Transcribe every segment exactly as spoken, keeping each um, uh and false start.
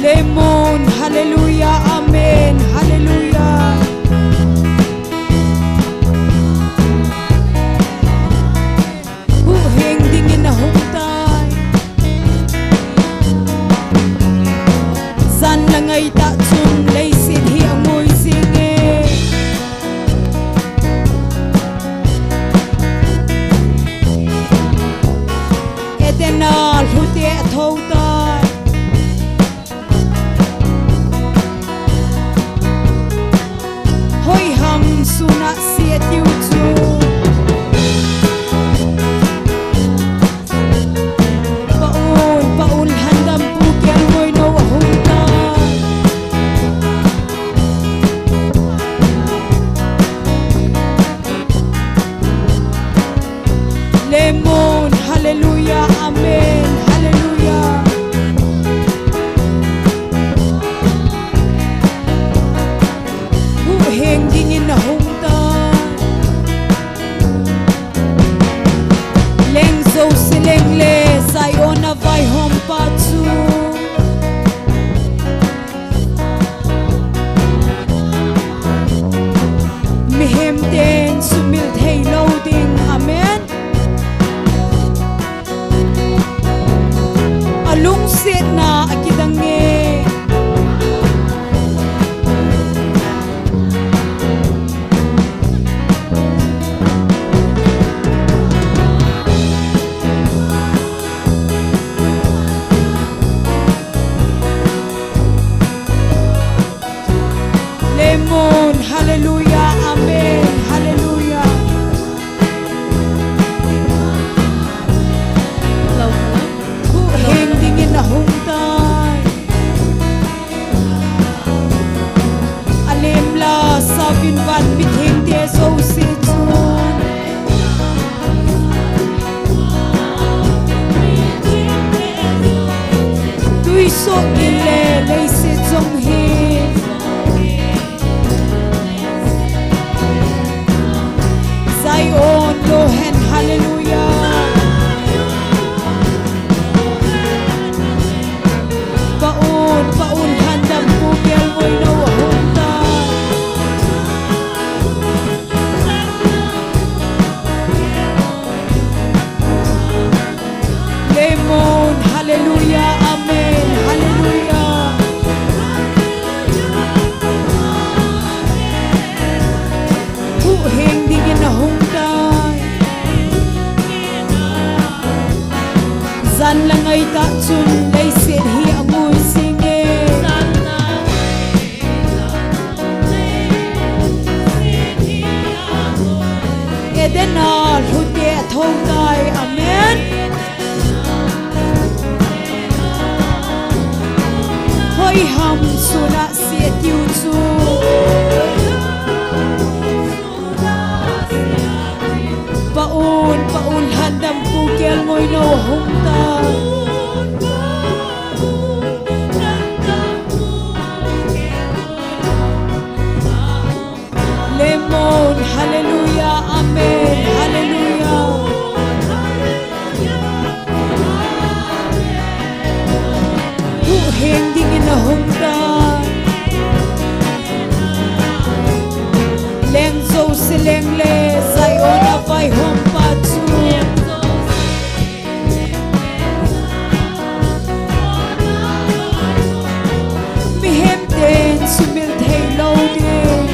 Lemon, hallelujah, amen, hallelujah. Huhhing dingin ahung tai. Jan le ngai tah chun leiset hi angui jing e. Eden a lhute atho tai. Hoiham suna sia tiu chu. Paul, Paul, handam pu kel ngoi no ahung tai. Lemon, hallelujah, amen, hallelujah. Huhhing dingin ahung tai. Leng jouse leng le Zion a vaihom pa chu. Mihem ten sumil thei lo ding. Amen. Alungsetna akidang e. Lemon, hallelujah, amen, hallelujah. Huhhing dingin ahung tai. Alemla sauvin van mithengte jouse chun. Tuisoh gil le leiset jong hi. Zion lo hen, hallelujah. Paul, Paul, handam pu kel ngoi no ahung tai. Lemon, hallelujah, amen, hallelujah. Huhhing dingin ahung tai. Jan le ngai tah chun leiset hi angui jing e. Eden a lhute atho tai. Amen. Hoiham suna sia tiu chu. Paul, Paul, handam pu kel ngoi no ahung tai. Lemon, hallelujah, amen, hallelujah. Huhhing dingin ahung tai. Leng jouse leng le Zion a vaihom pa chu. Mihem ten sumil thei lo ding.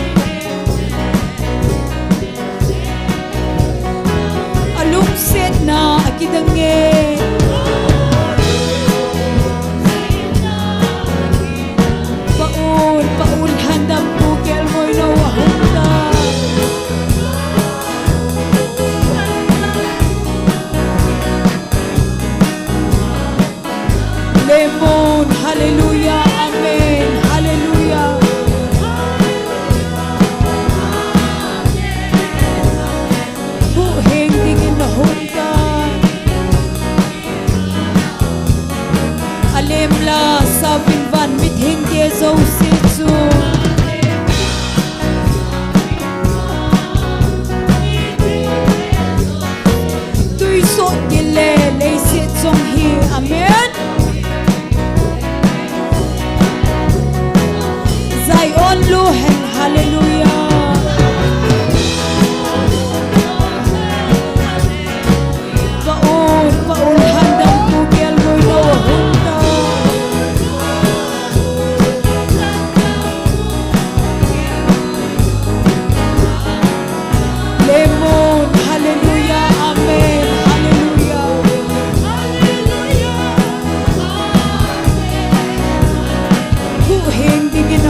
Alungsetna akidang e. Paul, Paul, handam pu kel ngoi no ahung tai. Lemon, hallelujah, amen, hallelujah. Huhhing dingin ahung tai. Alemla sauvin van mithengte jouse chu. Tuisoh gil le leiset jong hi. Amen.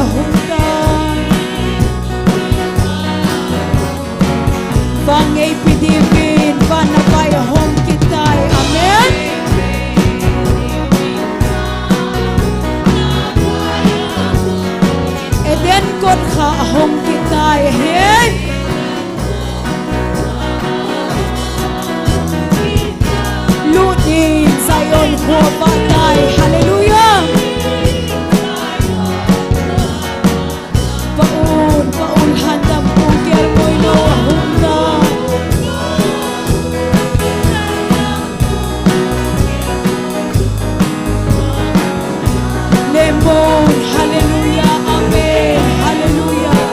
Hung tai. Vangeipi diuvin van a vai ahong kit tai. Amen. Eden kot kha ahong kit tai. Amen. Lut in Zion kho vah tai. Hallelujah. Paul, Paul handam pu kel moi lo ahung tai. Lemon, hallelujah, amen, hallelujah.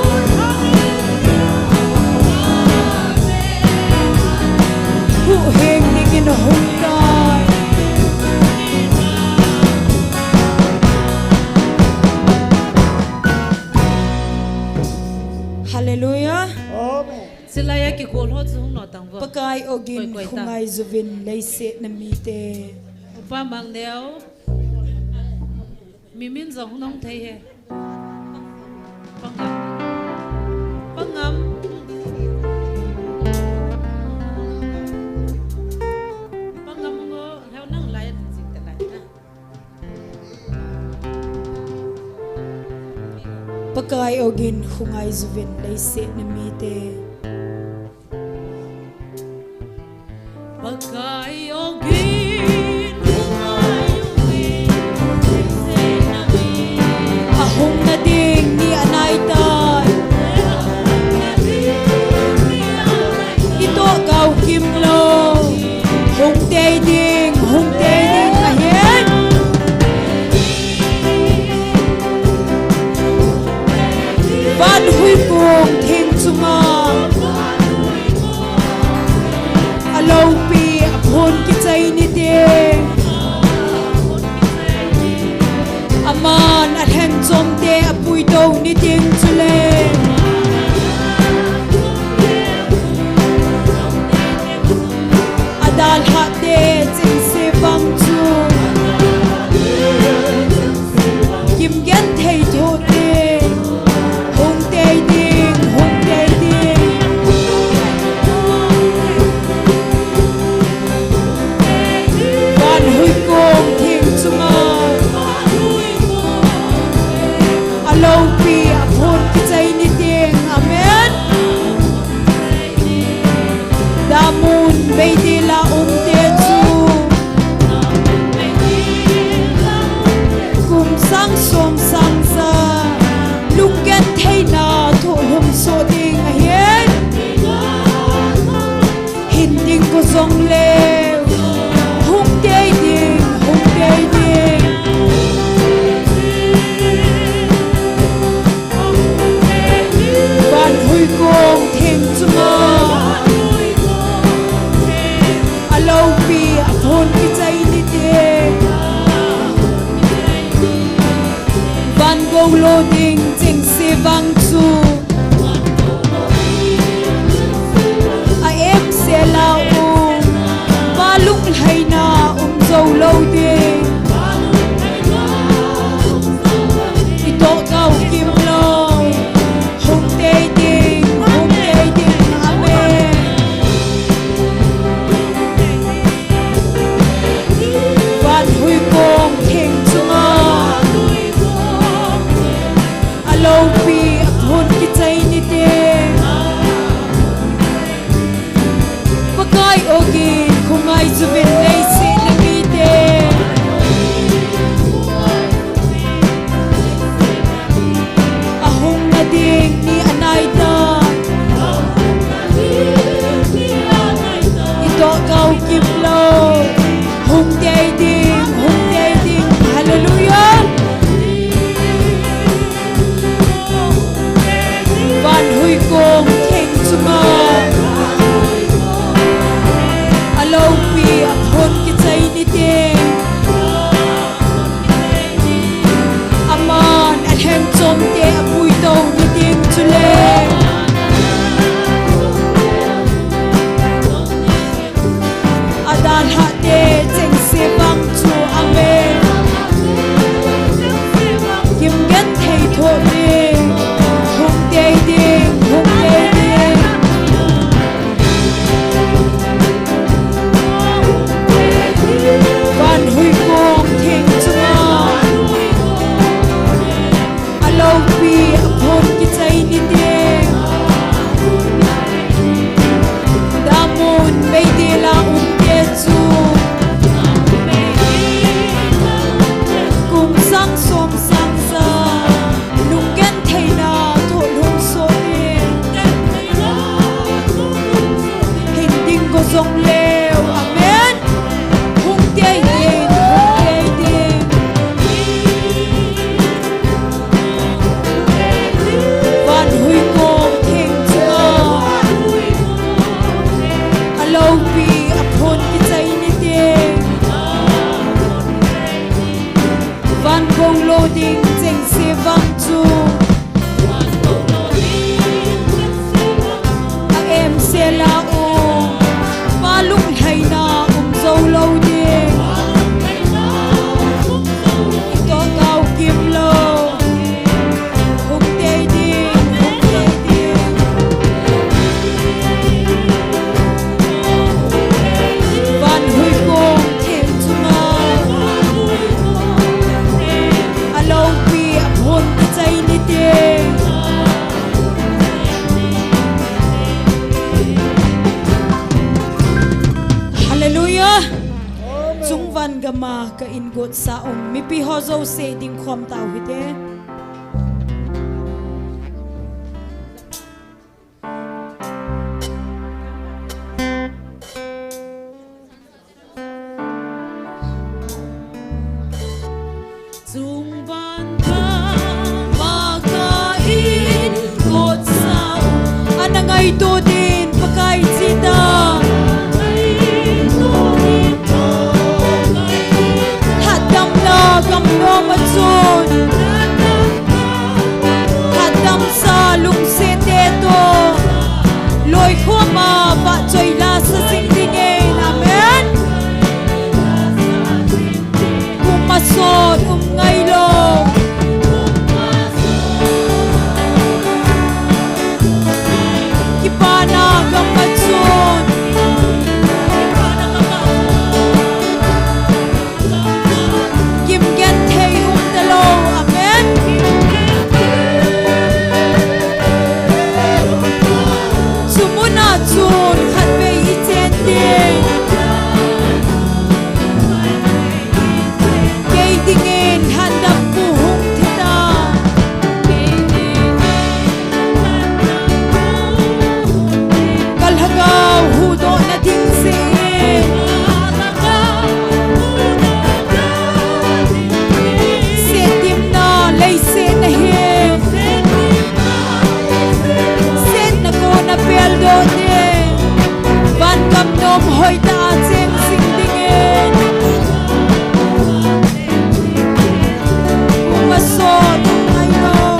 Huhhing dingin hung tai. Hallelujah. Amen. Silai a kikol ho chu hung lo tang vo. Pakai ogin koi, koi ta. Hung ngai juvin leiset na mite. Upa Mangneo. Mi min jong hung nong thei he. Pangam. Pangam. Pangam ngo, lheo nang lai jing ta lai na. Pakai ogin hung ngai juvin leiset na mite. Pakai ogin hung ngai juvin leiset na mite. Ahung na ding ni anai tai. Itoh kau kim lo. Hung tei ding, hung tei ding ahi. Van huikong theng chunga. Aloupi aphon kichai ni ding. Aman alhen chomte apuidoh ni ding chule. Adalhah te chengse vang chu. Kim genthei thoh te. Hung tei ding, hung tei ding. Van huikong theng chunga. Aloupi aphon kichai ni ding. Amen. Damun meidil a umte chu. Kum sang som sang sa. Lunggentheina thoh lhum soh ding ahi. Hin ding ko jong le. Hung tei ding, hung tei ding. Van huikong theng chunga. Aloupi aphon kichai ni ding. Van gou lo ding chengse vang chu. A em sel a um. Pa lunglhaina um jou lo ding. Itoh kau kim lo. Hung tei ding, hung tei ding, amen. Van huikong theng chunga. Aloupi aphon Lou ding chengse vang chu a em sela um, Pa lunglhaina um jou lou ding. Ito kau kim lou. Hung tei ding, hung tei ding. Van huikong theng chunga a loupi a phon kichai nite. Hallelujah. Chungvan gama ka ingot sa um mipi ho jouse ding khom tau hite. Chungvan gama ka ingot sa um. Ana ngaito din Pakai chita. Hatdamna gamnom a chun. Hatdamsa lungsettah toh loikhom a vahchoi lasa jing dingin. Amen. Kum a sot um ngailou. Kipana gam a chun. Kim genthei um talou. Amen. Chu muna chun khatvei i chen ding. Kei dingin lhandampu hung thi ta. Ka lhagao huhdohna ding seh. Setdimna leiset a hin setna kona peldoh ding. Van gam nom hoitah a cheng jing dingin. Kum a sot um ngailou.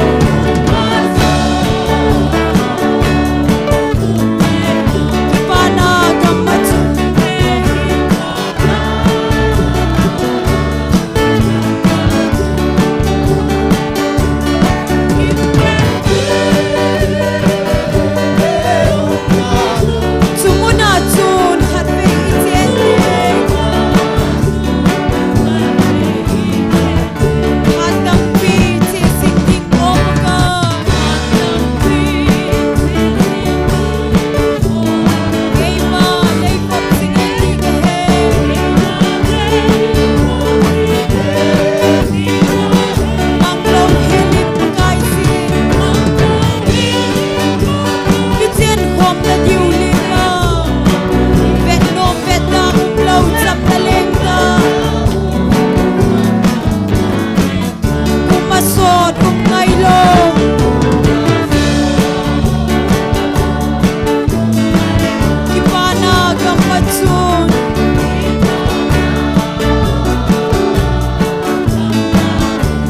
Kipana gam a chun. Chu muna chun khatvei i chen ding. Hatdampi cheh jing ding o Pakai. Keima leikop jing e ti ka he. Manglou helin Pakai jin. Kichen khom na diu lin a. Vet nom vet na umlou cham na leng ta. Kum a sot um ngailou. Kipana gam a chun.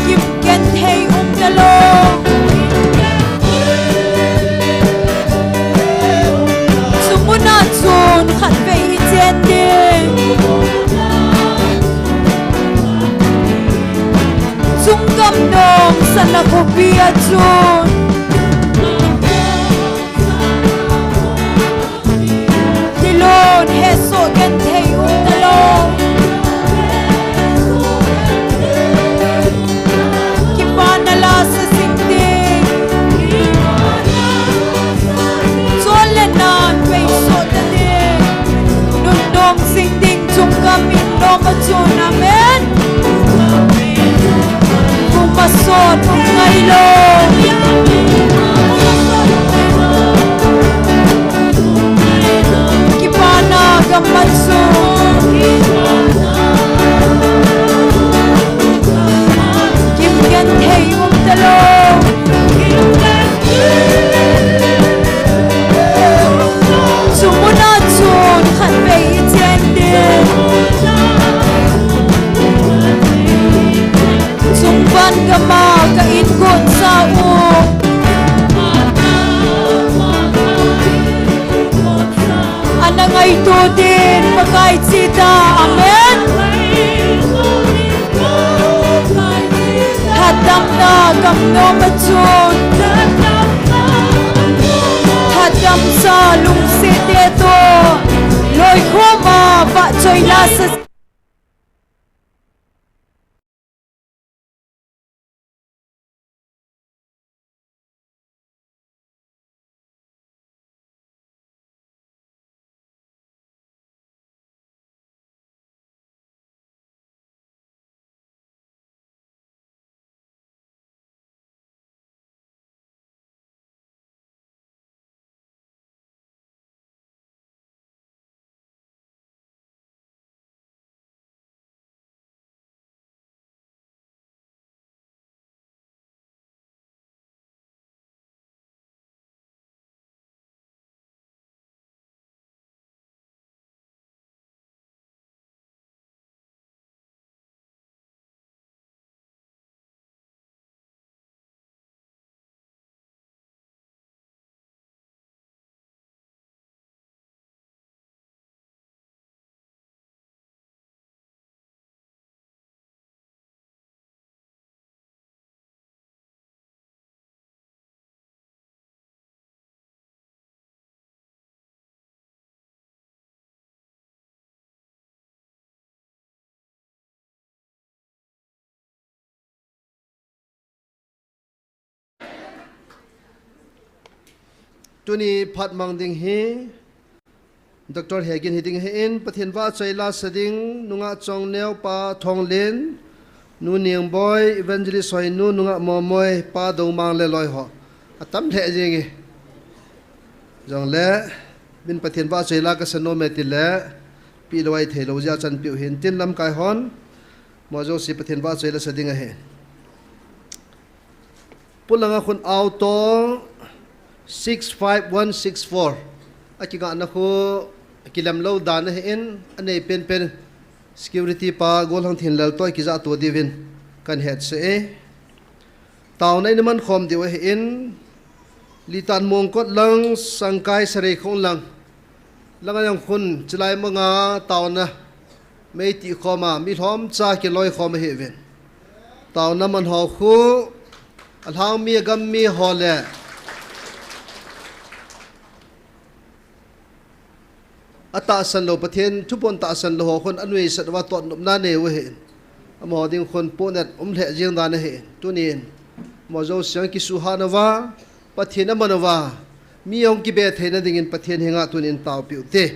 Kim genthei um talou. Chu muna chun khatvei i chen ding. Chungkam nom sana khopi a chun. Thilon hesoh genthei um talou. Kipana lasa jing ding. Chol le nan pei soh ta ding. Nunnom jing ding chungkam in nom a chun. Amen. Kum a sot um ngailou. Kipana gam a chun. Gama ka in got sa u. Ana ngaito din Pakai chita. Amen. Hatdamna gam nom a chun. Hatdam sa lungset te to. Loikhom a vahchoi la sa. Tuni phat mang ding hi Doctor Hegin hi ding ahin, Pathen vahchoi la sa ding, nungah Chongneo, pa Thonglen, nu Ningboi, Evangelist Hoinu, nungah Momoi, pa Domang le loi ho. Atam lheh jeng e. Jongle, min Pathen vahchoi la ka sa nom e tile, pi lou a i thei lou jeh a chan piu hin tin lamkai hon. Mo jouse Pathen vahchoi la sa ding ahi. Pulanga khun auto six five one six four. Akingahna khu kilam lou dan ahin, anei penpen security pa Golhang Thinlal toh kijah to diuvin kan hetsah e. Taona in man khom diu ahin, Litan Mongkot lang, Sangkai Sareikhong lang. Langa jong khun chilai manga taona mei ti khom a, mi lhomcha kiloi khom ahiuvin. Taona man ho khu, alhang mi, agam mi ho le atahsan lou, Pathen thuphon tahsan lou ho khun anuisat uva totnopna nei u ahin. Amaho ding khun pohnat um lheh jeng dan ahin. Tunin, mo jouse jong kisuhhat nauva, Pathen aman uva, mi jong kibe theina dingin Pathen henga tunin taopeh u te.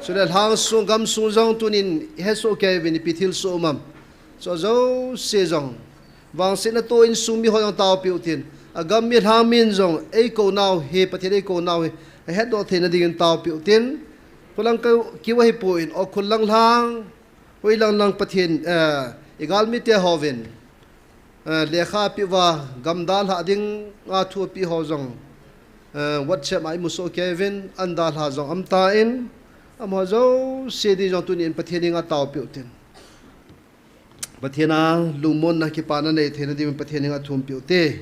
Chule lhangsung gamsung jong tunin ihesoh kei uvin, ipi thilsoh um am. Chu jouse jong vangsetna toh insung mi ho jong taopeh u tin. Agam mi lhang min jong eikou nau hi, Pathen eikou nau hi, ahetdoh theina dingin taopeh u tin. Khulang ka kiu ahipoi, Ukhrul lang lhang, hoilang lang Pathen, eh, igalmi te hovin, eh, lekha apeh uva, gam dalha dinga thu apeh ho jong, eh, WhatsApp a imusoh kei uvin, an dalha jong aum tan, amaho jouse ding jong tunin Pathen henga taopeh u tin. Pathen a lungmonna kipana nei theina dingin Pathen henga thum peh u te.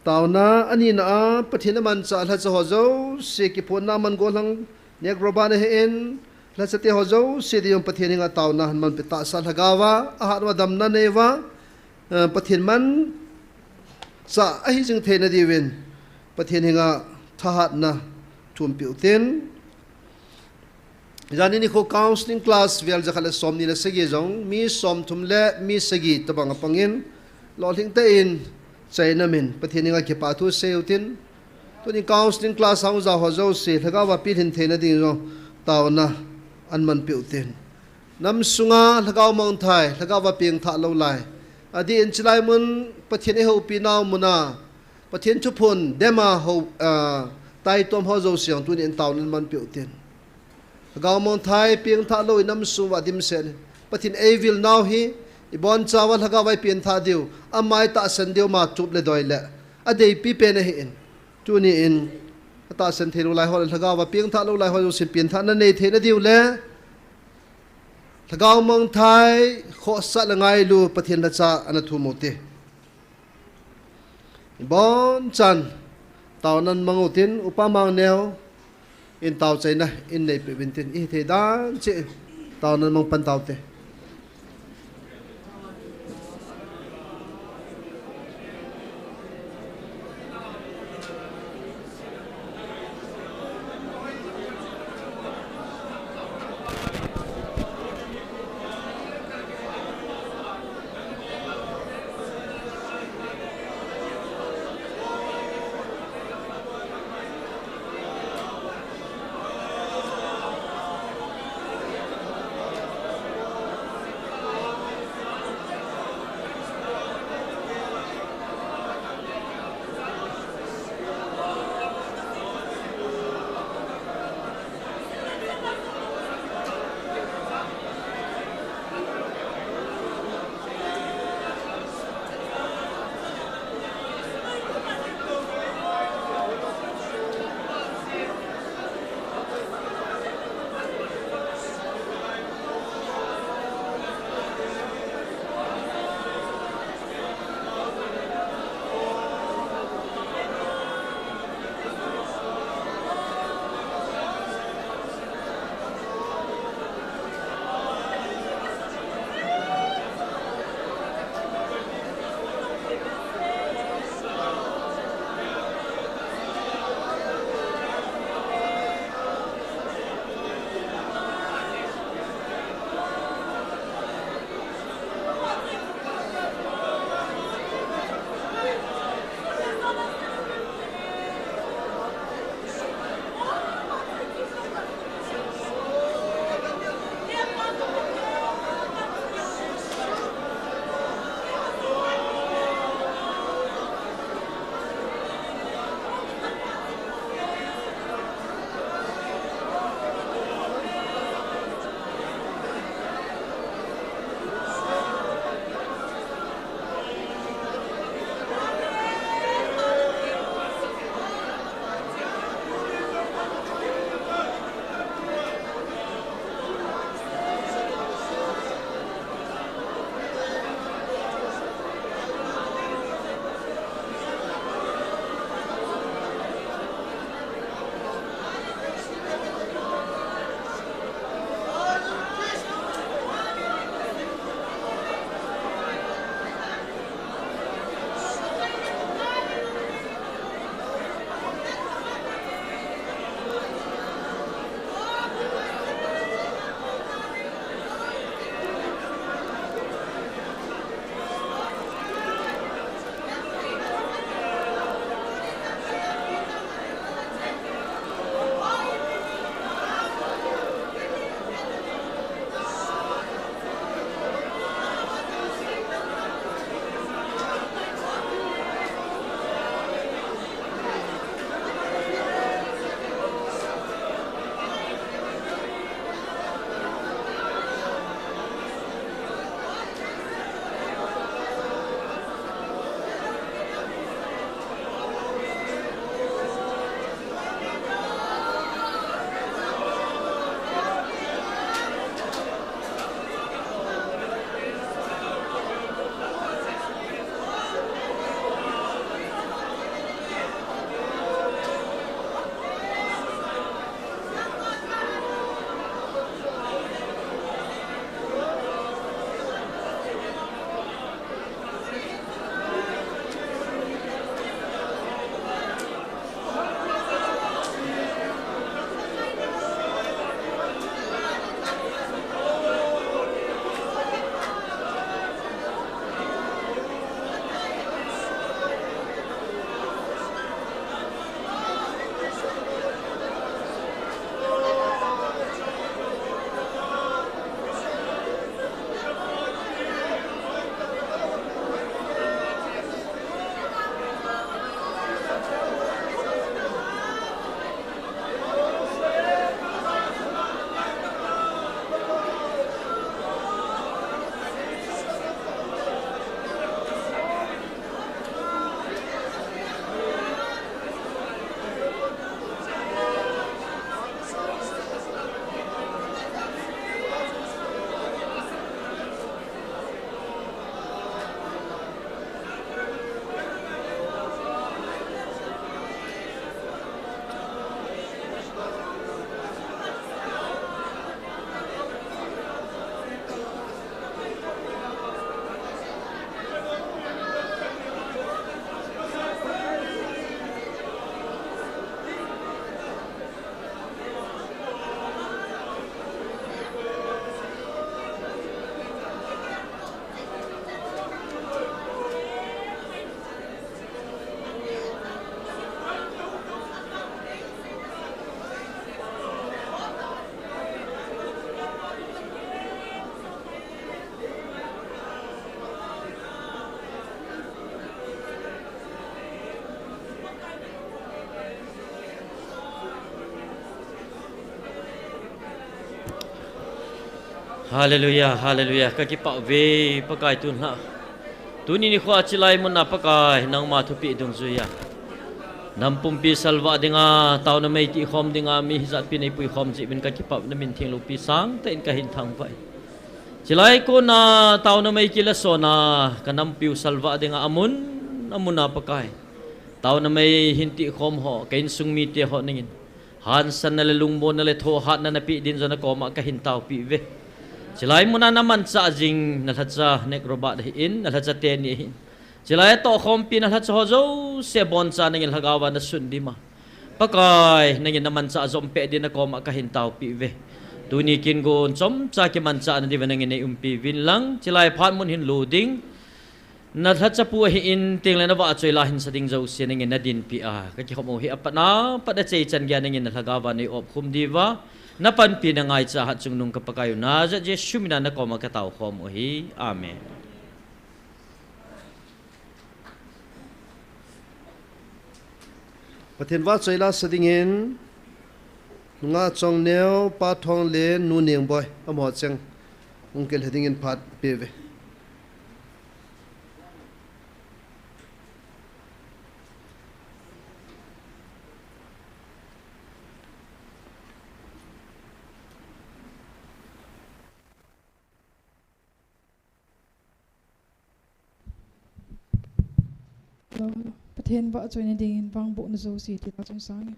Taona anina a, Pathen amanchah lhacha ho jouse kiphonna man Golhang Nek Roba na hin, lhacha te ho jouse ding jong Pathen henga taona aman peh tahsa lhagao a, ahat uva damna nei uva, eh, Pathen manchah ahi jing theina diuvin Pathen henga thahatna thum peh u tin. Janhi nikho counseling class vel jakhat le somni le sagi jong, mi somthum le mi sagi tobang apangin, lolhing tah in chaina min, Pathen henga kipa thu sei u tin. Tuni counseling class a hung ja ho jouse, lhagao a pilhin theina ding jong, taona aman peh u tin. Nam sunga lhagao mangthai, lhagao a pengthah lou lai. Adeh in chilai mun, Pathen eihoupi nau muna, Pathen thuphon dem a hou, ah, taitom ho jouse jong tunin taona aman peh u tin. Lhagao mangthai pengthah lou in nam sung uva dimset in. Pathen eivil nau hi, iboncha uva lhagao a ipengthah diu, ama itahsan diu ma tup le doi le adeipi pen ahin. Tunin, atahsan thei lou lai ho le lhagao a pengthah lou lai ho jousen pengthahna nei theina diu le, lhagao mangthai khohsah le ngailu Pathen lhacha ana thum u te. Bonchan taonan mang utin, Upa Mangneo in taochaina in neipeh uvin tin, ihithei dan cheh taonan mang pan taute. Hallelujah, hallelujah. Ka kipah uve, Pakai tunlha. Tuni nikho a chilai muna Pakai, nangma thupeh dungjuiya nam pumpi salvah dinga, taona mei tihkhom dinga, mi hijat pi nei puikhom jeh uvin ka kipah, na min theng loupi sangtah in ka hin thangvah e. Chilai kona, taona mei kila sona, ka nampiu salvah dinga, amun, amuna Pakai. Taona mei hin tihkhom ho, ka insung mite ho nangin hansanna le lungmonna le thohhatna napeh din jong na koma ka hin taopi uve. Chilai muna na manchah jing, na lhacha Nick Robert hi in, na lhacha teni hi in. Chilai a tohkhompi na lhacha ho jouse boncha nangin lhagaova na sundima, Pakai, nangin na manchah jom peh din na koma ka hin taopi uve. Tuni kin gon chomcha kimanchah na diuva nangin nei umpi uvin lang, chilai phat mun hin lo ding. Na lhachapu ahi in, tengle na vahchoi la hin sa ding jouse nangin na dinpi a ka kikhom u hi, apatna pat a chei chan geiya nangin na lhagaova nei opkhum diuva na panpina ngaicha hatchungnung ka Pakai u Nazareth Jesu mina na koma ka taokhom u hi. Amen. Pathen vahchoi la sa dingin, nungah Chongneo, Pa Thong le Nu Nengboi, amaho cheng hung kile dingin phat pe uve. Pathen vahchoina dingin vangbohna jouse ti ta chun sang e.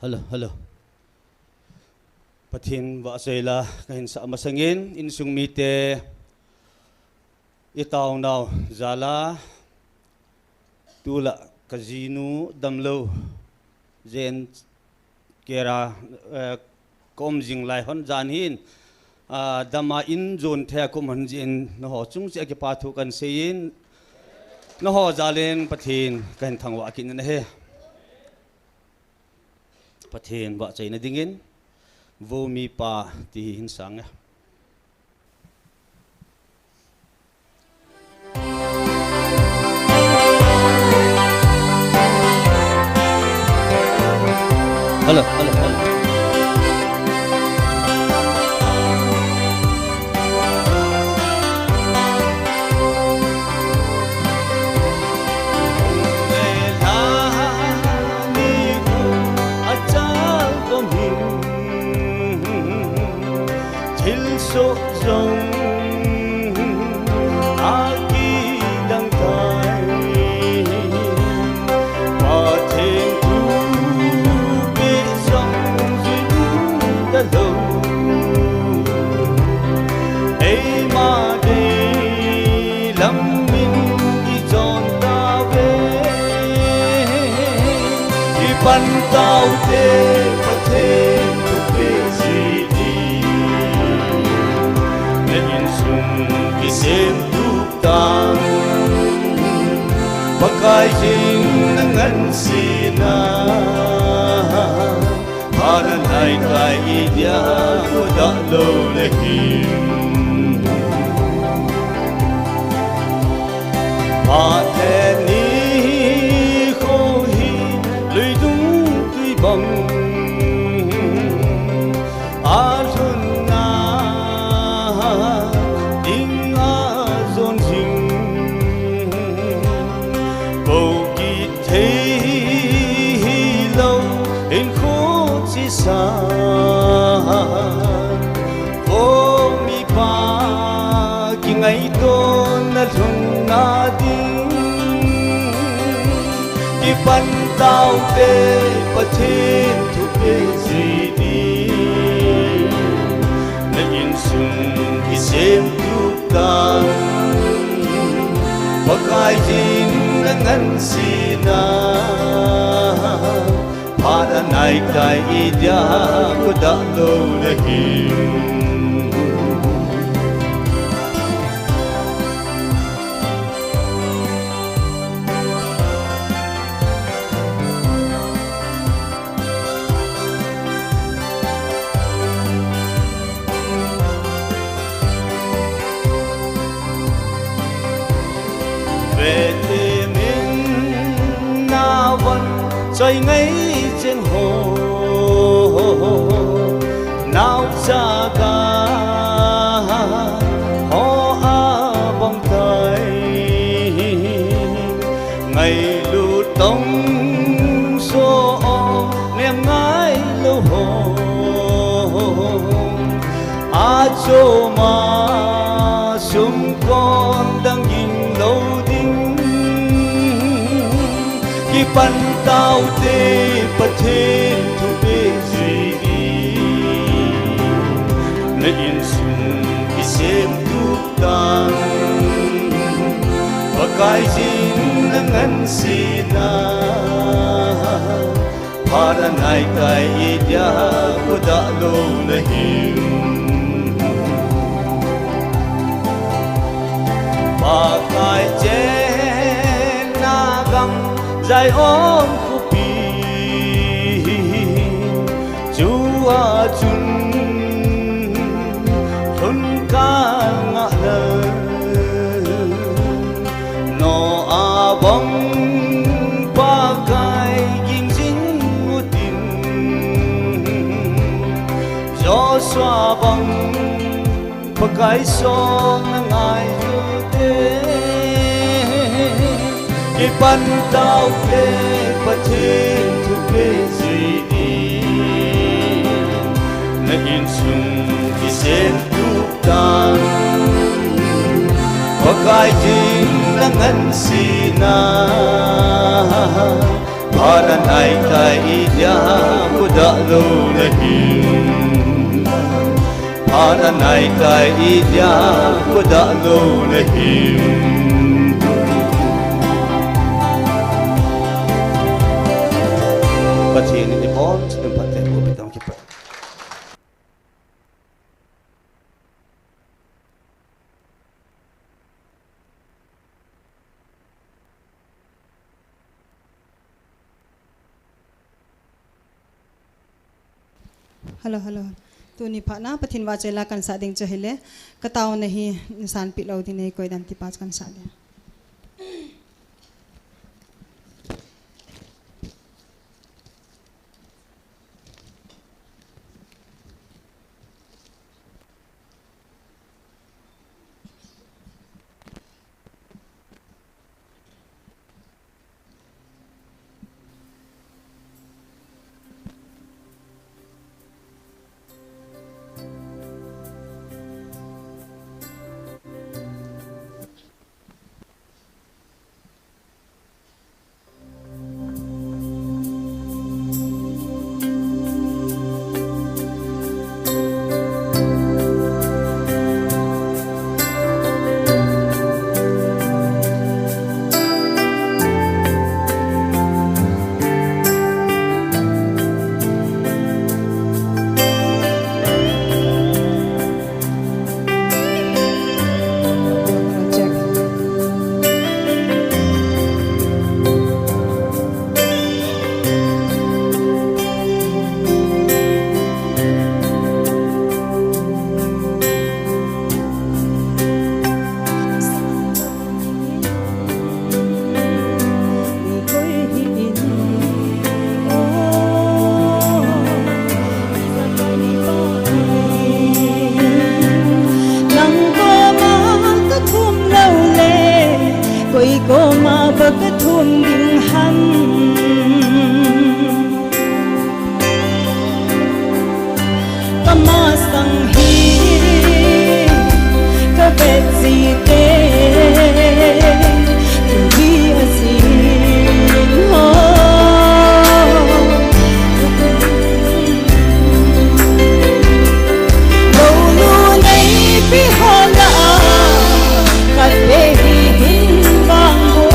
Hello, hello. Pathen vahchoila kahin sah masangin, insung mite, itaonau jal'a, tulai kajinu damlou, jen kera, eh, kaum jing lai hon jan hin, ah, dam'a in jon thei a kaum hon jeh in nangho chung cheh a kipathu kahin seiyin, nangho jal'in Pathen kahin thangvah kit in ahi. Pathen vahchoina dingin, Vo Mipa ti hi hin sang e. Hello, hello, hello. Thilsoh jong akidang tai. Pathen thupeh jong jui talou. Eima dei lam in ijon tauve. Ipan taute Pathen thupeh jui ding. Na insung kisem tup tan. Pakai jin na ngansi na. Phat anai tai idia ko dalou le hin. Phat ni kho hi lui dung tui bang. Alhun na ding a jon jing. Ko kithei hilou in kho chisa. Vo Mipa kingaito na lhun na ding. Kipan taute Pathen thupeh jui ding. Na insung kisem tup tan. Pakai jin na ngansi na. Phat anai tai idia ko dalou le hin. Vete min na von choi ngai cheng ho. Nau cha ka ho a bang tai. Ngailut tong so o nem ngailou ho. Achom a sum kon dang ging lou ding. Kipan taute Pathen thupeh jui ding. Na insung kisem tup tan. Pakai jin na ngansi na. Phat anai tai idia ko dalou le hin. Pakai chenna gam Zion khopi. Chua chun lhun ka ngah le. Noah bang Pakai ging jing utin. Joshua bang Pakai song na ngai ute. Kipan taute Pathen thupeh jui ding. Na insung kisem tup tan. Pakai jin na ngansi na. Phat anai tai, idia kodah lou nahi. Phat anai tai, idia kodah lou nahi. Pathen in ibonchauvin phatthei boh peh tauhen. Hello, hello. Tuni phat na Pathen vahchoi la kahin sah ding chu ahile, ka taona hi sanpeh lou ding nakoi dan tipa chu kahin sah ding. Nang koma ka thum lou le, koi koma ba ka thum ding ham. Ka masang hi ka vet jing te, tuni a jing ho. Lou nu neipi ho lah a, ka te hi hin vang ho.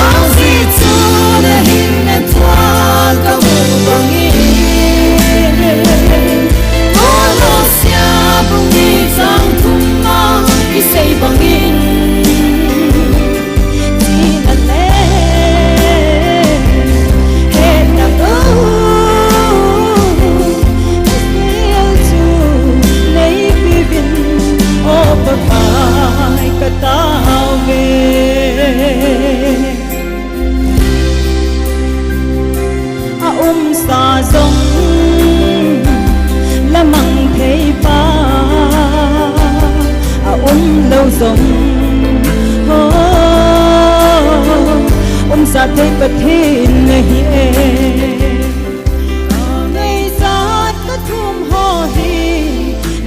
Ajeh chu na hinna thua ka mu bangin, Kolose bung ni chang thum a kisei bangin, chihna le hetna ko, na sel chu neipeuvin, O Pakai ka tao ve. A umsa jong la mang thei pa, a um lou jong, ho, umsa thei Pathen nahi e. Ngeijat ka thum ho hi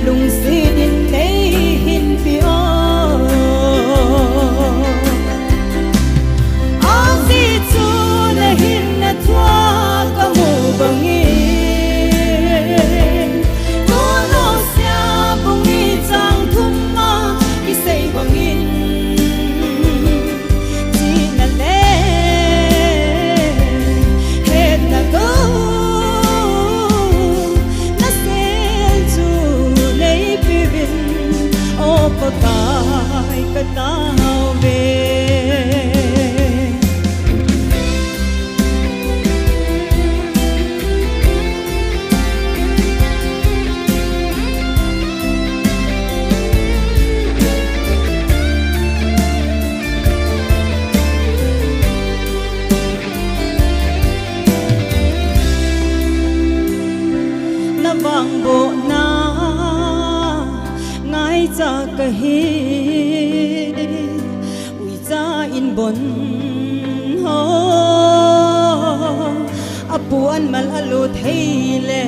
lungset in nei hinpi o. Ajeh chu na hinna thua ka mu bangin, Kolose bung ni chang thum a kisei bangin, chihna le hetna ko, na sel chu neipeuvin, O Pakai ka tao ve. Na vangbohna ngaicha kahi, uicha in bon ho, apu anmal alu thei le,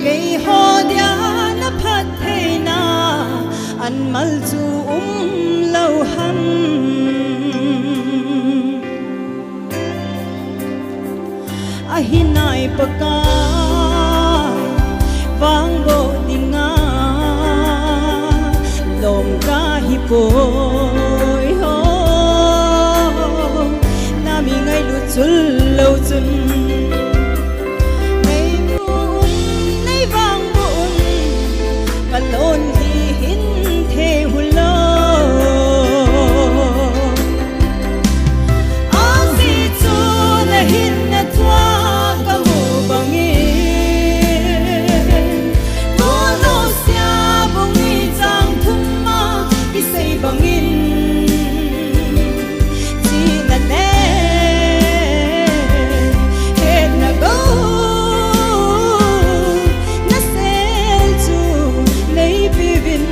keiho dia na phattheina anmal chu um lou. Lo ham. Ahi nai Pakai, vangboh dinga lom kahi poi ho. Na mi ngailut chul lou chun, nei mu un, nei vangboh un, ka lon hi hin thei u lo. Ajeh chu na hinna thua ka mu bangin, Kolose bung ni chang thum a i sei bangin, chihna le hetna gou nasel chu nei peuvin,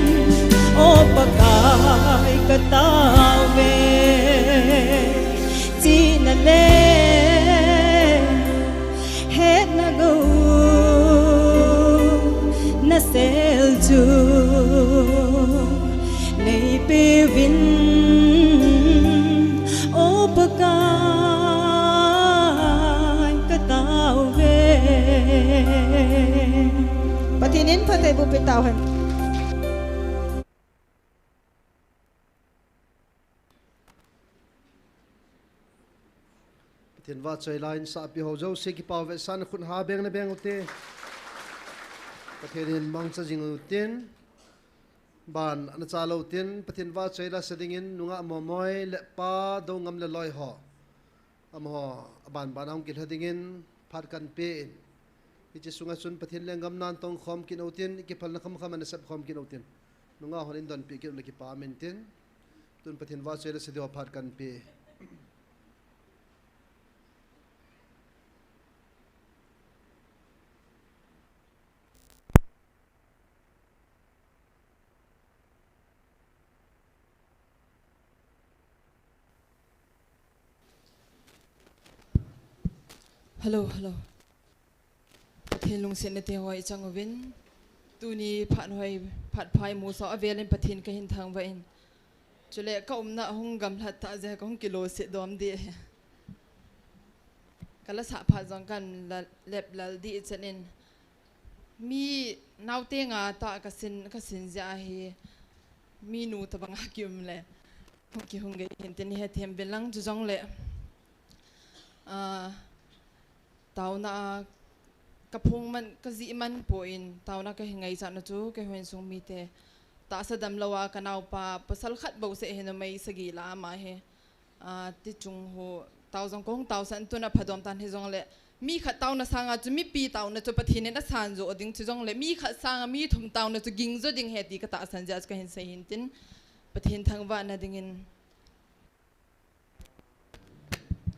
O Pakai ka tao ve. Chihna le hetna gou nasel chu nei peuvin, O Pakai ka tao ve. Pathen in phatthei boh peh tauhen. Pathen vahchoi la in sahpi ho jouse kipah uve, san khut ha beng na beng ute. Pathen in mangcha jing utin, ban ana cha lou tin, Pathen vahchoi la sa dingin nungah Momoi le pa Doungam le loi ho, amaho aban ban a hung kilha dingin phat kan pe in, hiche sunga chun Pathen lenggam nan tong khom kit utin, i kiphalna kham kham ana sep khom kit utin, nungah hon in donpi kit u le kipa um intin, tun Pathen vahchoi la sa ding ho phat kan pe. Hello, hello. Pathen lungsetna te hoi chang uvin. Tuni phat hoi, phat phai muso avelin Pathen kahin thangvah in. Chule ka umna ahung gamlhat tah jeh a kahung kiloset dom ding ahi. Ka la sah phat jong kan la, lep lal ding chan in. Mi naote nga tah ka sin, ka sin jeh ahi. Mi nu tabang a kium le. Hung kihung gei hin tin hethem uvin lang chu jong le. Ah, taona a ka phong man, ka jih man poi, taona ka hin ngaichat na chu, keiho insung mite. Tahsa damlou a ka naopa, pasal khat bou seh hi numei sagi la ama hi. Ah, ti chung ho, tao jong kong tao san tun a phadom tan hi jong le. Mi khat taona sanga chu, mipi taona chu Pathen in asan jo ding chu jong le. Mi khat sanga mi thum taona chu ging jo ding ahi ti ka tahsan jeh a chu ka hin sei hin tin. Pathen thangvah na dingin.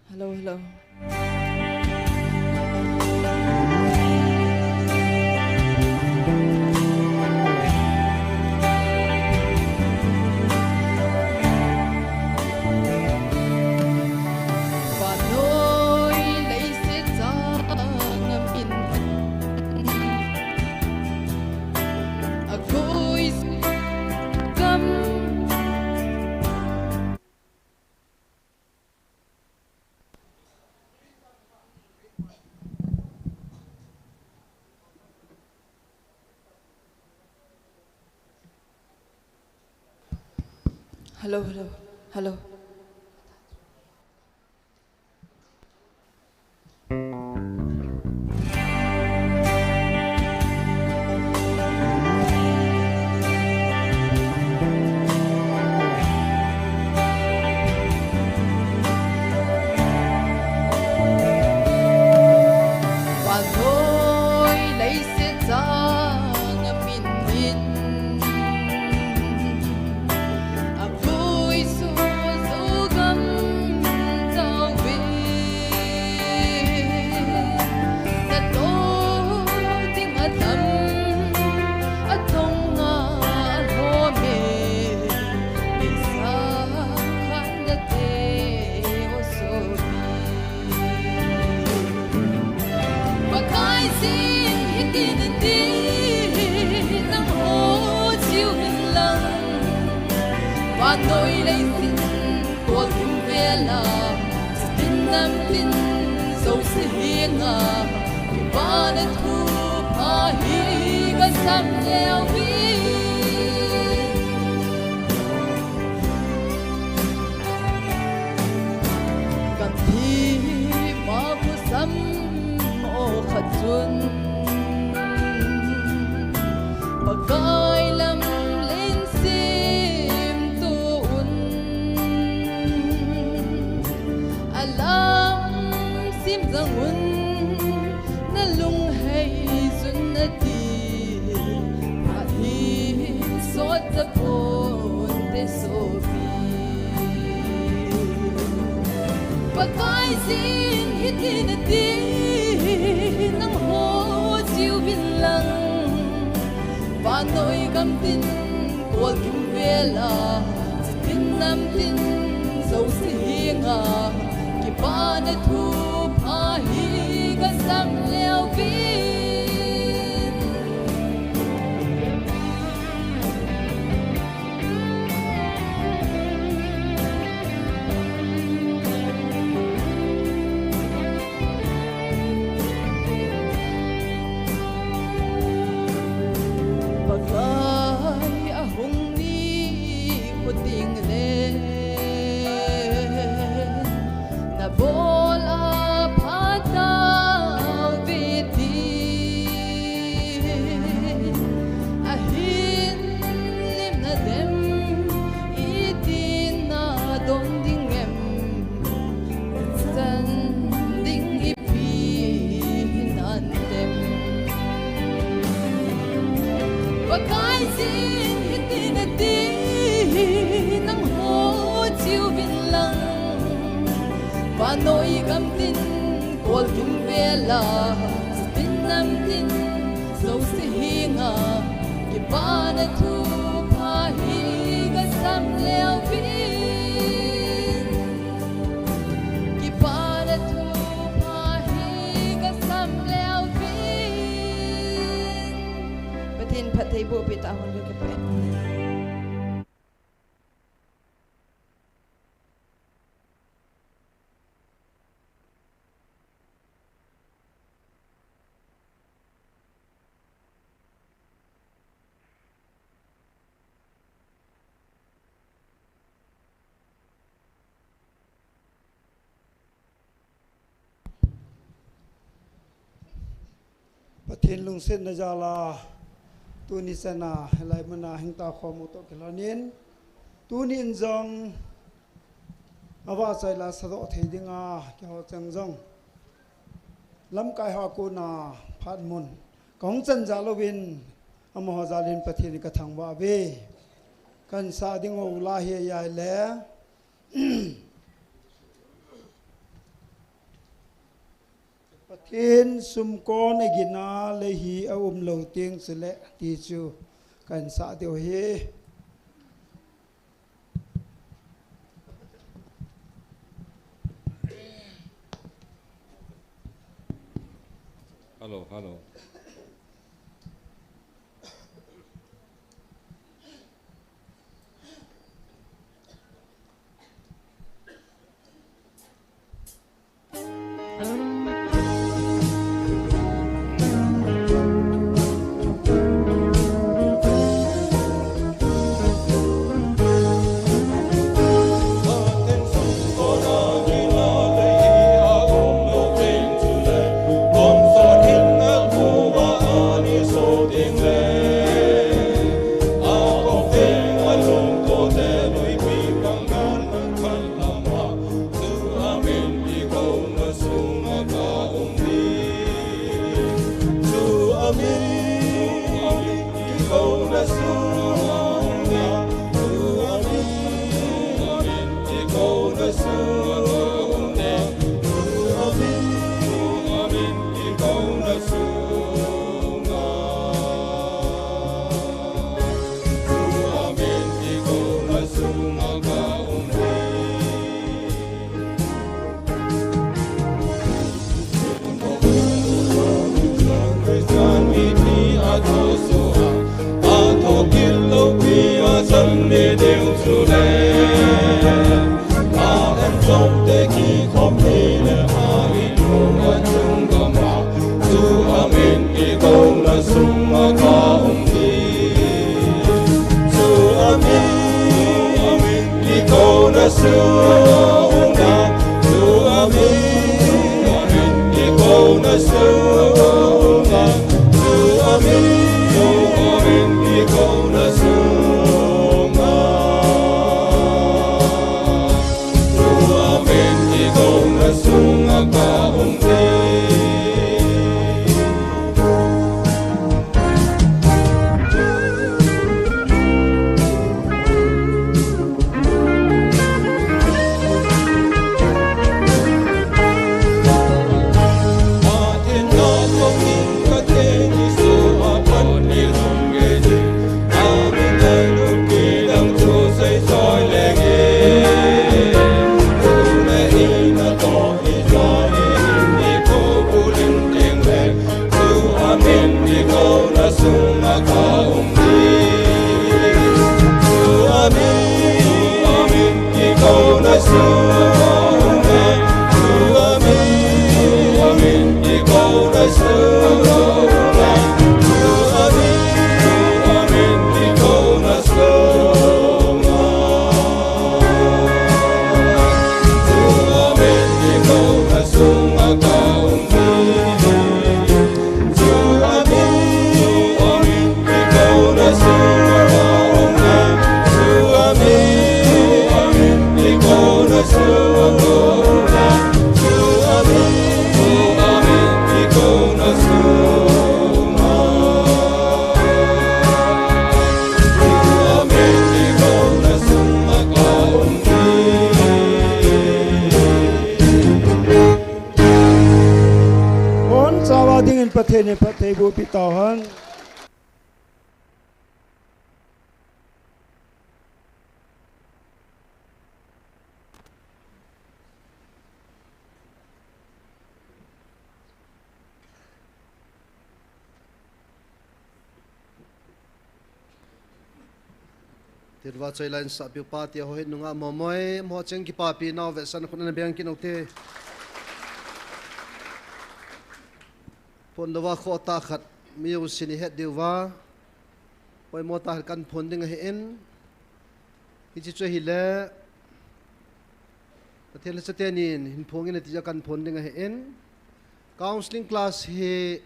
Hello, hello. Hello, hello, hello. Vannoi leiset kolkim vela, chutin namtin jouse henga, kipana thupha hi kasam leuve. Gamthi ma khosam o khat chun, Pakai lam len semto un, alam sim jang un, nalunghei jun nati, ahi sot tapon te sopi. Pakai jin hiti nati, nangho chiuvin lang. Vannoi gamtin kolkim vela, chutin namtin jouse henga, kipana thupha hi kasam leuve. Pakai ahung ni khu ding le, nabol apha tauve ti, ahin lim nadem, itin nadon ding em? Chan ding ipi hin antem? Pakai jin hiti nati, nangho chiuvin lang. Vannoi gamtin kolkim vela, chutin namtin jouse henga, kipana thupha hi kasam leuve. Kipana thupha hi kasam leuve. Pathen phattheiboh peh tah hen, kakipah e. Pathen lungsetna jal'a tuni chana hilai muna hung tao khom u toh kilhonin, tuni in jong avahchoi la sadoh thei dinga keiho cheng jong lamkai ho a kona phat mun kahung chan jal uvin, amaho jal'in Pathen kathangvah uve. Kahin sah ding u la hi ahile, Pathen sumkon a gina lei hi aumlou teng chule ti chu kahin sah diu ahi. Hello, hello. Khop ni le a i lung a chung gam a, chu amin kikouna sunga ka um hi. Chu amin, amin kikouna sunga, chu amin, amin kikouna sunga, chu amin, amin kikouna sunga. Hon chawa dingin Pathen in phattheiboh pi tauhen. Tilva choi line sa piu pa ti ho hin nunga momoi mo cheng kipapi nau ve san khun na beng kin ute. Pon lova kho ta khat mi u sini het diu va. Poimo ta khat kan phon ding ahi in. Hichi chu hile Pathen le chate nin hin phong in ati ja kan phon ding ahi in. Counseling class hi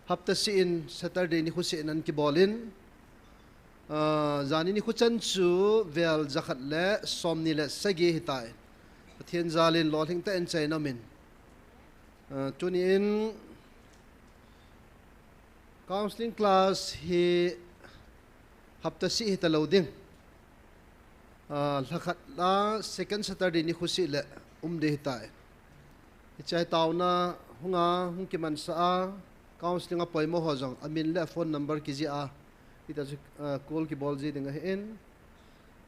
hapta si in Saturday ni khu si in an kibol in. Ah, jani ni khu chan chu vel jakhat le som ni le sagi hi tai. Pathen jal in lolhing ta in chai namin. Ah, tuni in counseling class hi hapta si hi ta lo ding. Ah, lhakhat la second Saturday ni khu si le um de hi tai. Hichai tauna hunga hung kiman sa a counseling a poimo ho jong amin le phone number kiji a. Hita chu, ah, call kibol ji ding ahi in.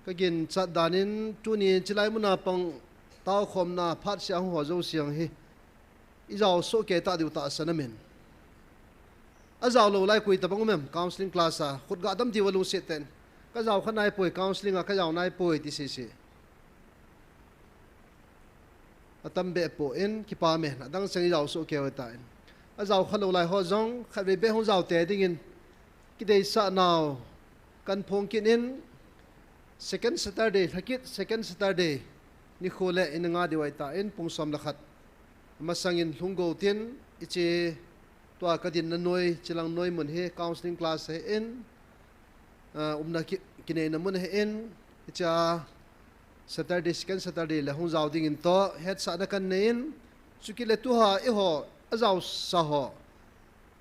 Ka gin chat dan in tuni chilai muna pang tau khomna phat sia hung ho jo siang hi. I jao so ke ta diu ta sa namin. A jao lo lai kui ta bang um em, counseling class a, khut ga dam diu a lungset ten. Ka jao kha nai poi, counseling a ka jao nai poi, ti si si. A tam be po in, kipa me, a dang seng i jao so ke ta in. A jao kha lo lai ho jong, khat ve be hong jao te ding in. Ki dei sa nau, kan phong kin in, second Saturday, lhakit second Saturday, ni khu le in nga diu ai ta in, pung som le khat. Masang in lhung go tin, i chi tua ka din na noi, chilang noi mun hi, counseling class hi in, ah, umna ki, kinei na mun hi in, i cha Saturday, second Saturday le hung jao ding in to, het sa na kan nei in, chu ki le tu ha i ho, a jao sa ho,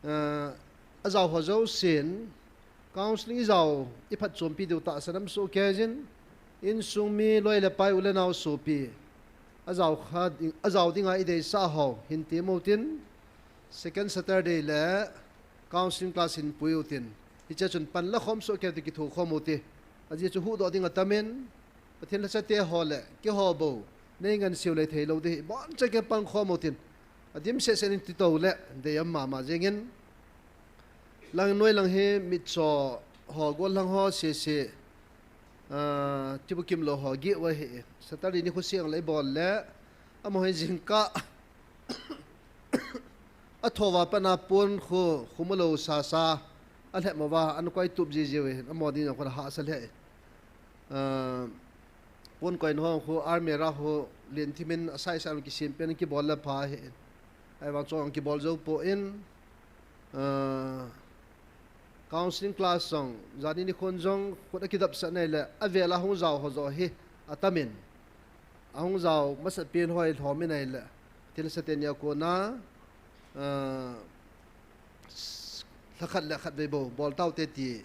ah, a jao ho jo sin, counseling i jao, i phat chom pi diu ta sa nam su ke jin, in sung mi loi le pai u le nau su pi, a jao kha, a jao ding a i dei sa ho, hin ti mo tin, second Saturday le counseling class hin pui u tin. Hiche chun pan la khom so ke ti ki thu khom u ti. A ji chu hu do ding a tamin. Pathen la chate ho le, ke ho bo. Nei ngan siu le thei lo di. Bon che ke pan khom u tin. A dim se se nin ti to le. Dei am ma ma jeng in. Lang noi lang hi mit cho ho gol lang ho se se. Ah, ti bu kim lo ho gi wa hi. Saturday ni khu siang le bol le. Amaho hin jingkah athouva pat a pon khu, khum lou sasa, alhep mouva, ana koi tup jiji uvin, amaho ding jong khu ahahsa lheh in. Ah, pon koina ho khu, army ra ho, lenthimin asai sai kisem pen kibol le pha ahi. Ahivang chong kibol jou poi, ah, counseling class jong, jani nikhon jong, khut akidap sah nai le, avel a hung jao ho joh hi, atamin. Ahung jao, masapen ho hi lhomin ahile, thilse teni a kona, ah, lhakhat le khatvei bou, bol taute ti,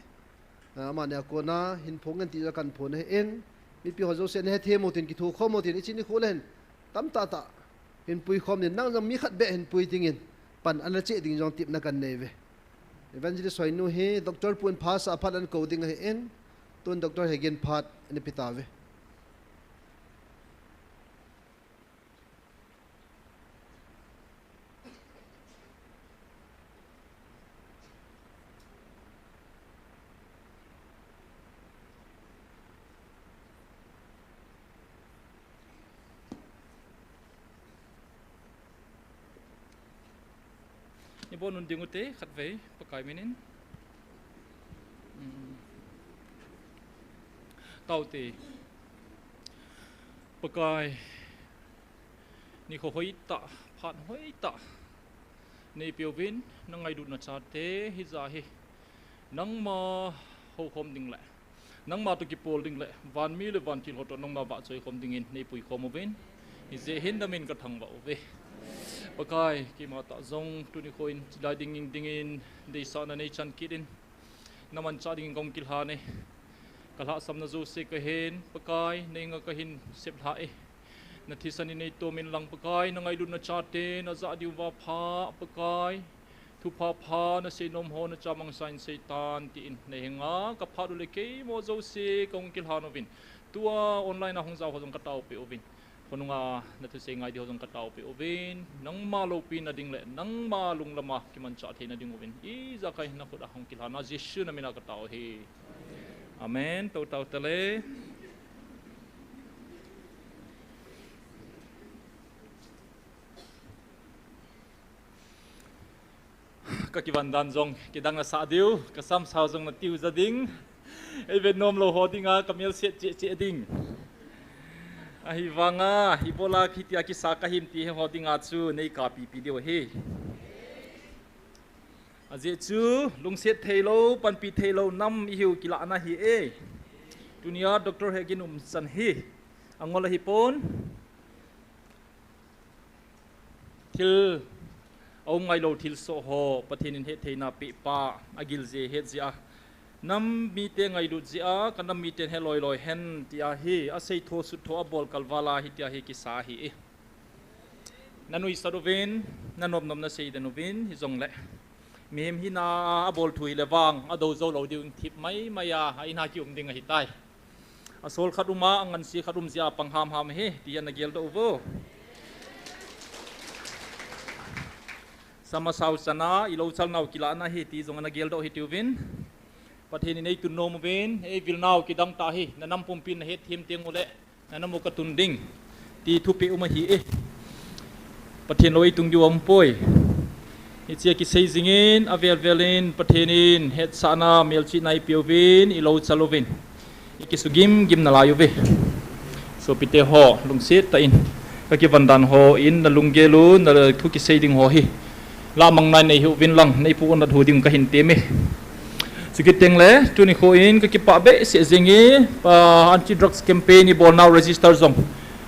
ah, amani a kona, hin phong ngen ti jong kahin phong ahin, mipi ho jouse nahethem u tin, kithokhom u tin, hiche nikho le hin, tamtah tah, hin puikhom in, nang jong mi khat beh hin pui dingin, pan ana cheh ding jong tepna kahin nei uve. Evangelist Hoinu hi, Doctor pu in phat sah phat le ana kou ding ahin, tun Doctor Hegin phat ana pe tauve. Ibon un ding ute, khatvei, Pakai minin. Mm. Taute. Pakai, nikho hoitah, phat hoitah neipeuvin, nangailutna chate hijeh hin, nangma houkhom ding le, nangma toh kipol ding le, vanmi le vanthil ho toh nangma vahchoikhom dingin neipuikhom uvin, hijeh hin namin kathangvah uve. Pakai, keima tah jong tuni nikho in, chilai ding dingin, deisahna neichan kit in, namanchah dingin kahung kilhan e. Kalhahsamna jouse kahen, Pakai, neinga kahin seplhah e. Nathisan in neitomin lang Pakai, nangailutna chate najah diuva pha, Pakai. Thupha pha naseinom ho nachamangsan seitan tin, nahenga kaphat u le keimo jouse kahung kilhan uvin. Tua online a hung jao ho jong kataopeh uvin. Khonunga nathusei ngai ding ho jong kataopeh uvin. Nangma loupina ding le, nangma lunglama kimanchah theina ding uvin. Ijakai nakhut a hung kilhan a Jesu namina katao ahi. Amen. Tou tao tale. Kakivan dan jong kidang nasah diu, kasam sao jong natiu ja ding. Eivet nomlou ho dinga kamel set cheh cheh ding. Ahivanga, ibola hitia kisa kahim ti ho dinga chu neikapipi diu ahi. Ajeh chu, lungset theilou, panpi theilou nam ihiu kilahna ahi e. Tunia Doctor Hegin umchan hi angol ahipon. Thil aum ngailou thilsoh ho, Pathen in hettheina pehpa, agil jeh het jeh a, nam mite ngailut jeh a, kanam miten he loi loi hen, tia hi aseitho suttho abol kalval a hitia hi kisa ahi e. Nanuisat uvin, nanopnop nasei den uvin, hijongle mihem hina a abolthu hile vang, adou joulou diu in thip maimai a, a in a kium ding ahitai. Asol khat um a, anganse khat um jeh a pang hamham ahi, tia nageldoh uvo. Sama sao chana, ilou chalnau kilahna ahi, ti jong nageldoh hitiuvin. Pathen in eitun nom uvin, eivilnau kidang tah ahi, nanam pumpin nahetthem teng ule, nanam u katun ding, ti thupeh um ahi e. Pathen lou eitung diu aumpoi. Hichea kisei jingin, avel velin, Pathen in hetsahna, melchihna eipeuvin, ilou chal uvin, ikisugim gim nalai uve. Sopite ho, lungset tah in kakivan dan ho in nalunggel u, nathu kisei ding ho hi lamang nai neihiuvin lang, neipuh u nathu ding kahin temme. Chukit tengle, tuni nikho in kakipah behseh jenge, ah, anti drugs campaign ibolnau register jong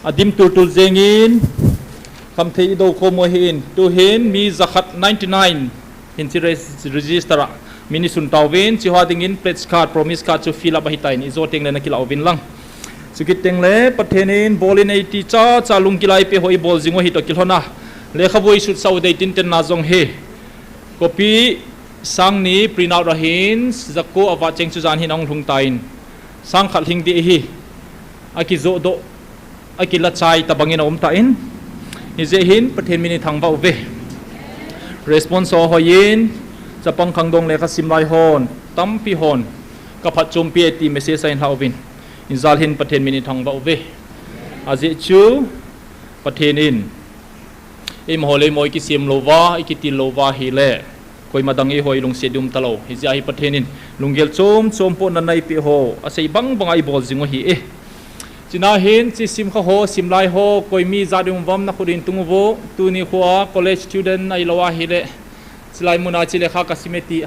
adim tultul jengin, khamthei idoukhom u ahin, tuhin mi jakhat ninety nine hin chi res-, register a min isun tauvin, chiho dingin pledge card, promise card chu fill up ahitan, ijo tengle nakilah uvin lang. Chukit tengle, Pathen in bol in eiti chacha lungkilai peh ho ibol jing u ahi toh kilhona, lekhabu isutsah u deitin tenna jong hi copy sangni print out ahin, jako avat cheng chu jan hin ahung lhung tan, sangkhat lhing ding ahi, akijohdoh, akilachai tobangin aumtan, hijeh hin Pathen min ithangvah uve. Response ho hoiyin, chapang khangdong lekhasim lai hon, tampi hon, kaphatchompi e ti message ahin lhauvin, hijeh hin Pathen min ithangvah uve. Ajeh chu, Pathen in, eimaho le eimo ikisem louva, ikitil louva ahile, koima dang eiho ilungset ding um talou. Hijeh a hi Pathen in lunggel chom chom pohna eipeh ho, asei bang banga ibol jing u ahi e. Chuna hin, hiche simkha ho, simlai ho, koi mi ja ding um uvam, nakhut in tung uvo, tuni khoa college student ahilou ahile, chulai muna hiche lekha kasim e ti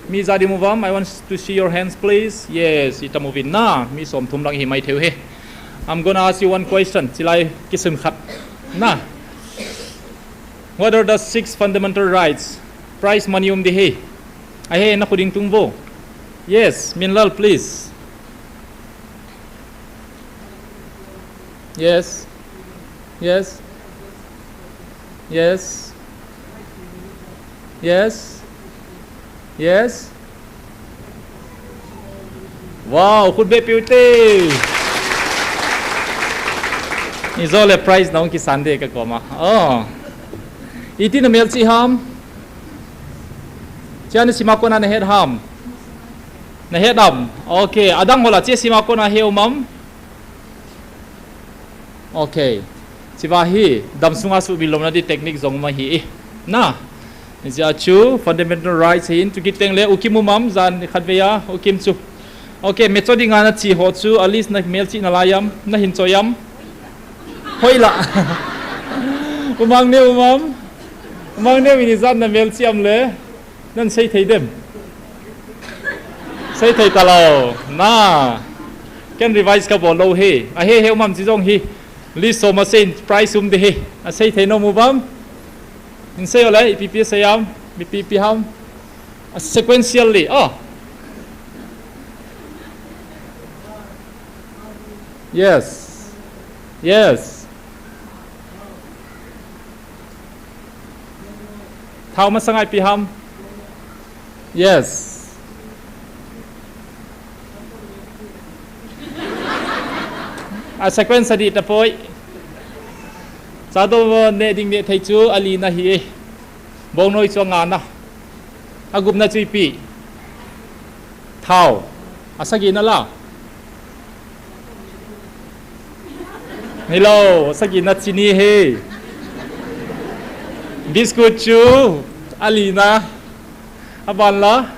mi ja ding um uvam, I want to see your hands, please. Yes, itam uvin na, mi somthum lang ihi mai thei u ahi. I'm gonna ask you one question, chulai kisun khat. Na. What are the six fundamental rights? Prize money um ding ahi. Ahi, nakhut in tung uvo. Yes, Minlal, please. Yes. Yes. Yes. Yes. Yes. Wow, khut beh peh ute. Ijou le prize nahung kisan ding ka koma. Oh. Iti namelchih ham? Hiche nasim a kona nahet ham? Nahet am? Okay, adang ho la hiche sim a kona he um am? Okay. Hiche va hi, damsunga suhmil louna ding technique jong um ahi e. Na. Hijeh a chu, fundamental rights ahin, chuti teng le, U Kim um am, jan khatvei a, U Kim chu. Okay, mecho dinga nache ho chu, at least namelchih nalai am, nahin choi am. Hoilah. U Mangneo um am. U Mangneo in ijat namelchih am le. Nan sei thei dem? Sei thei talou. Na. Ken revise kabol lou ahi. Ahi, he um am hiche jong hi. List som a seiyin prize um ding ahi. Asei thei nom uvam? Hin sei o le, ipi ipi sei am? Ipi ipi ham? A sequentially. Oh. Yes. Yes. Thao masanga ipi ham? Yes. A sequence adih tapoi. Cha dou neh ding neh thei chu alina ahi e. Bongnoi chu angana. Agupna chu ipi? Thao. Asagina la? Hilou, asagina chini ahi. Biscuit chu alina. Aban la?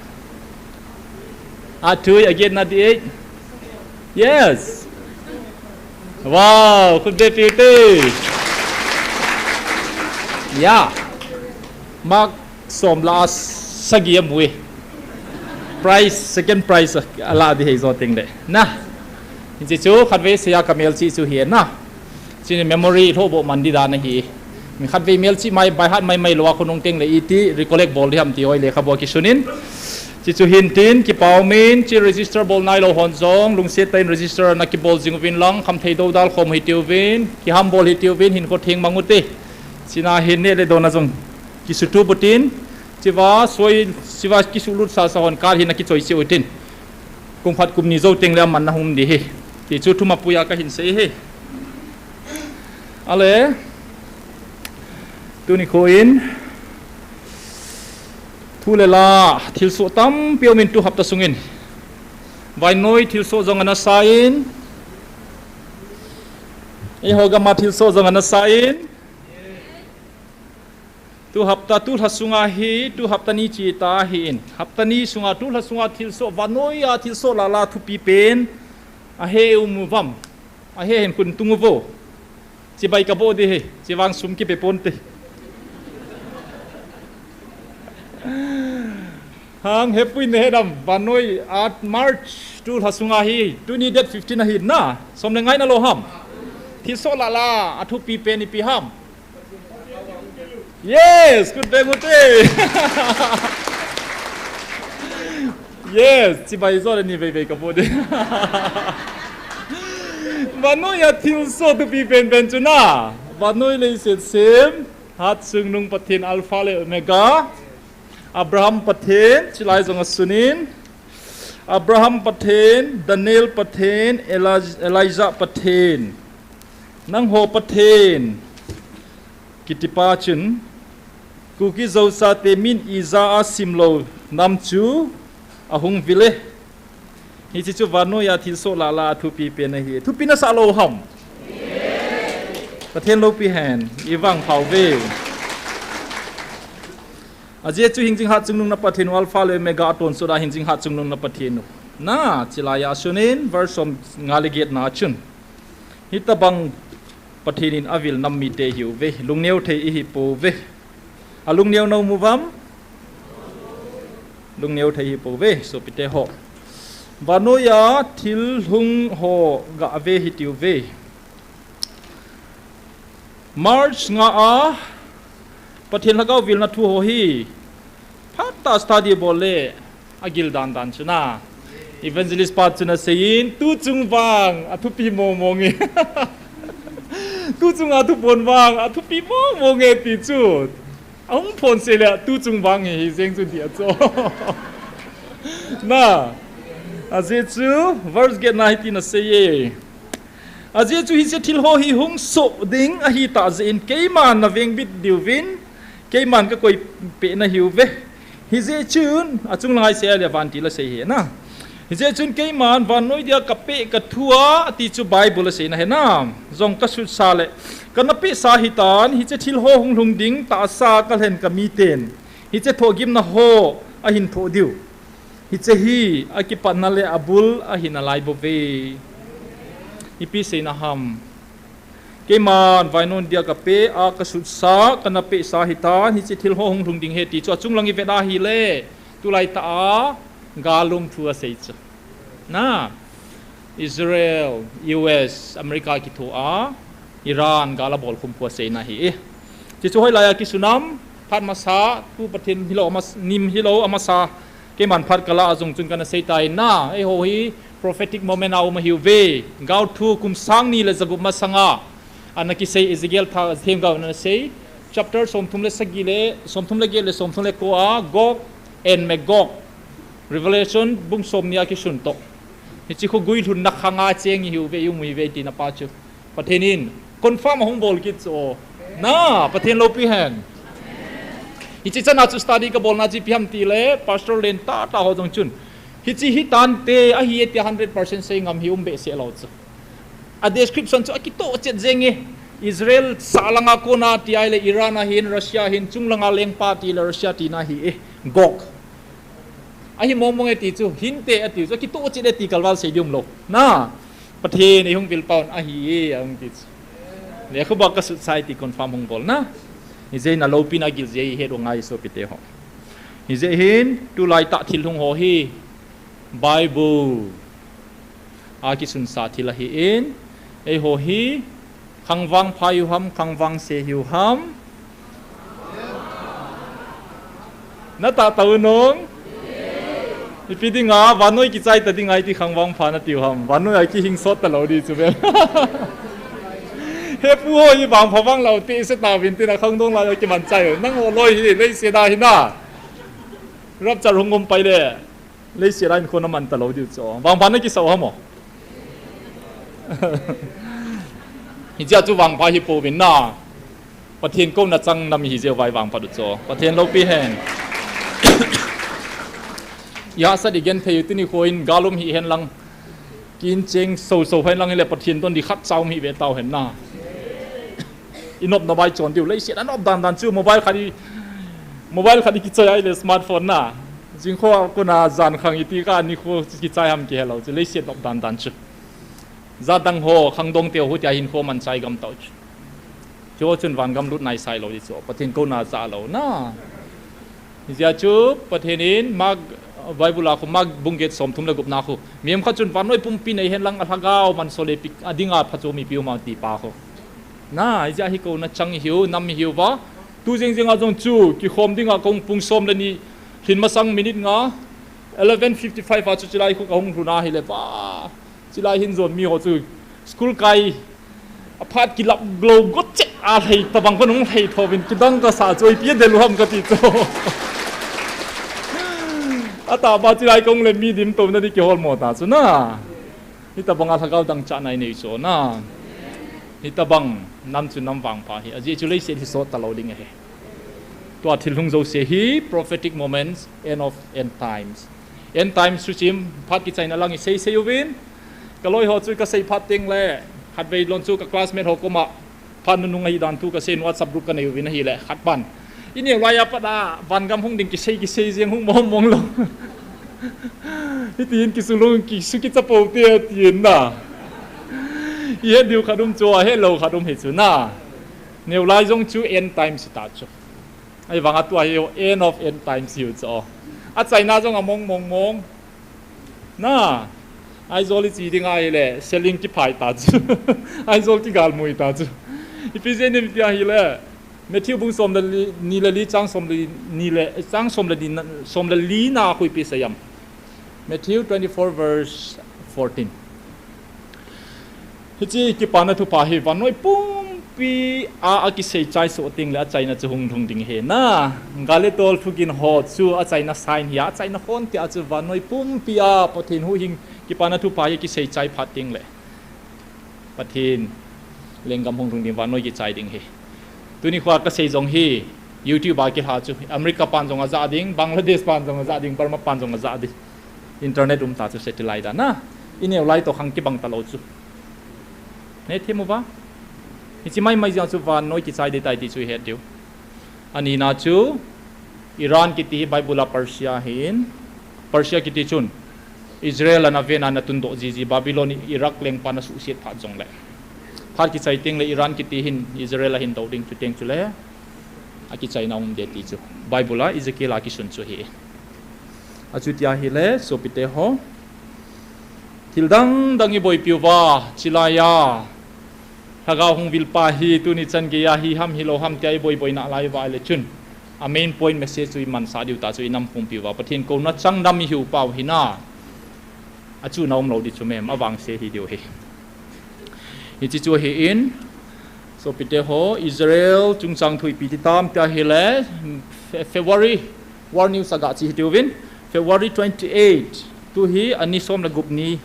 Athui, agetna adih e. Yes. Wow, khut beh peh ute. Ya. Mark som lah a sagi amu e. Prize, second prize ala ding ahi jou teng le. Na. Hiche chu khatvei seiya kamelchih chu ahi na. Hiche hi memory lhoh boh man ding dan ahi. Mi khatvei melchih mai, by heart mai mai lou a khonung teng le iti recollect bol ding ham ti ho hi lekhabu a kisun in. Hiche chu hin tin, kipa um in, hiche register bol nailou hon jong, lungset tah in register na kibol jing uvin lang, khamthei dou dalkhom hitiuvin, kihambol hitiuvin, hinkho theng mang ute. Hiche na hin neh le dona jong kisutup utin, hiche va soi, hiche va kisuhlut sasa hon card hi na kichoi cheh utin. Kum khat kum ni jou teng le aman na hung um ding ahi. Ti chu thumapui a kahin sei ahi. Ale, tuni kho in, thu le la, thilsoh tampi um in tu hapta sung in. Vannoi thilsoh jong ana sa in. Eiho gam a thilsoh jong ana sa in. Tu hapta, tu lha sunga hi, tu hapta ni chita ahi in. Hapta ni sunga, tu lha sunga thilsoh, vannoi a thilsoh lah lah thupi pen. Ahe um uvam. Ahe hen khut tung uvo. Chibai kaboh ding ahi, chuvang sum kipe ponte. Hang, hepui nahet am, vannoi a March tu lha sunga hi, tuni date fifteen ahi na, som le nga nahi lou ham. Thilsoh lah lah, athupi pen ipi ham. Yes, khut beng ute. Yes, chibai jo le ni vei vei kaboh ding. Vannoi a thilsoh thupi pen pen chu na. Vannoi leiset sem, hat sung nung Pathen Alpha le Omega. Abraham Pathen, chulai jong asun in. Abraham Pathen, Daniel Pathen, Elijah, Elijah Pathen. Nangho Pathen. Kitipa chun, Kuki Zo chate min ija a simlou nam chu ahung vil e. Hiche chu vannoi a thilsoh lah lah a thupi pen ahi. Thupi nasah lou ham? Pathen loupi hen, i vangpha uve. Ajeh chu hingjing hatchungnung na Pathen u, Alpha le Omega, atonsot a hingjing hatchungnung na Pathen u. Na, chilai a sunin, verse somnga le get na chun, hitabang Pathen in avil nam mite ihiuve, lungneo thei ihipouve. Alungneo na um uvam? Lungneo thei ihipouve, sopite ho. Vannoi a thil lhung ho gave hitiuve. March nga a Pathen Lhagao vilna thu ho hi phatah a study bol le agil dandan chu na. Evangelist pa chun aseiyin, tuchung vang athupi mong mong e. Tuchung a thuphon vang athupi mong mong e ti chu. Ahung phonsah le tuchung vang hi hijeng chu dia chu. Na, ajeh chu verse get na hitin aseiye. Ajeh chu hiche thil ho hi hung soh ding ahitah jeh in keiman na vengbit diuvin, keiman kakoi peh nahiuve. Hijeh chun, achung langa isei a le vantil asei hi na. Hijeh chun keiman vannoi dia kapeh kathu a, ati chu Bible asei na hi na. Jong kasutsah le, kana pehsa hitan, hiche thil ho hung lhung ding tahsa kalhen kamiten hiche thohgimna ho ahin thoh diu. Hiche hi akipatna le abul ahi nalai bouve. Ipi seina ham? Keiman vannoi dia kapeh a kasutsah, kana pehsa hitan, hiche thil ho hung lhung ding ahi ti chu achung lang ivet a ahile, tulai tah a galum thu asei chu. Na, Israel, U S, America kithoa, Iran gal abolkhum khu aseina ahi e. Hiche chu hoilai a kisun ham, phat masa, thu Pathen hilou, amas-, nim hilou, amasa, keiman phat kala a jong chun kana seitai na, eiho hi prophetic moment a um ahiuve, Gaothu kum sang ni le jagup masanga ana kisei Ezekiel themgao in ana sei, chapter somthum le sagi le, somthum le get le somthum le ko a, Gog and Magog, Revelation bung somni a kisun toh. Hiche khu guilhunna khanga cheng ihiuve, i um ihiuve tina pa chu. Pathen in confirm ahung bol kit chu. Na, Pathen loupi hen. Hiche chana chu study kabolna chu ipi ham tile, Pastor Len tah tah ho jong chun, hiche hitante ahi e tia hundred percent sei ngam hi um behseh lou chu. A description chu akitoh chet jeng e. Israel sah langa kona ti ahile Iran ahin, Russia ahin, chung langa lengpa tile Russia tina ahi e. Gog. Ahi mong mong e ti chu, hinte ati chu, akitoh chet e ti kalval sei ding umlou. Na, Pathen eihung vilpa'n ahi e, ahung ti chu. Lekhabu a kasutsah e ti confirm hung bol na. Hijeh in aloupina gil jeh ihet u ngai sopite ho. Hijeh hin, tulai tah thil lhung ho hi, Bible a kisunsa thil ahin, eiho hi, khangvangpha hiu ham, khangvangse hiu ham. Na tah tah u nong. Ipi dinga, vannoi kichai ta dinga iti khangvangpha natiu ham. Vannoi a kihing sot talou di chu ve. He pu ho hi vangpha vang lou ti se tauvin tina khangdong lai a kiman chai. Nangho loi hi, leiset a hi na. Rapture hung um pai le. Leiset a hin khon aman talou diu chu. Vangpha na kisah u ham o. Hichea chu vangpha hi pouvin na. Pathen kouna chang nam hi jeh uva i vangphat u chu. Pathen loupi hen. I hahsat i genthei u tuni kho in gal um hi hen lang. Kin cheng so so hen lang hile Pathen don di khat cha um hi ve tau hen na. I nop nop a i chon diu leiset a nop dan dan chu mobile khat i, mobile khat i kichoi a ile smartphone na. Jing kho a kona jan khang i ti ka ni kho kichai ham kihelou chu leiset nop dan dan chu. Jat dang ho khangdong teu hu tia hin kho man chai gam tau chu. Chu chun van gam lut nai sai lou di chu. Pathen kouna cha lou na. Hijeh chu Pathen in Mark Bible a khu Mark bung get som thum le gup na khu. Mihem khat chun vannoi pumpi nei hen lang a lhagao man so le pi a dinga phachu mi piu ma ti pa khu. Na, hijeh hi kouna chang hiu, nam hiu va. Tu jing jing a jong chu, kikhom dinga kong pung som le ni, lhin masang minute nga, eleven fifty-five a chu chilai khu ka hung lhun a hile va. Chilai hin jon mi ho chu, school kai, a phat kilap glou got chet a lhei tabang kon hung lhei thovin kidang ka sa chu, ipi del u ham ka ti chu. A ta ba chilai kong le mi dim to na di kihol mo ta chu na. Hitabang a lhagao dang chana i nei chu na. Hitabang nam chu nam vangpha hi. Ajeh chu leiset hi sot talou ding ahi. Tua thil hung jouse hi prophetic moments, end of end times. End times chu chim phat kichaina lang i sei sei uvin. Ka loi ho chu ka sei phat teng le. Khatvei lon chu ka classmate ho koma. Phat nunung ahi dan thu kasei in WhatsApp group kanei uvin ahile, khat pan, "Ineo lai a pat a vangam hung ding kisei kisei jeng hung mong mong lou. Hitin kisu lou, kisu kicha pou te," atin na. Ihet diu khat um chu, ahet lou khat um hi chu na. Neo lai jong chu end times hita chu. Ahivang a tua hi end of end times hiu chu. Achaina jong among mong mong. Na, Aizawl iche ding ahile, selling kiphai ta chu. Aizawl kigalmui ta chu. Ipi jeh inem tia ahile, Matthew bung som le li, ni le li chang som le ni le, chang som le ni na, som le li na khu ipi asei em. Matthew twenty-four verse fourteen. Hiche kipana thupha hi vannoi pumpi a, akisei chai soh teng le achaina chu hung lhung ding ahi na. Gal le tol thugin ho chu achaina sign hi a, achaina hon tia chu vannoi pumpi a Pathen huhhing kipana thupha hi kisei chai phat teng le Pathen lenggam hung lhung ding, vannoi kichai ding ahi. Tuni khoa kasei jong hi YouTube a kilha chu, America pan jong aja ding, Bangladesh pan jong aja ding, Burma pan jong aja ding. Internet um ta chu satellite a na. Ineo lai toh khang kibang talou chu. Nei them uva. Hiche mai mai jong chu vannoi kichai ding tai ti chu ihet diu. Anina chu Iran kiti hi Bible a Persia ahin, Persia kiti chun Israel ana ven a ana tundoh jiji, Babylon, Iraq lengpa ana suhset phat jongle. Phat kichai teng le Iran kiti hin Israel ahin do ding, chuteng chule akichaina um ding ti chu Bible a Ezekiel a kisun chu ahi. Achuti ahile, sopite ho, thil dang dang iboipi uva, chilai a Lhagao hung vilpa hi tuni chan gei a hi ham hilou ham tia iboi boina lai uva ahile chun, a main point message chu imansah diu ta chu inam pumpi uva Pathen kouna chang dam ihiu pau hina. Achuna umlou ding chu mem, avangse hi diu ahi. Hiche chu ahin, sopite ho, Israel chungchang thu ipi ti tam tia ahile, Fe-, February, War News a gache hitiuvin, February twenty-eight, tu hi ani som le gup ni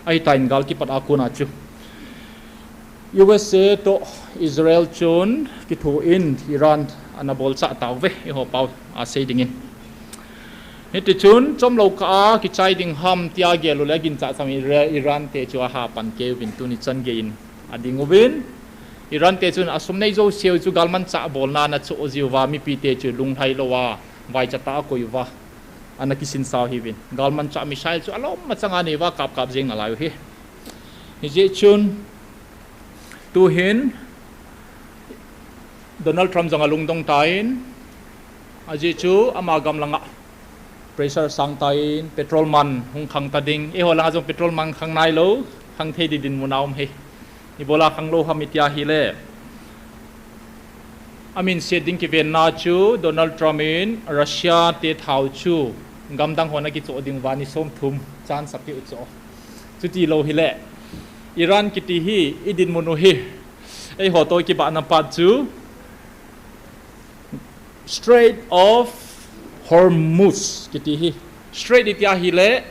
ahitan gal kipat a kona chu U S A toh Israel chun kitho in Iran ana bolchah tauve, eiho pau a sei dingin. Hitichun chomlou kah a kichai ding ham tia gel uleh aginchat cham in Ira-, Iran te chu aha pan keuvin tuni chan gei in ading uvin. Iran te chun asum nei jouseu chu galmanchah bolna ana choh jiuva mipite chu lunglhai louva vaicha tah a akoi uva ana kisinsau hiuvin. Galmanchah missile chu alom achanga aneiuva kap kap jeng nalai u ahi. Hijeh chun tuhin Donald Trump jong alungdong tan, ajeh chu ama gam langa pressure sang tan, petrol man hung khang ta ding, eiho langa jong petrol man khang nailou, khang thei ding dinmun a um ahi. Ibola khang lou ham itia ahile, amin set ding kivenna chu Donald Trump in Russia te thao chu gamdang hon akichoh ding uva ni somthum chance apeh u chu. Chuti lou hile, Iran kiti hi idinmun u hi, eiho toh kibahna pat chu Strait of Hormuz kiti hi. Strait itia ahile,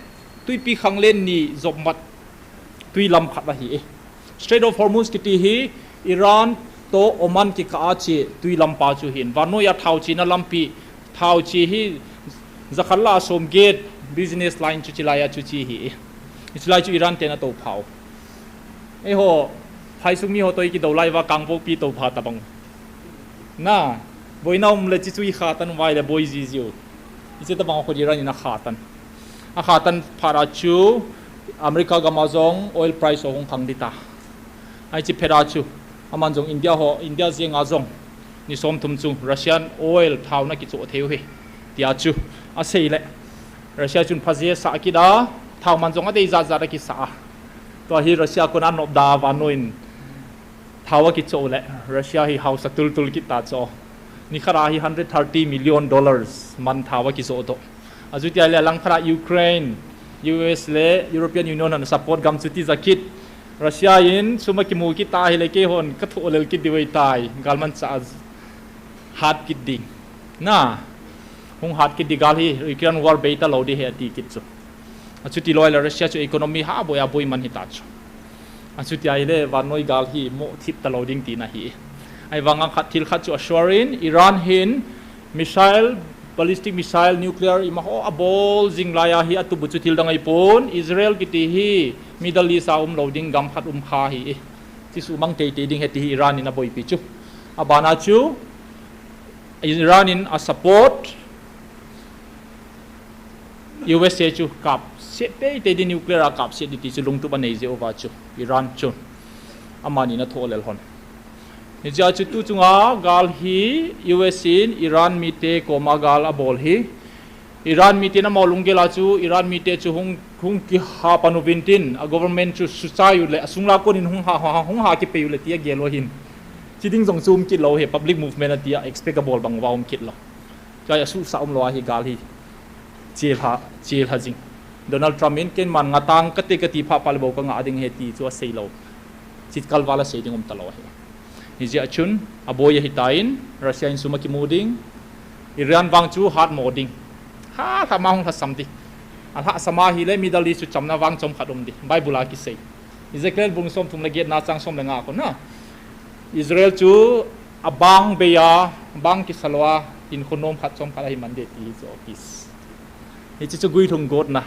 twipi khanglen ni jopmat twi lam khat ahi e. Strait of Hormuz kiti hi Iran toh Oman kikah a che twi lampa chu ahin. Vannoiya thao chena lampi, thao che hi jakhat lah a somget business line chu chilaiya chu che ahi e. Chilai chu Iran ten atoupha u. Eiho, phaisung miho toh ikidou lai uva Kangpokpi toupha tabang. Na, boina um le chi chu ikha tan uva ahile boi jijiu. Hiche tabang a khu Iran in akha tan. Akha tan phat a chu America gam a jong oil price ahung khang ding ta. Hiche phat a chu aman jong India ho, India jenga jong ni somthum chu Russian oil thao ana kichoh thei u ahi, tia chu asei le, Russia chun phaji asah kit a, thao man jong adei jat jat akisah a. Tua hi Russia kona anop da, vannoiyin thao akichoh u le, Russia hi hausa tultul kit ta chu. Nikhat a hi hundred thirty million dollars man thao akijoh doh. Achuti ahile langkhat a Ukraine, U S le European Union hon support gam chu tija kit. Russia in sum akimu kit ta ahile keihon kathoh lel kit diu ahitai, galmanchah a hat kit ding. Na, hung hat kit ding, gal hi Ukraine war bei talou ding ahi ati kit chu. Achuti lou ahile Russia chu economy ha boi a boi man hita chu. Achuti ahile vannoi gal hi moh thip talou ding tina ahi. Ahivanga khat thil khat chu asure in, Iran hin missile, ballistic missile, nuclear imaho abol jing laiya hi atup u chu thil dang ahipon, Israel kiti hi Middle East a umlou ding gam khat um kha ahi. Ti sumang teitei ding ahi ti hi Iran in aboipi chu. Abana chu Iran in a support U S A chu kapset teitei ding, nuclear a kapset ding ti chu lungtup anei jeh uva chu Iran chu amani ana tholel hon. Hijeh a chu tu chunga gal hi U S in Iran mite koma gal abol hi Iran mite in amaho lunggel a chu Iran mite chu hung, hung kiha pan uvin tin, a government chu suchai u le, asung la kon in hung ha, ha, hung ha kipei u le ti agel u ahin. Chi ding jong chu um kit lou hi, public movement ati a expect abol bang uva um kit lou. Chua asuhsah umlou ahi gal hi. Chilha, chilha jing. Donald Trump in keiman nga tang kate kati pha pha le bou kanga ding ahi ti chu asei lou. Chi kalval asei ding um talou ahi. Hijeh a chun, aboi ahitan, Russia in sum akimu ding, Iran vang chu hatmo ding. Ha, lhama hung lhasam ding. Alhasam ahile Middle East chu chamna vang chomkhat um ding. Bible a kisei. Ezekiel bung somthum le getna chang som le nga a kon a. Israel chu abang bei a, bang kisa lou a, hinkho nom khat chomkhat ahi man ding ti hi chu peace. Hiche chu guilhung gotna.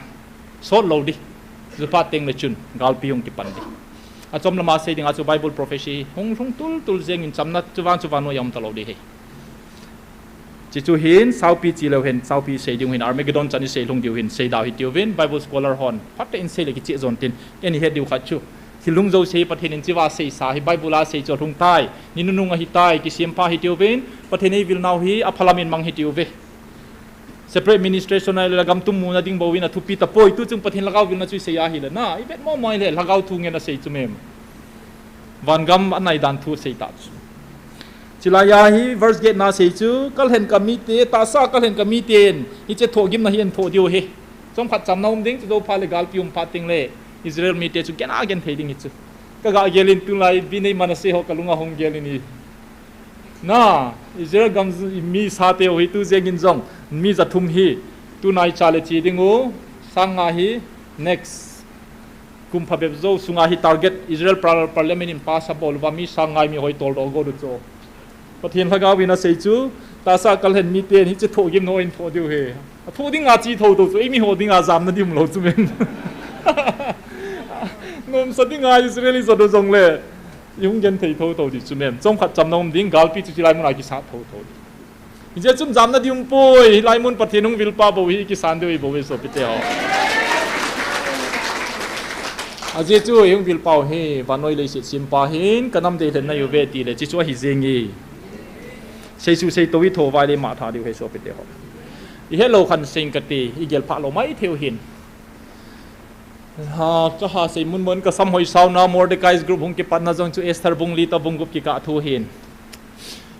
Sot lou ding. Chuphat teng le chun, galpi hung kipan ding. Achom lama sei ding a chu Bible prophecy hung lhung tultul jeng in chamna chu vang chu vannoi a um talou ding ahi. Chi chu hin, saupi chi leu hen, saupi sei ding u hin, Armageddon chan isei lhung diu hin, sei dau hitiuvin, Bible scholar hon, phat in sei le kicheh jon tin, ken ihet diu khat chu. Thil lhung jouse hi Pathen in chiva seisa hi, Bible a sei chu alhung tai, ni nunung ahitai, kisempha hitiuvin, Pathen in eivil nau hi, aphalam in mang hitiuve. Separate administration ahile gam tum muna ding bou in athupi tapoi, tu chung Pathen lhagao vilna chu isei ahile na, ivet mo mo ahile, lhagao thu ngen asei chu mem. Vangam anai dan thu asei ta chu. Chulai a hi verse getna sei chu, kalhen kamite, tahsa kalhen kamiten, hiche thohgimna hi einthoh diu ahi. Chomkhat chamna um ding, chujou phat le galpi um phat teng le, Israel mite chu gena genthei ding hi chu. Kaga gel in tulai, Bnei Manasseh ho kalunga hung gel in hi. Na, Israel gam mi sate ho hi tu jeng in jong, mi jathum hi, tunai cha le che ding u, sang nga hi, next. Kum phabep jou sunga hi target Israel par-, parliament in pass abol uva mi sang nga mi hoi toldoh got u chu. Pathen lhagao in asei chu, tahsa kalhen miten hiche thohgimna einthoh diu ahi. Athoh dinga che thotho chu, eimi ho dinga jamna ding umlou chu mem. Nomsa dinga Israel ijat u jongle, ihung genthei thotho ding chu mem. Chomkhat chamna um ding, galpi chu chulai muna kisat thotho ding. Hijeh chun jamna ding umpoi, hilai mun Pathen hung vilpa bou hi kisan diu ahi bou ve sopite ho. Ajeh chu ihung vilpau hi, vannoi leiset sempa hin, kanam deilhen nahiuve tile, chi chu ahi jeng e. Seisu seitou itho vai le matha diu ahi sopite ho. Ihet lou khan sei inge kati, igel phah lou maithei u hin. Ha, kaha sei mun mun kasam hoi sauna, Mordecai's group hung kipatna jong chu Esther bung li toh bung gup kikah thu hin.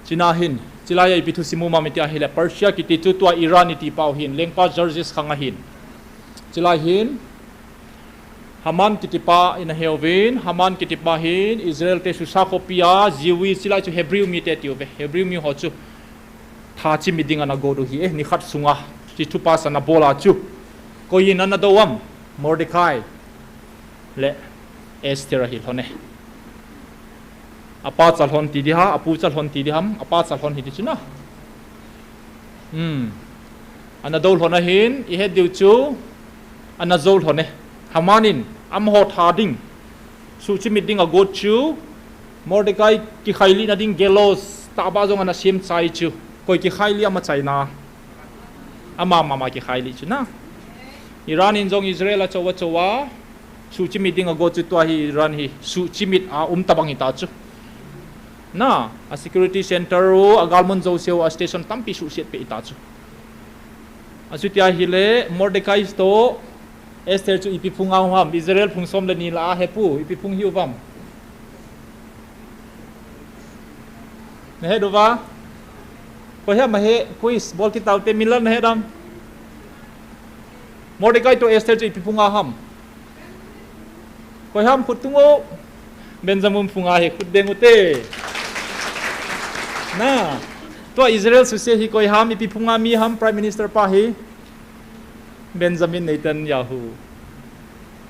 Chuna hin, chulai a ipi thusim um ham iti ahile, Persia kiti chu tua Iran iti pau hin, lengpa Xerxes khang ahin. Chulai hin, Haman kitipa in aheuvin, Haman kitipa hin, Israel te Susa khopi a, Jewish, chulai chu Hebrew mite atiuve, Hebrew mi ho chu. Tha chimit ding ana got u hi e, nikhat sunga, chi thupa sa ana bol a chu. Koi in ana dou ham, Mordecai le Esther ahi lhon e. Apa cha lhon ti di ham, apu cha lhon ti di ham, apa cha lhon hiti chu na. Hmm. Ana dou lhon ahin, ihet diu chu, ana jou lhon e. Haman in, amaho tha ding. Suhchimit ding agot chu, Mordecai kikhailih na ding gallows, tahbeh jong ana sem chai chu. Koi kikhailih ama chaina. Ama mama kikhailih chu na. Iran in jong Israel achou achou a, suhchimit ding agot chu tua hi Iran hi, suhchimit a um tabang hita chu. Na, a security center u, agalmun jouse u, a station tampi suhset peh hita chu. Achuti ahile, Mordecai toh, Esther chu ipi phung a um ham, Israel phung som le ni lah a hepu, ipi phung hi uvam. Nahet uva? Koi ham ahe, quiz, bol kit taute, Miller nahet am? Mordecai toh Esther chu ipi phung a ham? Koi ham khut tung o? Benjamin phung a hi khut deng ute. Na, tua Israel suse hi koi ham, ipi phung a mi ham, Prime Minister pa hi? Benjamin Netanyahu.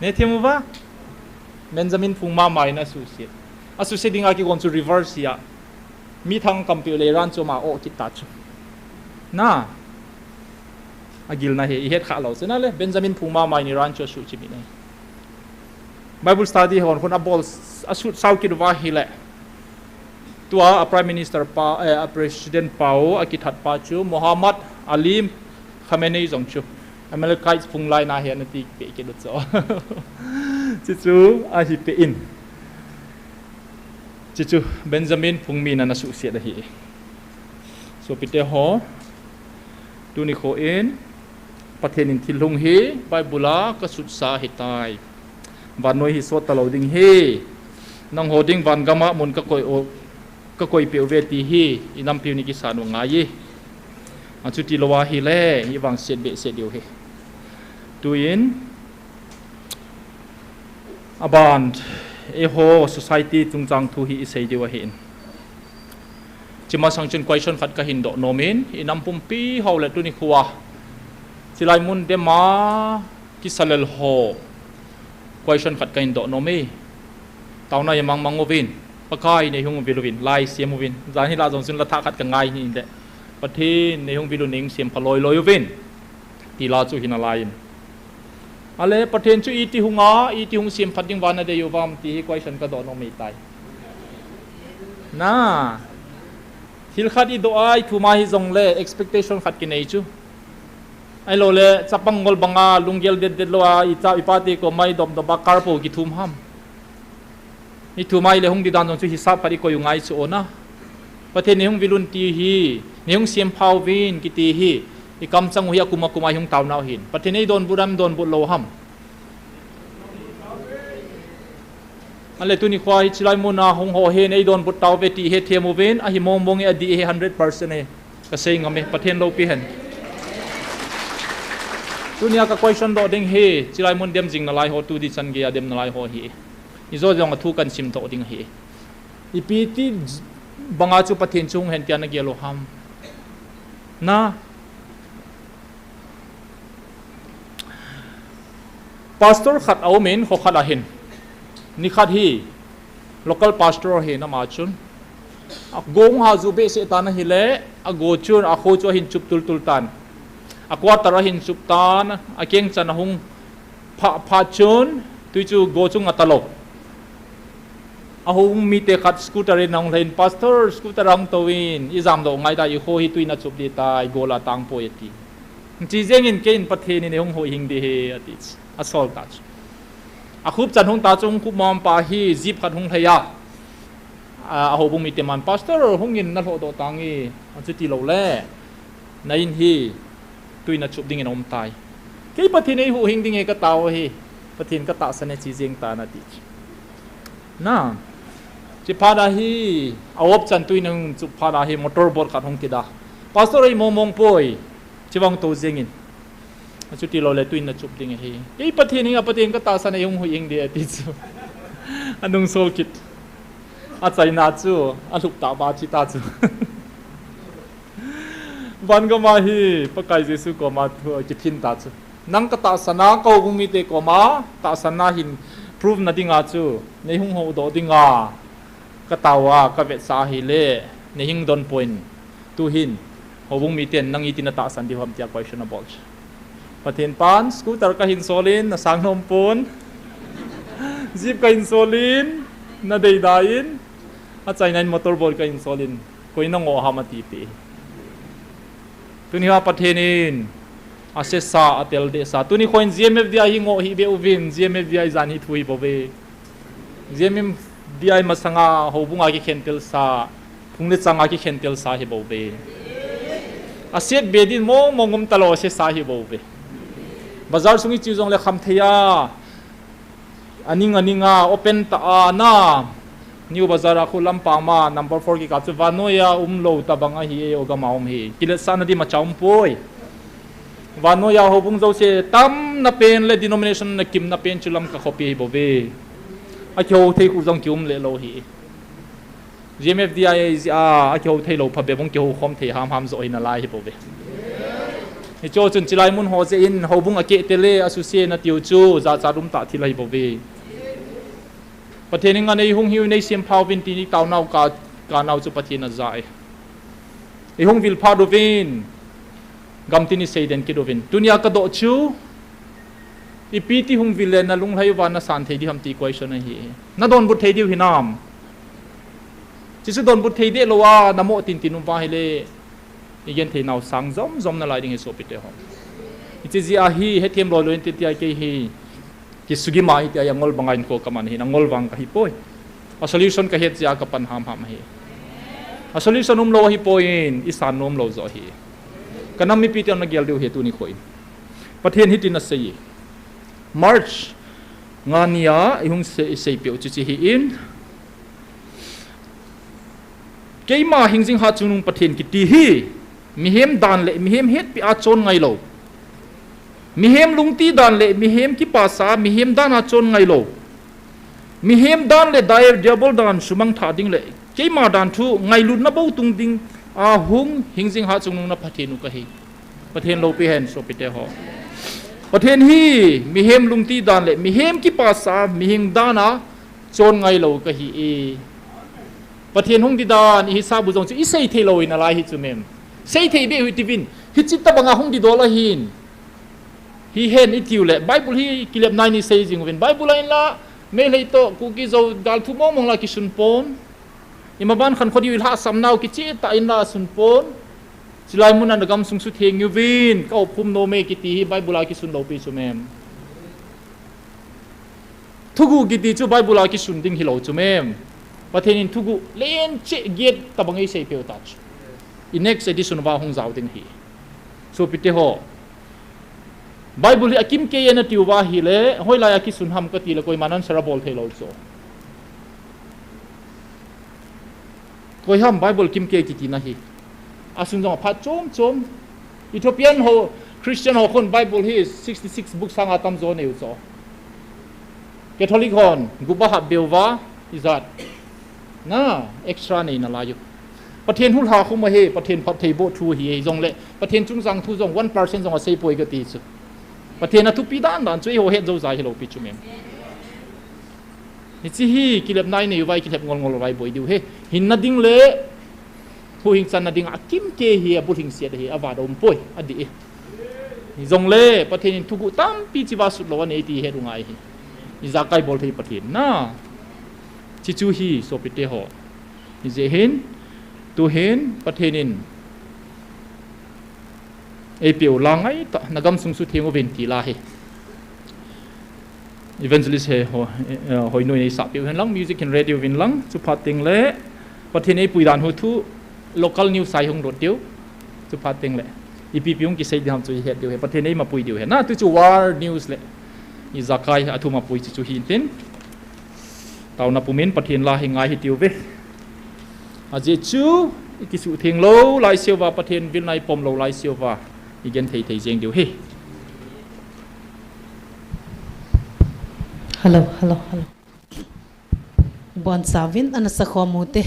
Nahet them uva? Benjamin phung mama in asuse. Asuse dinga kigong chu reverse hi a. Mi thang kampeh u le Iran chu ama o kit ta chu. Na. Agilna hi, ihet kha lou. Chuna le, Benjamin phung mama in Iran chu asuhchimit ahi. Bible study hon hun abol, asut sao kit uva ahile, tua a Prime Minister pa, eh, a President pa u, akithat pa chu Muhammad Ali Khamenei jong chu Amalekites phung lai na hi ana ti pe kit u chu. Chuchu ahi pe in. Chuchu Benjamin phung mi na na suhsiat ahi. Sopite ho, tuni kho in, Pathen in thil hung hi Bible a ka sutsa ahitai. Vannoi hi sot talou ding hi. Nangho ding van gam a mun ka koi u, ka koi peh uve ti hi, i nampiu ni kisan u ngai e. Achuti lou ahile, i vang set behseh diu hi. Tuin, aban, eiho society chungchang thu hi i sei diu ahin. Chima sang chun question khat ka hin doh nom in, i nam pumpi ho le tuni kho a, chilai mun dem a kisa lel ho, question khat ka hin doh nom e. Taona i mang mang uvin, Pakai nei hung vil uvin, lai siam uvin, jan hi la jong chun la thah khat ka ngai hi in le, Pathen nei hung vil un, nei hung siam pha loi loi uvin, ti la chu hi nalai in. Ale, Pathen chu iti hung a, iti hung siam phat ding vang na dei u vam ti hi question ka doh nom e tai. Na, thil khat i doh a, i thum a hi jong le expectation khat kinei chu. Ahilou le, chapang ngol bang a, lunggel det det lou a, i cha, i pa te koma i dom dom a, car po kithum ham. I thum a i le hung di dan jong chu hisap khat i koi u ngai chu o na. Pathen nei hung vil un ti hi, nei hung siam pha uvin kiti hi, i kamchang u hi akum akum a i hung taona u hin. Pathen ei donbut am, donbut lou ham. Ale tuni kho a hi chilai mun a hung ho hin ei donbut tauve ti hethem uvin, ahi mong mong e, adih e, hundred percent e. Ka sei ngam e, Pathen loupi hen. Tuni a ka question doh ding hi, chilai mun dem jing nalai ho, tu di chan gei a dem nalai ho hi. I jo jong a thu kan sim doh ding hi. Ipi ti bang a chu Pathen chu hung hen tia na gel u ham. Na. Pastor khat a um in, kho khat a hin. Ni khat hi, local pastor hi na ma chun. A go hung ha ju behseh tan ahile, a go chun, a kho chu a hin chup tul tul tan. A quarter a hin chup tan, a keng chan a hung pha, pha chun, tui chu go chu nga talou. A houbung mite khat scooter in ahung lhai in, "Pastor, scooter ahung tou in, i jam doh ngai ta, i kho hi tui na chup di ta, i gol a tang poi," ati. Chi jeng in kei in Pathen in ei hung hohhing di hi, ati. A sol ta chu. A khup chan hung ta chu hung khup mama pa hi, jeep khat hung lhai a. A, a houbung mite man, "Pastor, hung in na lhoh doh tang e, achuti lou le. Na in hi, tui na chup ding in a um tai." "Kei Pathen ei huhhing ding e ka tao hi. Pathen ka tahsan e," chi jeng tan ati. Na, chi phat a hi, a op chan tui na hung chup phat a hi, motor boat khat hung kida. "Pastor ei mong mong poi, chi vang tou jeng in. Achuti lou le tui na chup ding ahi. Kei Pathen hi, a Pathen ka tahsan e, ei hung huhhing di," ati chu. A nung sol kit. A chaina chu, a lhup ta ba chi ta chu. Van gam a hi, Pakai Jesu koma thu, kiphin ta chu. "Nang ka tahsan a, ka houbung mite koma, tahsan na hin prove na ding a chu, nei hung ho doh ding a, ka tao a, ka vetsah ahile, nei hung don poi in, tu hin, houbung miten, nang iti na tahsan diu ham," tia question a bol chu. Pathen pan, scooter ka hin sol in, na sang nom pon. Jeep ka hin sol in, na dei da in, a chaina in motor boat ka hin sol in. Koi na ngoh ham ati peh. Tuni a Pathen in, a sesa, a tel deh sa. Tuni kho in G M F D I hi ngoh hih beh uvin, G M F D I jan hi thu hi bou ve. G M F D I masanga houbung a kikhen tel sa, phung le chang a kikhen tel sa hi bou ve. A set be din mong mong um talou a sesa hi bou ve. Bazar sung i chi jong le kham thei a. A ning a ning a, open ta a na. New Bazar a khu lam pang ma, number four kikap chu vannoi a um lou ta bang ahi e, o gam a um hi. Kiletsahna di ma cha um poi. Vannoi a houbung jouse tam na pen le denomination na kim na pen chu Lamka khopi hi bou ve. A kihou thei khu jong ki um le lou hi. G M F D I a, a kihou thei lou pha be bong kihou khom thei ham ham jo hi na lai hi bou ve. Hi cho chun chilai mun ho je in houbung a keh te le a suse na tiu chu ja cha dum ta thil hi bou ve. Pathen in ngan ei hung hiu nei sim phau vin ti ni tau nau ka, ka nau chu Pathen a ja e. Ei hung vil pha du vin. Gam ti ni sei den ki du vin. Tunia ka do chu. Ipi ti hung vil le nalunglhai uva nasan thei diu ham ti question ahi. Nadonbut thei diu hinam? Chuchu donbut thei deh lou a, namo tintin um uva ahile, igenthei nau sang jom jom nalai ding ahi sopite ho. Hiche jeh a hi, hethem loi loi inte tia kei hi. Kisugim a hitia ngol banga hinkho kaman ahin, angol vang kahi poi. A solution kahet jeh a kapan hamham ahi. A solution umlou ahi poi, isan nom lou joh ahi. Kanam mipite nagel diu ahi tuni kho in. Pathen hitin asei e. March nga nia ihung sei, seipeh u chu hiche hi in. Keima hingjing hatchungnung Pathen kiti hi, mihem dan le mihem hetpeh a chon ngailou. Mihem lungti dan le mihem kipasa, mihem dan a chon ngailou. Mihem dan le dia-, diabol dan sumang thah ding le keima dan thu ngailutna bou tung ding a hung hingjing hatchungnung na Pathen u kahi. Pathen loupi hen sopite ho. Pathen hi mihem lungti dan le mihem kipasa, mihem dan a chon ngailou kahi e. Pathen hung di dan ihisap u jong chu isei thei lou in alai hi chu mem. Sei thei beh u hitiuvin. Hiche tabanga hung di dol ahin. Hihen itiu le Bible hi kilep nai ni sei jing uvin. Bible a inla, Meitei toh, Kuki Zo, gal thu mong mong la kisun pon. Imaban khankho diu ilhahsam nau kicheh tah inla sun pon. Chulai mun a nagamsung sutheng uvin, ka opkhum nom e kiti hi Bible a kisun loupi chu mem. Thuguh kiti chu Bible a kisun ding hilou chu mem. Pathen in thuguh lencheh get tabang eiseipeh u ta chu. I next edition uva hung jao ding ahi. Sopite ho. Bible hi akimkei e natiu va ahile, hoilai a kisun ham kati le koiman answer abol thei lou chu. Koi ham Bible kimkei kiti na hi. Asun jong aphat chom chom. Ethiopian ho, Christian ho khun Bible hi sixty-six book sang a tamjo anei u chu. Catholic hon, gup ahap beh uva, ijat. Na, extra nei nalai u. Pathen hulha khum ahi, Pathen phattheiboh thu ahi, hijongle, Pathen chungchang thu jong one percent jong asei poi kati chu. Pathen athupi dan dan chu eiho het jou jai hilou pi chu mem. Hiche hi kilep nai nei uva ikilep ngol ngol uva iboi diu ahi. Hinna ding le, huhhing channa ding a kimkei ahi, abulhing set ahi, avada um poi, adih e. Hijongle, Pathen in thuguh tampi chiva sutlou anei ti het u ngai ahi. Ijakai bol thei Pathen na. Chuchu hi, sopite ho. Hijeh hin, tuhin, Pathen in eipeh u la ngaitah, nagamsung sutheng uvin ti la ahi. Evangelist he ho, eh, hoinoi neisah peh u hen lang, music hin ready uvin lang, chuphat teng le, Pathen eipui dan hu thu, local news a ihung lut diu, chuphat teng le, ipi ipi hung kisei ding ham chu ihet diu ahi, Pathen eimapui diu ahi, na tu chu war news le, ijakai athum apui chu chu hintin. Taona pumin Pathen la hi ngai hitiuve. Ajeh chu, ikisuhtheng lou laiseuva Pathen vilna ipom lou laiseuva, igenthei thei jeng diu ahi. Hello, hello, hello. Bonchauvin ana sakhom ute.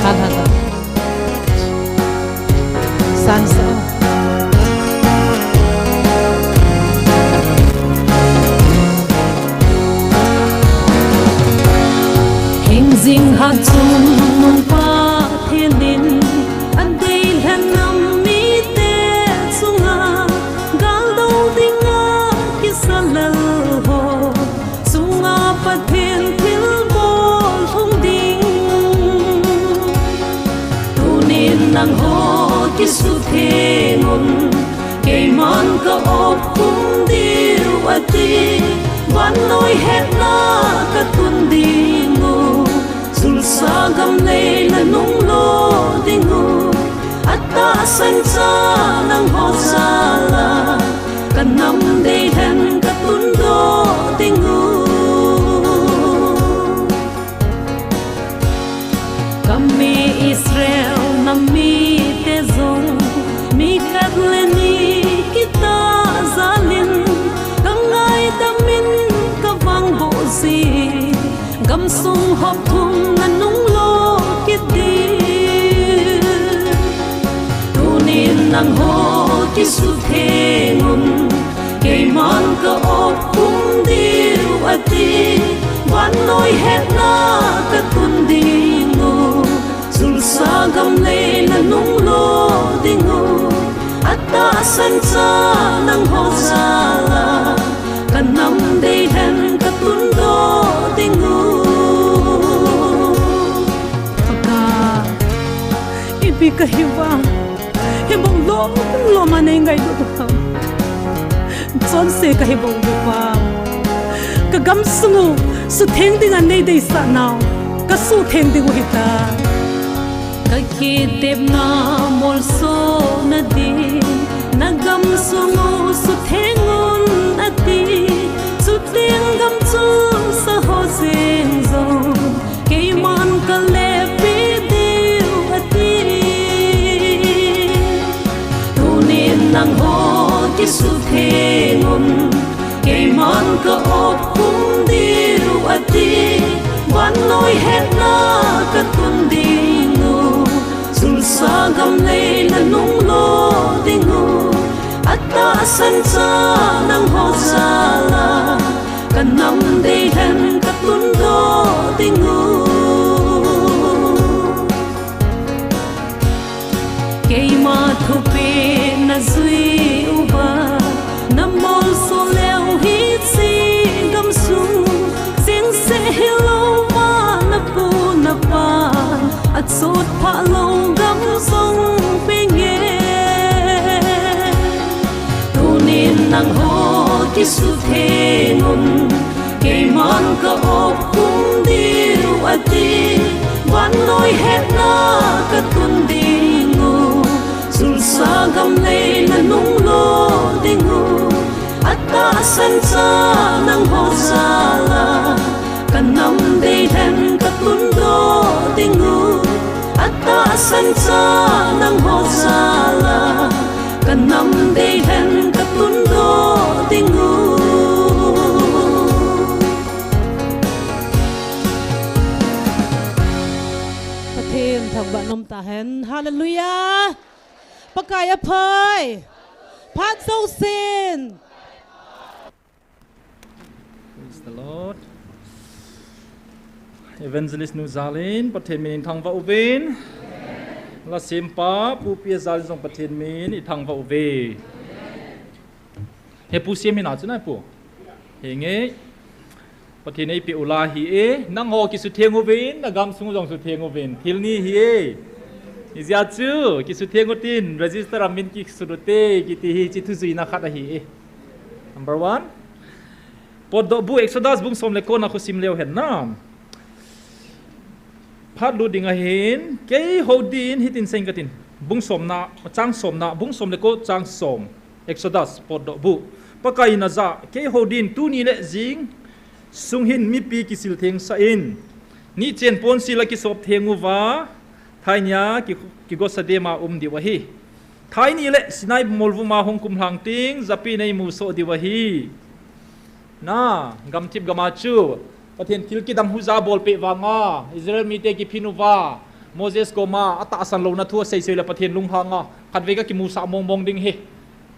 Hal, hal, hal. San sa. Hingjing hatchungnung Pathen in adei lheh nam mite chunga, gal do dinga kisa lal ho chunga Pathen thilbol hung ding. Tunin nangho kisuhtheng un, keiman ka opkhum diu ati, vannoi hetna ka tun ding u, sulsa gam neina nunglo ding u, atahsan cha nangho jal a, ka nam dei lheh ka tundoh ding u. Ka mi Israel nam mite jong, mi khat le ni kitah jal in, ka ngaidam in ka vangboh ji, gamsung hop thumna nung Nangho kisutheng un, keiman ka-op khum diu ati, vannoi hetna katun ding u, Julsa gam lei nanung lo ding u, atahsan cha nangho jal a, kanam deilhen katun doh ding u. Pakai, ipi kahi uvem, hibang lom lom a nei ngailut u ham. Chonse kahi bou uva, kagamsung u sutheng dinga nei deisah nau, kasutheng ding u hitai. Kakitepna molsona ding, nagamsung u sutheng un ati, chuteng gam chu saho jeng jong, keiman kalepi diu ati. Tunin nangho kisutheng un, keiman ka-op khum diu ati, vannoi hetna katun ding u, Julsa gam lei nanung lo ding u, atahsan cha nangho jal a, kanam deilhen katun doh ding u. Keima thupeh najui uva, namolso leu hiche gamsung, jingse hilou va napu napan, achotphah lou gam jong penge. Tunin nangho kisutheng un, keiman ka-op khum diu ati, vannoi hetna katun ding u, Julsa gam lei nanung lo ding u, atahsan cha nangho jal a, kanam deilhen katun doh ding u, atahsan cha nangho jal a, kanam deilhen katun doh ding u. Pathen thangvah nom tahen. Hallelujah. Pakai aphai. Phat jousen. Praise the Lord. Evangelist nu jalin Pathen min in thangvah uvin. Lasempa Pu Pi jalin jong Pathen min in thangvah uve. He Pu Siam hina chu nai Pu. Henge. Pathen eipeh u la hi e, nangho kisutheng uvin, nagamsung jong sutheng uvin. Thil ni hi e. Ijeh chu, kisutheng utin, register a min kisut ute, kiti hi, hiche thujuina khat ahi e. Number one. Potdohbu Exodus bung som le ko na khu sim leu hen na. Phat lut ding ahin, kei hou din hitin seiyin katin. Bung somna, chang somna, bung som le ko chang som. Exodus, Potdohbu. Pakai in ajah, kei hou din tuni le jing sung hin mipi kisil thengsah in. Nichen ponsil a kisop theng uva, thai nia ki, kigosa dem a um diu ahi. Thai ni le Sinai molvum a hung kumlhang ting, japi nei musoh diu ahi. Na, gamthip gam a chu, Pathen thil kidang huja abolpeh vanga, Israel mite kiphin uva, Moses koma, atahsan louna thu aseisei le Pathen lunghang a, khatvei kakimusah mongmong ding hi.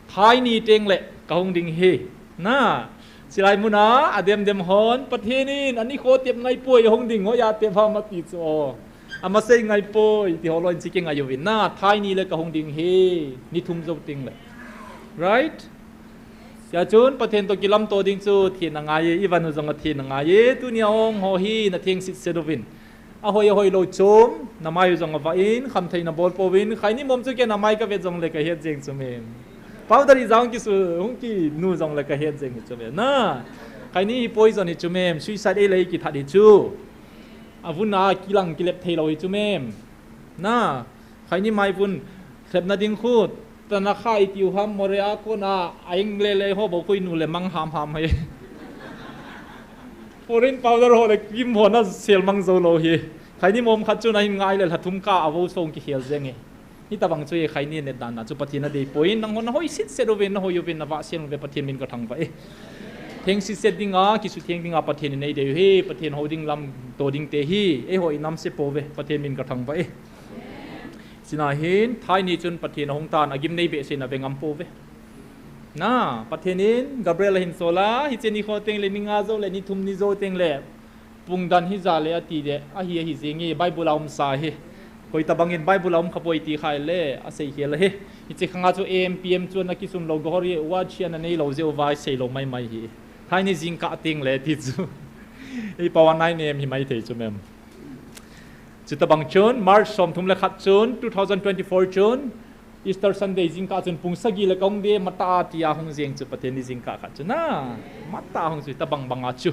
Thai ni teng le kahung ding hi. Na, chulai mun a, ademdem hon, Pathen in, anikho tep ngaipoi, ahung ding, hoiya tep ham ati chu o. Amasei ngaipoi, ti ho loi in chi kingai uvin. Na, thai ni le kahung ding hi, ni thum jou teng le. Right? Tia chun Pathen toh kilamto ding chu thenna ngai e, i van u jong a thenna ngai e, tunia hung ho hi na theng sitset uvin. Ahoi ahoi lou chom, na mai u jong avah in, khamthei na bol pouvin, khaini mom chu kei na mai ka vet jong le ka het jeng chu mem. Powder i jong kisu, hung kinu jong le ka het jeng chu mem. Na, khaini hi poison hi chu mem, suicide ei le ei kithat hi chu. Avun a kilang kilep thei lou hi chu mem. Na, khaini mai vun, thlep na ding khu, tana kha i tiu ham, Moreh a kona, a eng le le ho bou khu i nu le mang ham ham hi. Foreign powder ho le cream ho na sel mang jou lou hi. Khaini mom khat chu na hin ngai le lha thum ka a vo song kikhel jeng e. Hitabang chu e khaini net dan na chu Pathen a dei poi, nang ho na hoi sitset uvin, na hoi uvin, na vah sel uve Pathen min ka thangvah e. Theng sitset dinga, kisutheng dinga Pathen in ei dei u hi, Pathen hou ding lamto ding te hi, eiho i nam se pouve, Pathen min ka thangvah e. China hin, thaini chun Pathen ahung tan, agimnei behseh in ave ngam pouve. Na, Pathen in Gabriel ahin sol a, hiche nikho teng le, ni nga jou le, ni thum ni jou teng le, pung dan hi ja le ati de, ahi, ahi jing e, Bible a um sa hi. Koi tabang in Bible a um kha poi ti kha le, asei khel ahi. Hiche khang a chu A M P M chu ana kisun lou, Gohori Award hi ana nei lou jeh uva, sei lou mai mai hi. Thaini jingkah teng le ti chu. Ei pao a nine A M hi mai thei chu mem. Chutabang chun, March som thum le khat chun, two thousand twenty-four chun, Easter Sunday jingkah chun pung sagi le kaung de, matah a tia hung jeng chu Pathen ni jingkah khat chu na. Matah a hung chu tabang bang a chu.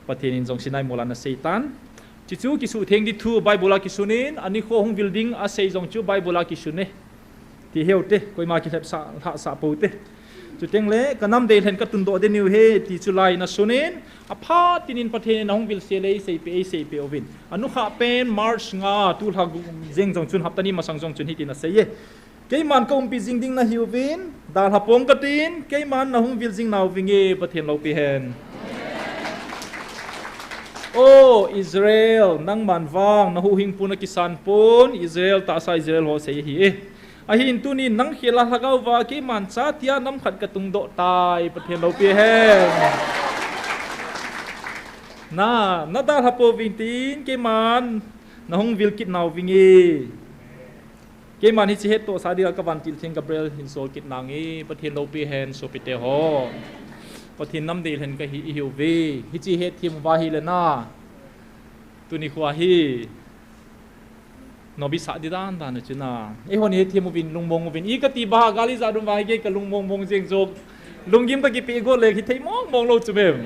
Pathen in jong Sinai mol a ana sei tan. Chuchu kisuh theng di thu Bible a kisun in, ani kho hung vil ding asei jong chu Bible a kisun e. Ti heu te, koima kilhep sa, lha sa pou te. Chuteng le, ka nam dei lhen ka tundoh de niu he, ti chu lai na sun in, aphat tin in Pathen in ahung vil se le, ei sei pe, ei sei pe uvin. Anu kha pen March nga, tu lha gu-, jeng jong chun hapta ni masang jong chun hitin asei e. Keiman ka umpi jing ding nahi uvin, dalha pong ka tin, keiman nahung vil jing nau vinge, Pathen loupi hen. O Israel, nangman vang, nahuhhingpu na kisan pon, Israel tahsa Israel ho sei hi e. Ahin tuni nang khel a lhagao va keiman cha tia nam khat ka tungdoh tai, Pathen loupi hen. Na, na dalha pouvin tin, keiman, nahung vil kit nau vinge. Keiman hiche hettoh sa dia ka vantil theng Gabriel hin sol kit nange, Pathen loupi hen sopite ho. Pathen nam dei lhen ka hi ihiu ve. Hiche hetthem uva hi le na. Tuni khoa hi. Nobi sa di dan dan chu na. Eihon hetthem uvin lungmong uvin. I ka ti ba gali ja dum va hi ke ka lungmong mong jeng jok. Lunggim ka kipe go le hi thei mong mong lou chu mem.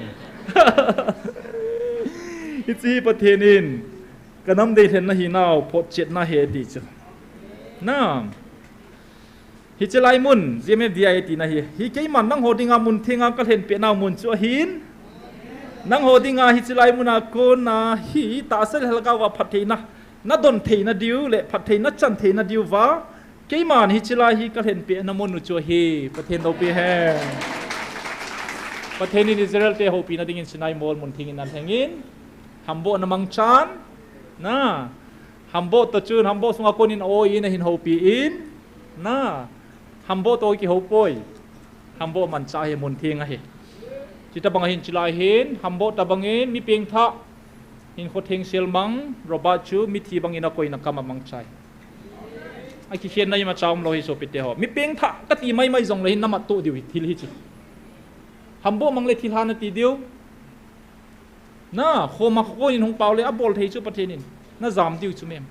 Hiche hi Pathen in. Ka nam dei lhen na hi nau, photchetna he ti chu. Na. Hiche lai mun, G M F D I A tina hi. Hi keiman nangho dinga mun thenga ka lhenpeh nau mun chu ahin. Nangho dinga hiche lai muna kona hi tahsa le lhagao va phattheina. Na don theina diu le phattheina chan theina diu va. Keiman hiche lai hi ka lhenpeh na mun u chu ahi. Pathen loupi hen. Pathen in Israel te houpina dingin Sinai mol mun thengin ana lhengin. Hamboh na mangchan. Na. Hamboh toh chun, hamboh sunga konin a-oi in ahin houpi in. Na. Hamboh toh kihou poi. Hamboh mancha hi mun theng ahi. Chutabang ahin chulai hin, hamboh tabangin, mi pengthah. Hinkho thengsel mang, Robert chu, mithi bangin akoina kam amangchai. Akikhenna imacha umlou hi sopite ho. Mi pengthah, kati maimai jongle hin namat toh diu hi thil hi chu. Hamboh mang le thilha nati diu. Na, khoma kho in hung pao le abol thei chu Pathen in. Na jam diu chu mem.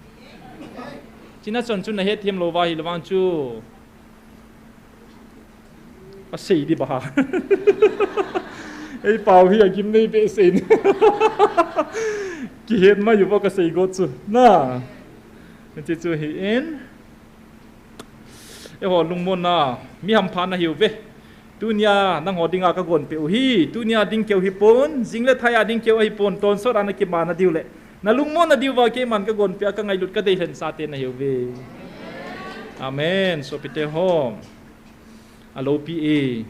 China chon chu na hetthem lou va hi le vang chu. Asei di ba ha. Ei pao hi agimnei behseh in. Kihet mai uva ka sei go chu. Na. Hiche chu hi in. Eiho lungmonna, mi hampha nahiu ve. Tunia nangho dinga ka gonpeh u hi, tunia ding keu hipon, jing le thai a ding keu ahipon, tonsot a na kimana diu le. Na lungmonna diuva keiman ka gonpeh a ka ngailut ka deilhen sate nahiu ve. Amen. Sopite ho. Aloupi e.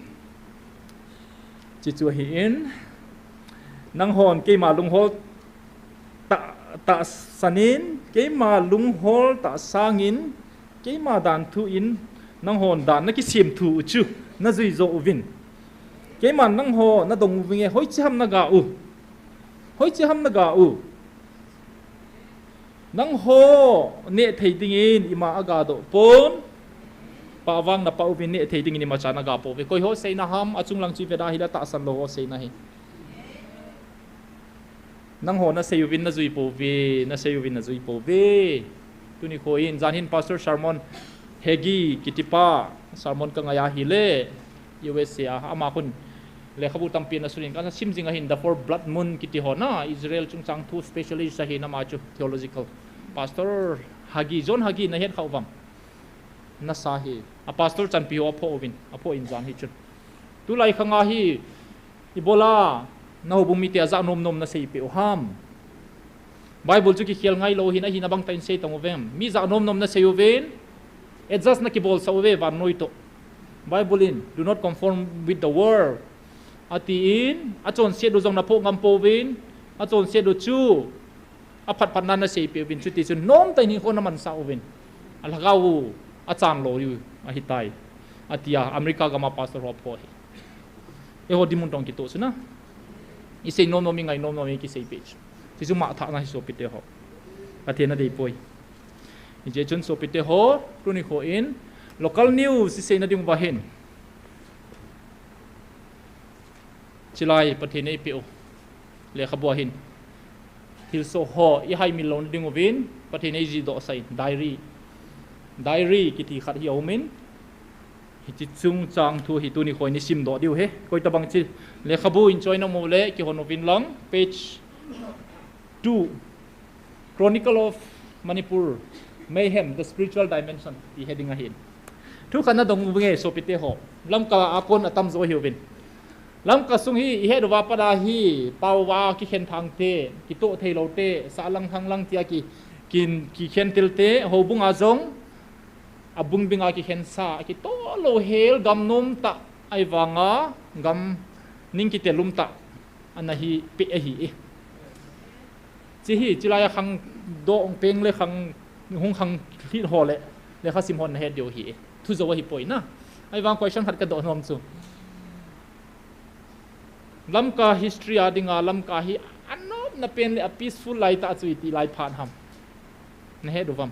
Chuchu ahi in. Nanghon keima lunghol ta, tahsan in, keima lunghol tahsangin, keima dan thu in, nanghon dan na kisem thu u chu, na jui jo uvin. Keiman nangho na dong uvinge, hoiche ham na ga u. Hoiche ham na ga u. Nangho neh thei dingin ima aga doh pon. Pa vang na pa uvin neh thei dingin imacha na ga pouve. Koi ho seina ham, achung lang chu i veda hile tahsan lou ho seina hi. Nangho na sei uvin na jui pouve, na sei uvin na jui pouve. Tuni kho in, jan hin Pastor Sermon Hegi kitipa, sermon ka ngai ahile, U S A, ama khun lekhabu tampi na sunin, ka sim jing ahin, The Four Blood Moon kiti ho na, Israel chungchang thu specialist ahin ama chu, theological. Pastor Hagi, John Hagi, na het khau vam. Na sa hi, a pastor chanpi ho apho uvin, apho in jan hi chun. Tulai khanga hi, ibola, na houbung mite a ja nom nom na sei peh u ham. Bible chu kikhel ngai lou hin, ahin abang tah in sei tang uvem. Mi ja nom nom na sei uvin, adjust na kibol sa uve vannoi toh. Bible in, do not conform with the world. Atin, achonset u jong na phoh ngam pouvin, achonset u chu, aphat phat na na sei peh uvin, chuti chun nom tah in hinkho na mansa uvin. Alhagao u achan lou u ahitai, atia America gam a pastor ho pho hi. Eiho dinmun tong kitoh chu na. Isei nom nom, ingai nom nom, ikisei peh chu. Chuchu mangthah na hi sopite ho. Pathen adei poi. Hijeh chun sopite ho, tuni kho in local news isei na diuva hin, chilai Pathen in eipeh u lekhabu a hin, thilsoh ho ihaimil louna diuvin Pathen in eijih doh sah in, diary. Diary kiti khat hi aumin, hiche chungchang thu hi tuni kho in isim doh diu ahi. Koi tabang chu lekhabu in choi na um uleh kihon uvin lang, page two, Chronicle of Manipur Mayhem, The Spiritual Dimension, ti heading ahin. Thu khat na dong u nge sopite ho. Lamka a kon atam jo hiuvin. Lamka sung hi ihet uva pat a hi, pao va kikhen thang te, kitoh thei lou te, sahlang thanglang tia ki, kin, kikhen til te, houbung a jong, abung bing a kikhen sa, kitoh lou hel gam nom tah, ahivang a gam ning kitel um tah ana hi peh ahi e. Hiche hi, chilai a khangdoh peng le khang, hung khang lhit ho le, lekha sim hon na het diu ahi e. Thu jo ahi poi na. Ahivang question khat ka doh nom chu, Lamka history a dinga Lamka hi anopna pen le a peaceful lai tah chu iti lai phat ham? Na het uvam?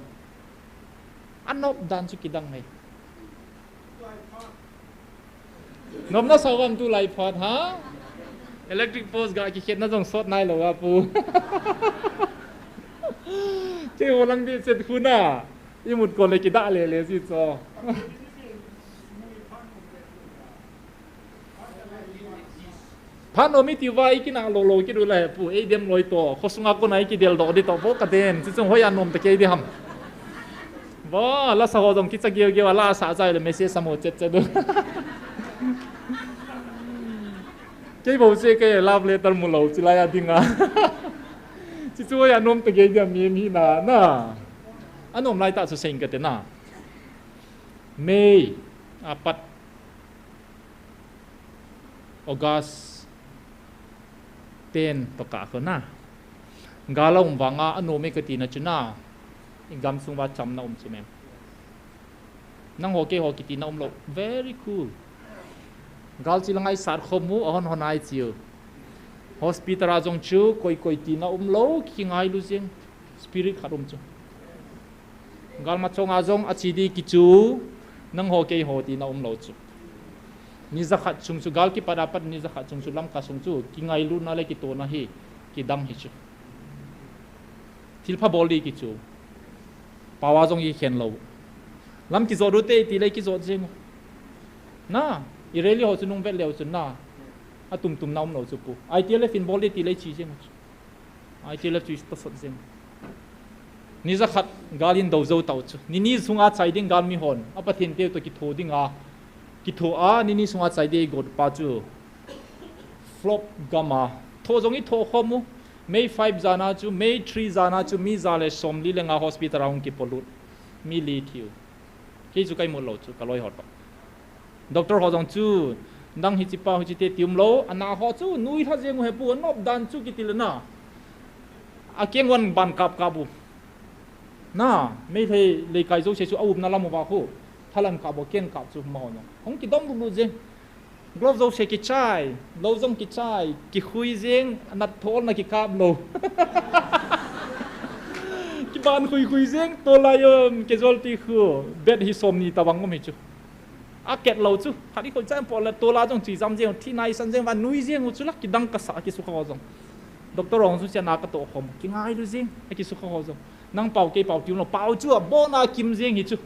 Anop dan chu kidang ahi. Nopna sa uvam tulai phat ha? Electric post ga kikhetna jong sot nai lou a pu. Keiho lang di chet khu na. Imut kon le kidah le le ji cho. Phat nom iti uva ikinah lou lou kit u la he pu, eidem loi to, khosunga kona ikidel doh di to, vo kaden, chuchung hoiya nom ta kei di ham. Vo, lasa ho jong kicha geu geu a, la sa jai le message sa mo chet chet u. Kei bou che kei love letter mu lou, chilai a dinga. Chuchu hoiya nom ta kei di ham, mi, mi na, na. Anom lai tah chu seng kate na. May, apat. August ten toh kah khu na. Gal a um vanga anom e kati na chu na. I gamsung uva chamna um chu mem. Nangho keiho kitina um lou. Very cool. Gal chi la ngai sat khom u, ahon hon ai chiu. Hospital a jong chu koi koi tina um lou, kingailu jeng. Spirit khat um chu. Gal ma chonga jong achi di kichu, nangho keiho tina um lou chu. Ni jakhat chung chu, gal kipat a pat ni jakhat chung chu, Lamka sung chu, kingailuna le kitona hi, kidang hi chu. Thilpha bol di kichu. Pao a jong ikhen lou. Lam kijot u te ti le kijot jeng u. Na, i rally ho chu nung vet leu chun na. Atum tum na um lou chu pu. I T L F in bol di ti le chi jeng u chu. I T L F chu i tasot jeng. Ni jakhat gal in do jou tau chu. Ni ni sunga chai ding gal mi hon. A Pathen teu toh kitho dinga. Kitho a, ni ni sunga chai ding got pa chu. Flop gam a. Tho jong i tho khom u. May five jana chu, May three jana chu, mi ja le som li le nga hospital a hung kipolut. Mi li thiu. Kei chu kai mu lou chu, ka loi ho toh. Doctor ho jong chu, nang hichi pa hichi te ti um lou, ana ho chu, nui lha jeng u he pu, anop dan chu kiti le na. A keng wan ban kap kap u. Na, Meitei leikai jouse chu, a upna lam uva khu. Thalan kap u, keng kap chu, ma ho jong. Hung kidom lut lut jeng. Glove jouse kichai, lou jong kichai, kikhui jeng, nat thol na kikap lou. Kiban khui khui jeng, tol lai um, casualty khu, bed hi som ni tabang um hi chu. A ket lou chu, khat i khoi chai po le tol a jong chi jam jeng, thi nai san jeng, va nui jeng u chu la, kidang kasa, kisukha ho jong. Doctor ho chu sia na ka to khom, kingailu jeng, a kisukha ho jong. Nang pao kei pao ti um lou, pao chu a bon a kim jeng hi chu.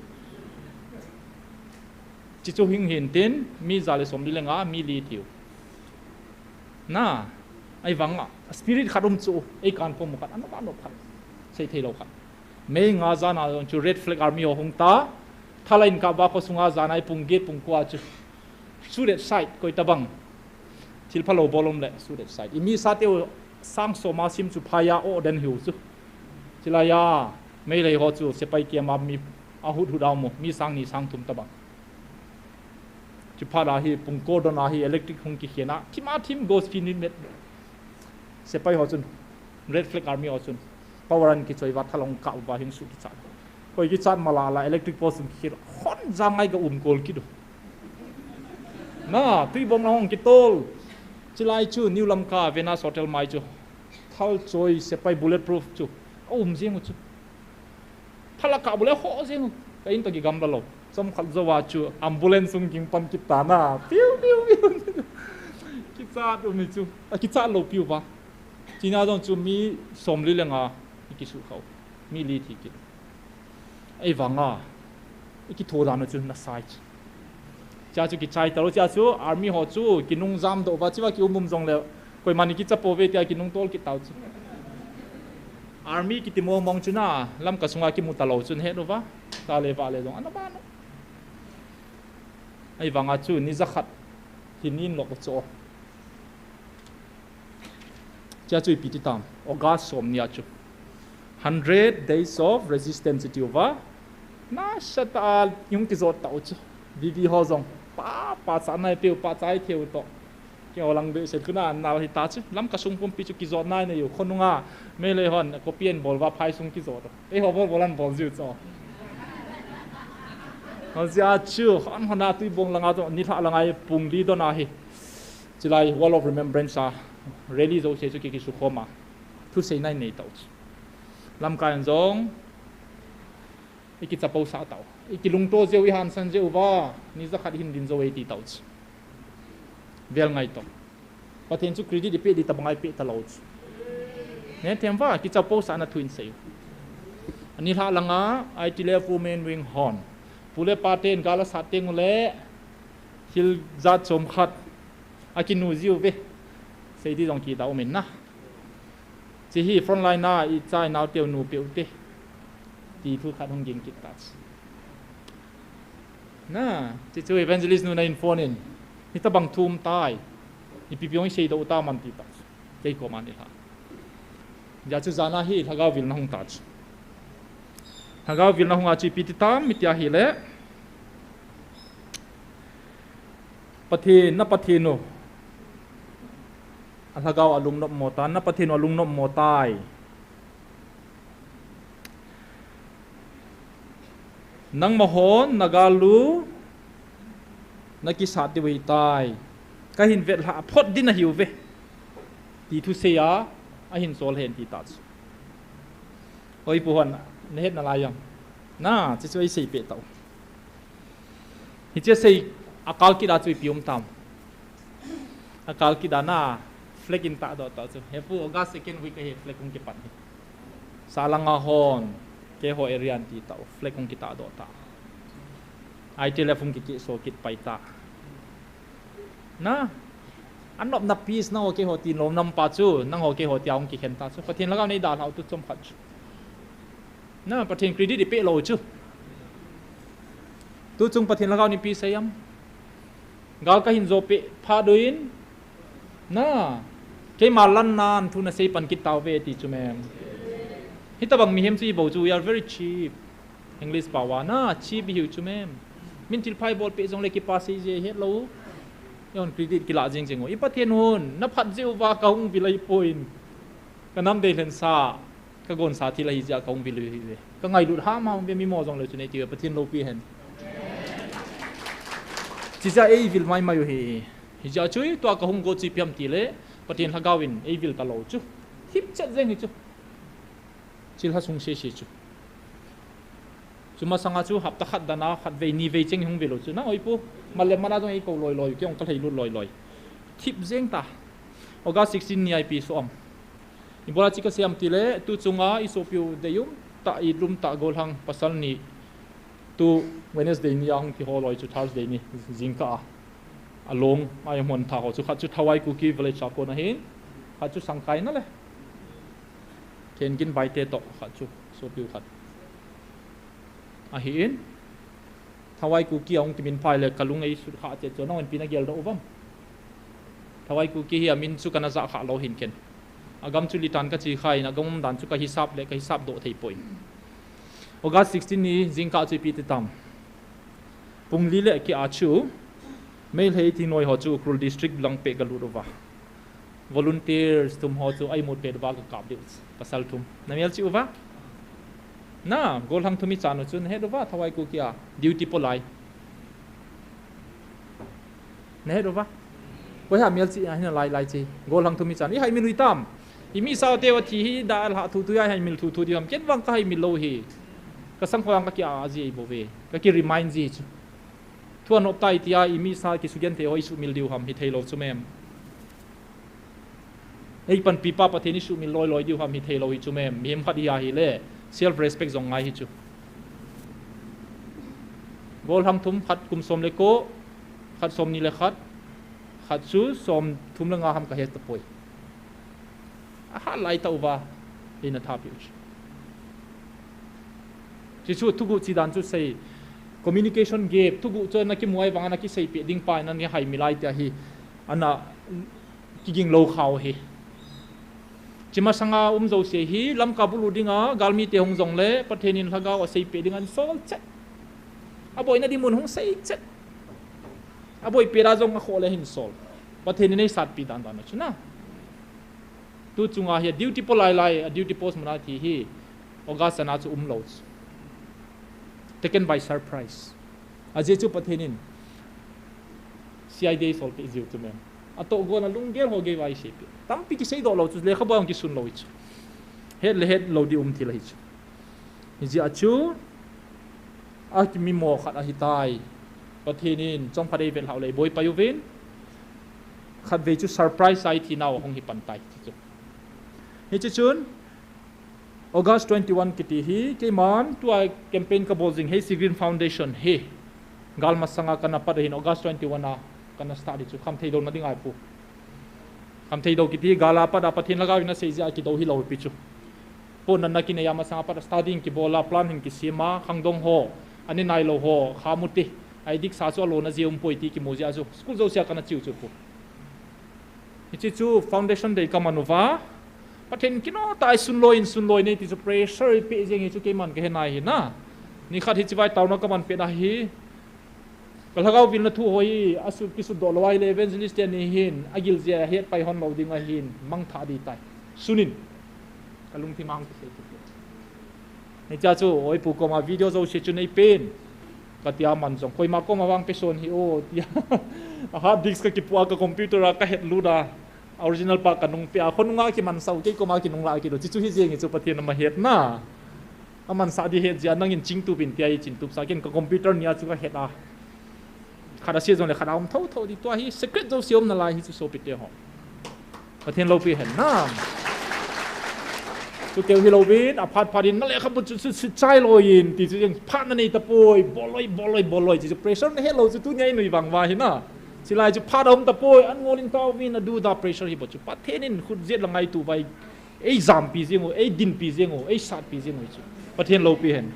Chi chu hing hin tin, mi ja le som li le nga, mi li thiu. Na, ahivang a, spirit khat um chu, ei kan pom khat, anop anop khat. Sei thei lou khat. May nga jana jong chu Red Flag Army ho hung ta, thalan kap uva khosunga jana i pung get pung ko a chu. Suicide, koi tabang. Thilpha lou bol um le, suicide. I mi sa teu sang som a sim chu phai a o den hiu chu. Chilai a, Meitei ho chu, sepai kiam a mi, a hut hut a um u, mi sang ni sang thum tabang. Chu phat a hi, pung ko don a hi, electric hung kikhen a, thim a thim, ghost ki nit met. Sepai ho chun, Red Flag Army ho chun, power an kichoi uva, thalan kap uva, hing su kicha. Koi kichat mala la electric post um kikhel. Hon jam ngai ka um kol kit u. Na, Tuibong lang hung kitol. Chilai chu New Lamka Venus Hotel mai chu. Thal choi sepai bulletproof chu. A um jing u chu. Phalaka bule ho jing u. Ka in to kigam la lou. Chomkhat jou a chu ambulance hung ging pan kit ta na. Piu, piu, piu. Kichat um hi chu. A kichat lou piu va. China jong chu mi somli le nga i kisu khau. Mi li thi kit. Ei vanga. I kitho dan u chu na sai chu. Chia chu kichai ta lou, chia chu army ho chu kinung jam doh va, chia kium um jong le. Koiman i kicha pouve tia kinung tol kit tau chu. Army kiti mong mong chu na, Lamka sunga kimu ta lou chu na het u va. Ta le va le jong ana ban u. Ei vanga chu ni jakhat hin in lok chu. Chia chu ipi ti tam. August som nia chu. Hundred Days of Resistance i tiu va. Nasatah a hung kijot tau chu. V V ho jong. Pa, pachat nai peu, pachat theu to. Kei ho lang behseh khu na nal hi ta chu. Lamka sung pumpi chu kijot nai nai u. Khonunga. Meitei hon, kopi an bol va phai sung kijot. Ei ho bol bol an bol jiu chu. Hojia chu, hon hon a Tuibong langa chu, nilhah langa i pung li don a hi. Chilai Wall of Remembrance a, rally jouse chu ki, kisukhom a. Thusei nai nei tau chu. Lamka in jong, i kichapo sah tau. I kilungto jeh u, i hansan jeh u va, ni jakhat hin din jou e ti tau chu. Vel ngai to. Pathen chu credit i pe di tabang a i pe ta lou chu. Ne them va, kichapo sah na thu in sei u. Ani lha langa, I T L F Women Wing hon. Pu le pa ten gal a sat teng u le, thil jat chom khat. A kinu jiu ve. Sei di jong kita um in na. Chi hi frontline a i chai nau teu nu peu te. Ti thu khat hung ging kit ta chu. Na, chi chu evangelist nu na in phone in. Hitabang thu um tai. Ipi pi hung sei do ta man ti ta chu. Kei ko man i lha. Ja chu jana hi lhagao vil na hung ta chu. Lhagao vil na hung a chu ipi ti tam mi tia hi le. Pathen, na Pathen u. A lhagao a lungnop mo ta, na Pathen u a lungnop mo tai. Nangma hon, na gal u, na kisat diu ahi tai. Ka hin vet lha phot din ahiu ve. Ti thu sei a, a hin sol hen ti ta chu. Oi pu hon, na het na lai jong. Na, chi chu ei sei pe tau. Hiche sei a kal kit a chu ipi um tam. A kal kit a na flag in ta do ta chu. He pu August second week a hi flag hung kipan hi. Salanga hon, keiho area an ti tau, flag hung kita do ta. I T L F hung kiki so kit pai ta. Na, an nop na peace na ho keiho ti nom nam pa chu, nang ho keiho ti a hung kikhen ta chu. Pathen lhagao nei da lhau tu chom khat chu. Na, Pathen credit i pe lou chu. Tu chung Pathen lhagao ni pi sei am. Gal ka hin jo pe pha do in. Na, keima lan nan thu na sei pan kit tau ve ti chu mem. Hitabang mihem chu i bou chu, we are very cheap. English pao a na, cheap i hiu chu mem. Min thil phai bol pe jong le kipa sei je het lou. Yon credit kila jing jing u. I Pathen hun, na phat jeh uva ka hung vil ahi poi. Ka nam dei lhen sa. Ka gon sa thil ahi jeh a ka hung vil u hi ve. Ka ngailut ham ham ve mi mo jong le chu nei ti ve Pathen loupi hen. Chi jeh a ei vil mai mai u hi. Hi jeh a chu tua ka hung go chu ipi ham ti le Pathen lhagao in ei vil ta lou chu. Thip chet jeng hi chu. Chil ha sung se se chu. Chu masanga chu hapta khat dan a khat vei ni vei cheng hung vil u chu. Na oi pu. Mal le mal a jong ei ko loi loi, kei hung ka lhei lut loi loi. Thip jeng ta. August sixteen ni a ipi so am. Ibola chi ka sei am ti le, tu chunga i sopiu deium ta i lum ta golhang pasal ni tu Wednesday ni a hung kiho loi chu Thursday ni jingkah a. A long a i hon tha ho chu khat chu Thawai Kuki village a kon ahin, khat chu Sangkai na le. Ken gin bai te to khat chu sopiu khat. Ahin, Thawai Kuki a hung kimin phai le ka lung ei sut kha che chu, nang in pi na gel do uvam. Thawai Kuki hi a min chu kana ja kha lou hin ken. A gam chu litan ka chi kha in, a gam um dan chu ka hisap le ka hisap do thei poi. August sixteen ni jingkah chu ipi ti tam. Pungli le ki a chu, Meitei ti noi ho chu Ukhrul District lang pe ka lut uva. Volunteers thum ho chu ai mut pet uva ka kap diu pasal thum. Na mel chi uva? Na, Golhang Thum ichan u chu nahet uva, Thawai Kuki a duty po lai. Nahet uva. Koi ham melchih a hin alai lai chi. Golhang Thum ichan. Ihaimil u hitam. Imisa teu athi hi dalha thuthu a ihaimil thuthu diu ham. Ken vang kahaimil lou hi. Kasangkhol a kakia ji bou ve. Kaki remind ji chu. Thu anop tai tia imisa kisugenthei ho isuhmil diu ham hithei lou chu mem. Eipanpi pa Pathen isuhmil loi loi diu ham hithei lou hi chu mem. Mihem khat ihi a hile self respect jong ngai hi chu. Golhang Thum, khat kum som le ko, khat somni le khat, khat chu somthum le nga ham kahe tapoi. Ahat lai tauva, eina thapeh u chu. Chuchu thuguh chi dan chu sei, communication gap, thuguh chu nakimu a vang a nakiseipeh ding pa in nahaimil lai tia hi, ana kiging lou khau hi. Chi masanga um jouse hi Lamka bulu dinga galmite hung jongle Pathen in lhagao aseipeh ding ahin sol chet. Aboina ding mun hung sei chet. Aboipeh a jong akhoh le ahin sol. Pathen in eisatpi dan dan a chu na. Tu chunga hi a duty po lai lai, a duty post mun a thi hi August a na chu umlou chu. Taken by surprise. Ajeh chu Pathen in C I D eisolpeh jiu chu mem. Atohgon a lunggel ho gei va eiseipeh. Tampi kiseidoh lou chu, lekhabu a hung kisun lou hi chu. Het le het lou ding um thil ahi chu. Hijeh a chu, akimimo khat ahitai. Pathen in chomkhat eivet lhah uleh eiboipai uvin. Khatvei chu surprise a ithi nau ahung hi pan tai ti chu. Hiche chun, August twenty-one kiti hi, keiman tua campaign kabol jing Hasey Green Foundation hi. Gal masanga kana pat ahin August twenty-one a kana start hi chu, khamthei douna ding ahi pu. Khamthei dou kiti hi gal a pat a Pathen lhagao in asei jeh a kidou hilou pi chu. Pohnatna kinei a masanga pat a studying kibol a, plan hin kisem a, khangdong ho, ani nailou ho, khamu te, addict sa chu alona jeh umpoi ti kimu jeh a chu, school jouse a kana cheu chu pu. Hiche chu foundation day kaman uva, Pathen kino tah a isun loi in sun loi nei ti chu pressure eipeh jeng hi chu keiman kahe nai hi na. Nikhat hiche vai taona kaman pet a hi, ka lhagao vilna thu ho hi asut kisutdoh lou ahile evangelist te ni hin agil jeh a hetpai hon lou ding ahin mangthah ding tai. Sunin. Kalungthim a hung kisei chu. Hichea chu, oi pu koma video jouse chu neipen. Katia man jong, koima koma vang peson hih o, tia. A hard disk kakipu a ka computer a kahet lut a. Original pa kanung pe a, khonunga kimansah u, kei koma kinunglah kido. Chuchu hi jeng hi chu Pathen ama hetna. Amansah di het jeh a nangin chingtup in tia hi chingtup sa, ken ka computer nia chu kahet a. Khat ase jongle khat a um thotho di tua hi secret jouse um nalai hi chu sopite ho. Pathen loupi hen na. Chuteu hilouvin, aphat phat in na lekhabu chu, chu, chu chai loi in, ti chu jeng phat nanei tapoi, bol loi, bol loi, bol loi, ti chu pressure nahet lou chu tunia inui vang uva hi na. Chilai chu phat aum tapoi, an ngol in tauvin, adu da pressure hi bou chu. Pathen in khutjet la ngaito uva, eijampi jeng u, eidinpi jeng u, eisatpi jeng u chu. Pathen loupi hen.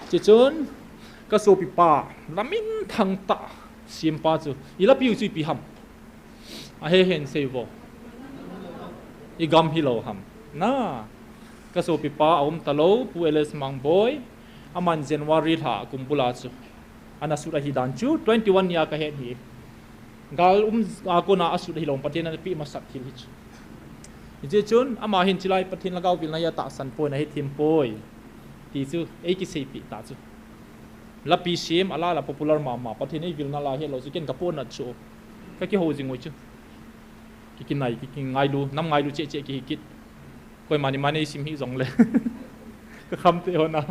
Chuchun, kasopipa, laminthang tah, sempa chu. Ilapi u chu ipi ham. Ahe hen seivo. Igam hilou ham. Na, kasopipa aum talou, Pu L S Mangboi, aman January lha kum bula chu. Ana sut ahi dan chu, twenty-one nia kahet hi. Gal um a kona asut ahilou, Pathen in anapeh masat thil hi chu. Hijeh chun, ama hin chilai Pathen lhagao vilna hi atahsan poi, ahethem poi. Ti chu, eikiseipeh ta chu. Lapi sem, ala la popular mama, Pathen eivilna la hetlou chu, ken kapohnat chu. Kakihou jing u chu. Kikinai, kikingailu, nam ngailu cheh cheh kihi kit. Koima ni mani sim hih jongle. Kakhamte hon a.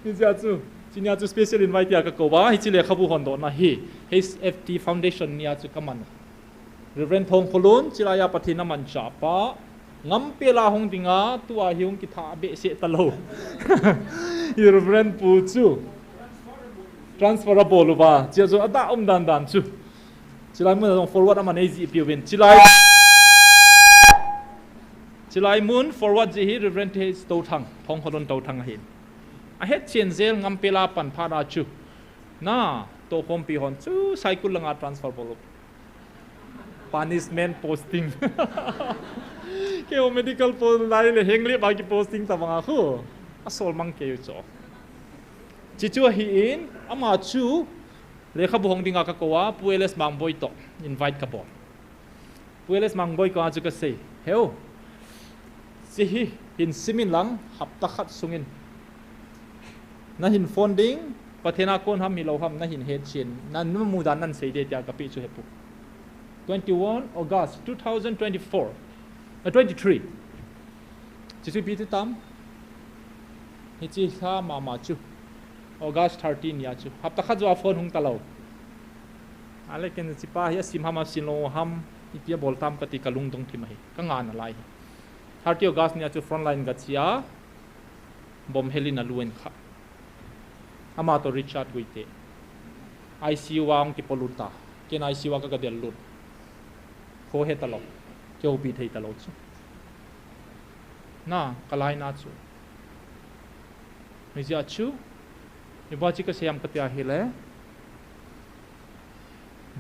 Hijeh a chu, chunia chu special invite a kakou uva, hiche lekhabu hondohna hi, H F T Foundation nia chu kaman. Reverend Thongkholun, chilai a Pathen amanchah pa, Ngampela hung dinga, tua hi hung kitha behseh talou. Hi Reverend pu chu. Transfer abol uva, chea chu ada um dan dan chu. Chilai mun a jong forward aman eijih piuvin. Chilai, chilai mun forward jeh hi Reverend H Touthang, Thongkholun Touthang ahin. Ahetchen jel Ngampela pan phat a chu. Na, tohkhompi hon chu Saikul langa transfer bol u. Punishment posting. Keiho medical post lai le henglep a kiposting tabang a khu. Asol mang kei u chu. Chuchu ahin, ama chu lekhabu hong dinga kakou a, Pu L S Mangboi toh invite kabol. Pu L S Mangboi koma chu kasei, Heu, Hiche hi hin simin lang, hapta khat sungin. Nahin phone ding, Pathen a kon ham hilou ham, nahin hetchen. Namu dan nan sei ding tia kapeh chu hepu. Twenty-one August two thousand twenty-four, uh, twenty-three. Hiche chu ipi ti tam? Hiche lha mama chu August thirteen nia chu. Hapta khat joh a phone hung talou. Ale ken hichepa hi asim ham asim lou ham, ipi abol tam kati kalungdong thim ahi. Kangah nalai hi. Thirty August nia chu frontline gache a, bomb helin alu ahin khah. Ama toh Richard Guite. I C U a hung kipolut ta. Ken I C U a kagadel lut. Kho hetalou. Kihoupi thei talou chu. Na, kalaina chu. Hijeh a chu. Ibola chu kasei ham kati ahile.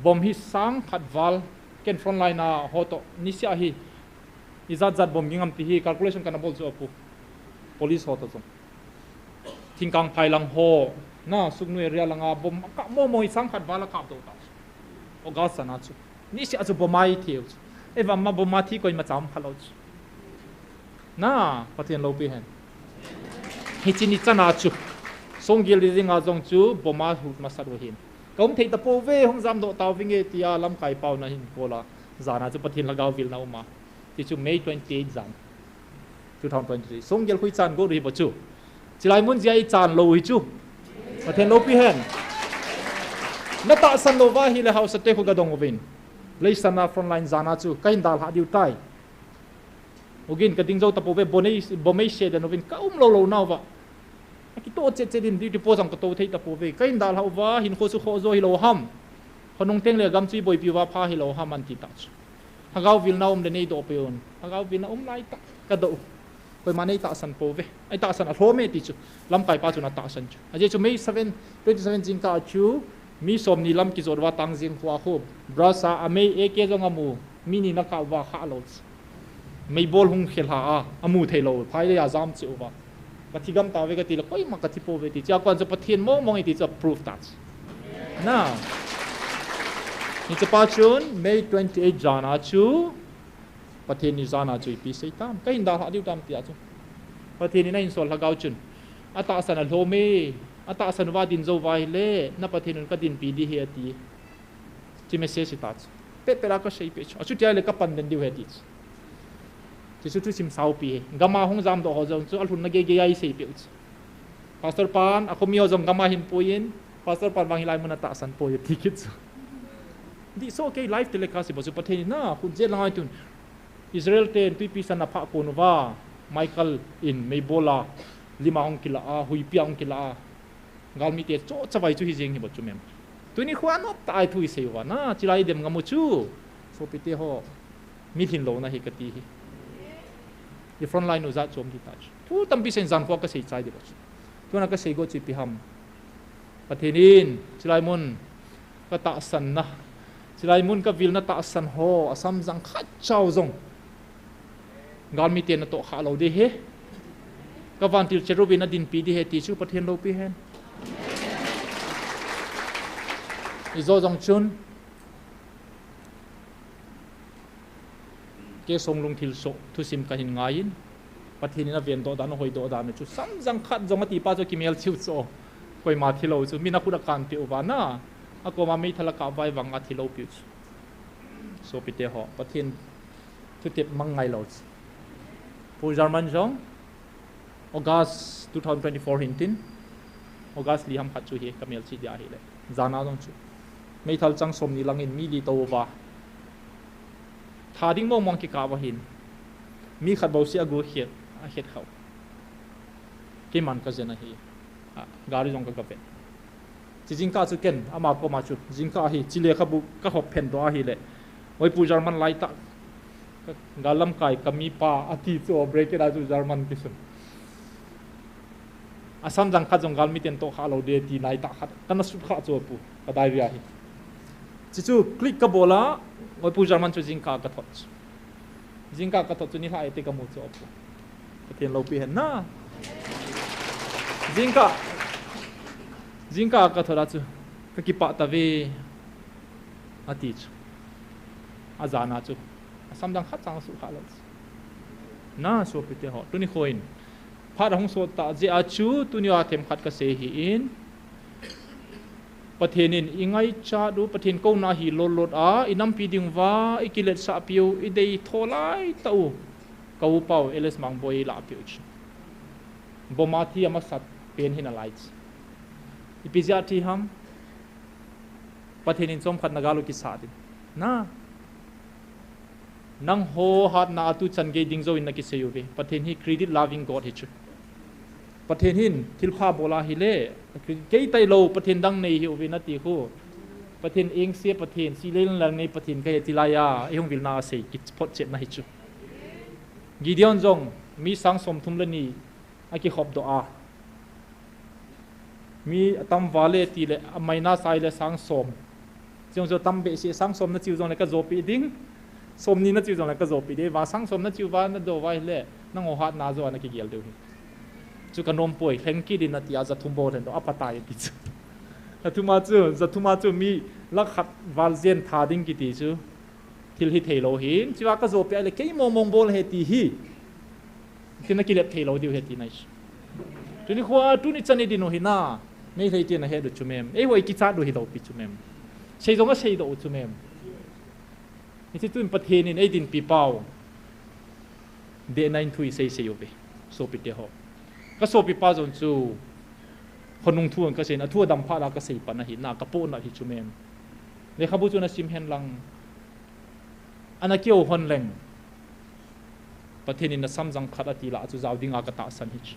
Bomb hi sang khat val, ken frontline a ho toh, niseh a hi, ijat jat bomb ging ham ti hi calculation kana bol chu apu. Police ho toh jong. Thingkang phai lang ho, na, Sugnu area langa bomb akap momo hi sang khat val akap doh ta. August sana chu. Niseh a chu bomb a hi thiu chu. Eivang ma bomb a thi koima cha um khalou chu. Na, Pathen loupi hen. Hiche ni chana chu. Songgel ni dinga jong chu bomb a lut masat u ahin. Kaum thei tapouve, hung jamdoh tauvinge tia lamkai pau nahin kola. Jana chu Pathen lhagao vilna uma. Ti chu May twenty-eight jan. Two thousand twenty-three. Songgel khu ichan got u hi bou chu. Chilai mun jeh a ichan lou u hi chu. Pathen loupi hen. Natahsan louva ahile haosa te khu gadong uvin. Leisana frontline jana chu kahin dalhah diu tai. Ogin kading jou tapouve, bomb ei, bomb eise den uvin kaum lou lou nauva. Akitoh chet chet in duty post jong katou thei tapouve. Kahin dalhah uva, hinkho chu khoh jo hilou ham. Khonung tengle gam chu iboipi uva pha hilou ham anti tah chu. Lhagao vilna um le neidoh peh un. Lhagao vilna um laitah kadoh u. Koiman eitahsan pouve. Eitahsan alhom e ti chu. Lamkaipa chun atahsan chu. Ajeh chu May seven, twenty-seven jingkah a chu mi somni lam kijot uva Tangjing khoa khu. Brush a, amei A K jong amu. Mi ni ana kap uva khahlou chu. Meibol hung khelha a, amu theilou. Phai le ajam cheh uva. Kathi gam tauve katile, koima kathi pouve ti. Chua kon chu Pathen mong mong e ti chu proof tah chu. Na. Hichepa chun May twenty-eight jana chu, Pathen ni jana chu ipi sei tam. Kahin dalhah diu tam tia chu. Pathen in ahinsol lhagao chun. Atahsan alhom e, atahsan uva din jou uva ahile, na Pathen un kadinpi ding ahi ati. Hiche message hita chu. Pet pet a kaseipeh chu. Achuti ahile kapan den diu ahi ti chu. Hiche chu thusim saupi ahi. Gam a hung jamdoh ho jong chu alhunna gei gei a iseipeh u chu. Pastor pan, akhomi ho jong gam a ahin puiyin, Pastor pan vang hilai mun a tahsan poi ati kit chu. Dihsoh kei live telecast hi bou chu Pathen in na, khut jet langa itun. Israel ten twipi san aphah kon uva, Michael in meibol a, lim a hung kila a, huipi a hung kila a. Galmite chohchavai chu hijeng hi bou chu mem. Tuni khu anop tah a thu isei uva na, chilai idem ngam u chu. Sopite ho, milhin louna hi kati hi. I frontline u jat chom di tah chu. Thu tampi seiyin jan khu kasei chai di bou chu. Tuna kasei got chu ipi ham. Pathen in, chilai mun katahsanna, chilai mun kavilna tahsan ho, asam jang khat chau jong. Galmite natoh khah lou ding ahi. Kavantil cherubim nadinpi ding ahi ti chu Pathen loupi hen. Ijou jong chun. Kei songlung thilsoh thusim kahin ngaiyin. Pathen in avendoh dan, ahoidoh dan chu sam jang khat jong atipa chu kimelchih u chu. Koima thilou chu, min akhut akanpeh uva na. Akoma meithal akap uva ahivanga thilou piu chu. Sopite ho, Pathen thutep mang ngailou chu. Pu German jong, August two thousand twenty-four hintin, August li ham khat chu hi kamelchih dia ahile. Jana jong chu. Meithal chang somni langin mi li tou uva. Tha ding mong mong kikah uva hin. Mi khat bou seh agu khet, akhet khau. Keiman kajen ahi. A, gari jong kagavet. Hiche jingkah chu ken, ama koma chu. Jingkah hi, hiche lekhabu kahop phendoh ahile. Oi Pu German laitah. Ka, gal lamkai kamipa ati chu bracket a chu German kisun. Asam jang khat jong galmiten tohkhah lou ding ti laitah khat. Kana sutkhah chu apu, ka diary a hi. Hiche chu click kabol a, Oi Pu German chu jingkah kathot chu. Jingkah kathot chu nilhah ete kamu chu apu. Pathen loupi hen na. Jingkah, jingkah kathot a chu, kakipah tave, ati chu. Ajana chu, asam jang khat chang sutkhah lou chu. Na, sopite ho, tuni khoin phat ahung sot ta jeh a chu, tuni a themkhat kasei hi in. Pathen in ingaichat u, Pathen kouna hi lolot a, inampi ding uva ikiletsah piu, idei tho lai tah u, ka u pau L S Mangboi lah piu chu. Boma thi amasat pen hi nalai chu. Ipi jeh a thi ham? Pathen in chomkhat nagal u kisat in. Na. Nangho hatna a tuchan gei ding jouvin nakisei uve. Pathen hi credit loving God hi chu. Pathen hin thilpha bol a hile, kei tailou Pathen dang nei hi uve nati khu. Pathen engse Pathen, si lei lang nei Pathen kahi ti lai a, eihung vilna a sei kiphotchetna hi chu. Gideon jong mi sang somthum le ni akikhop doh a. Mi atam uva le tile, amaina sai le sang som. Chujong chu tam behseh, sang som nachiu jongle kajopi ding. Somni nachiu jongle kajopi ding. Va sang som nachiu uva nadoh uva hile, nangho hatna joh a nakigel diu hi. Chu kanom poi, lheng kit in ati a, jathum bol hen doh, aphatai ati chu. Jathum a chu, jathum a chu mi lakh khat val jen tha ding kiti chu. Thil hithei lou hin, chua kajopi a le kei mong mong bol he ti hi. Tina kilep thei lou diu he tina hi. Tuni khoa, tuni chan idin u hina. Meitei tina he diu chu mem. Eiho ikichat diu hilou pi chu mem. Sei jong asei doh u chu mem. Hiche tun Pathen in eidinpi pau. Dehna in thu isei sei uve. Sopite ho. Kasopi pa jong chu. Khonung thu an kasei in, athu adam phat a kasei pan ahi, na kapohnat hi chu mem. Lekhabu chu nasim hen lang. Ana kihou hon leng. Pathen in nasam jang khat ati lah a chu jao dinga katahsan hi chu.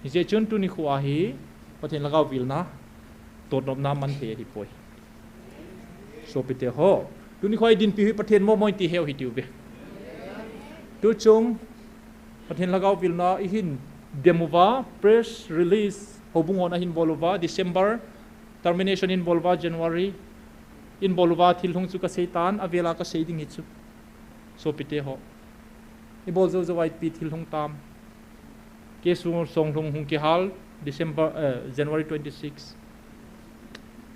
Hijeh chun tuni khoa hi Pathen lhagao vilna totnopna man thei ahipoi. Sopite ho. Tuni khoa idinpi hi Pathen momo in ti heu hitiuve. Tuchung Pathen lhagao vilna ihin dem uva, press release, houbung hon ahin bol uva, December, termination in bol uva, January, in bol uva, thil hung chu kasei tan, avela kasei ding hi chu. Sopite ho. Ibol jou jou a ipi thil hung tam. Kesu Songlhung hung kihal, December, eh, January twenty-six.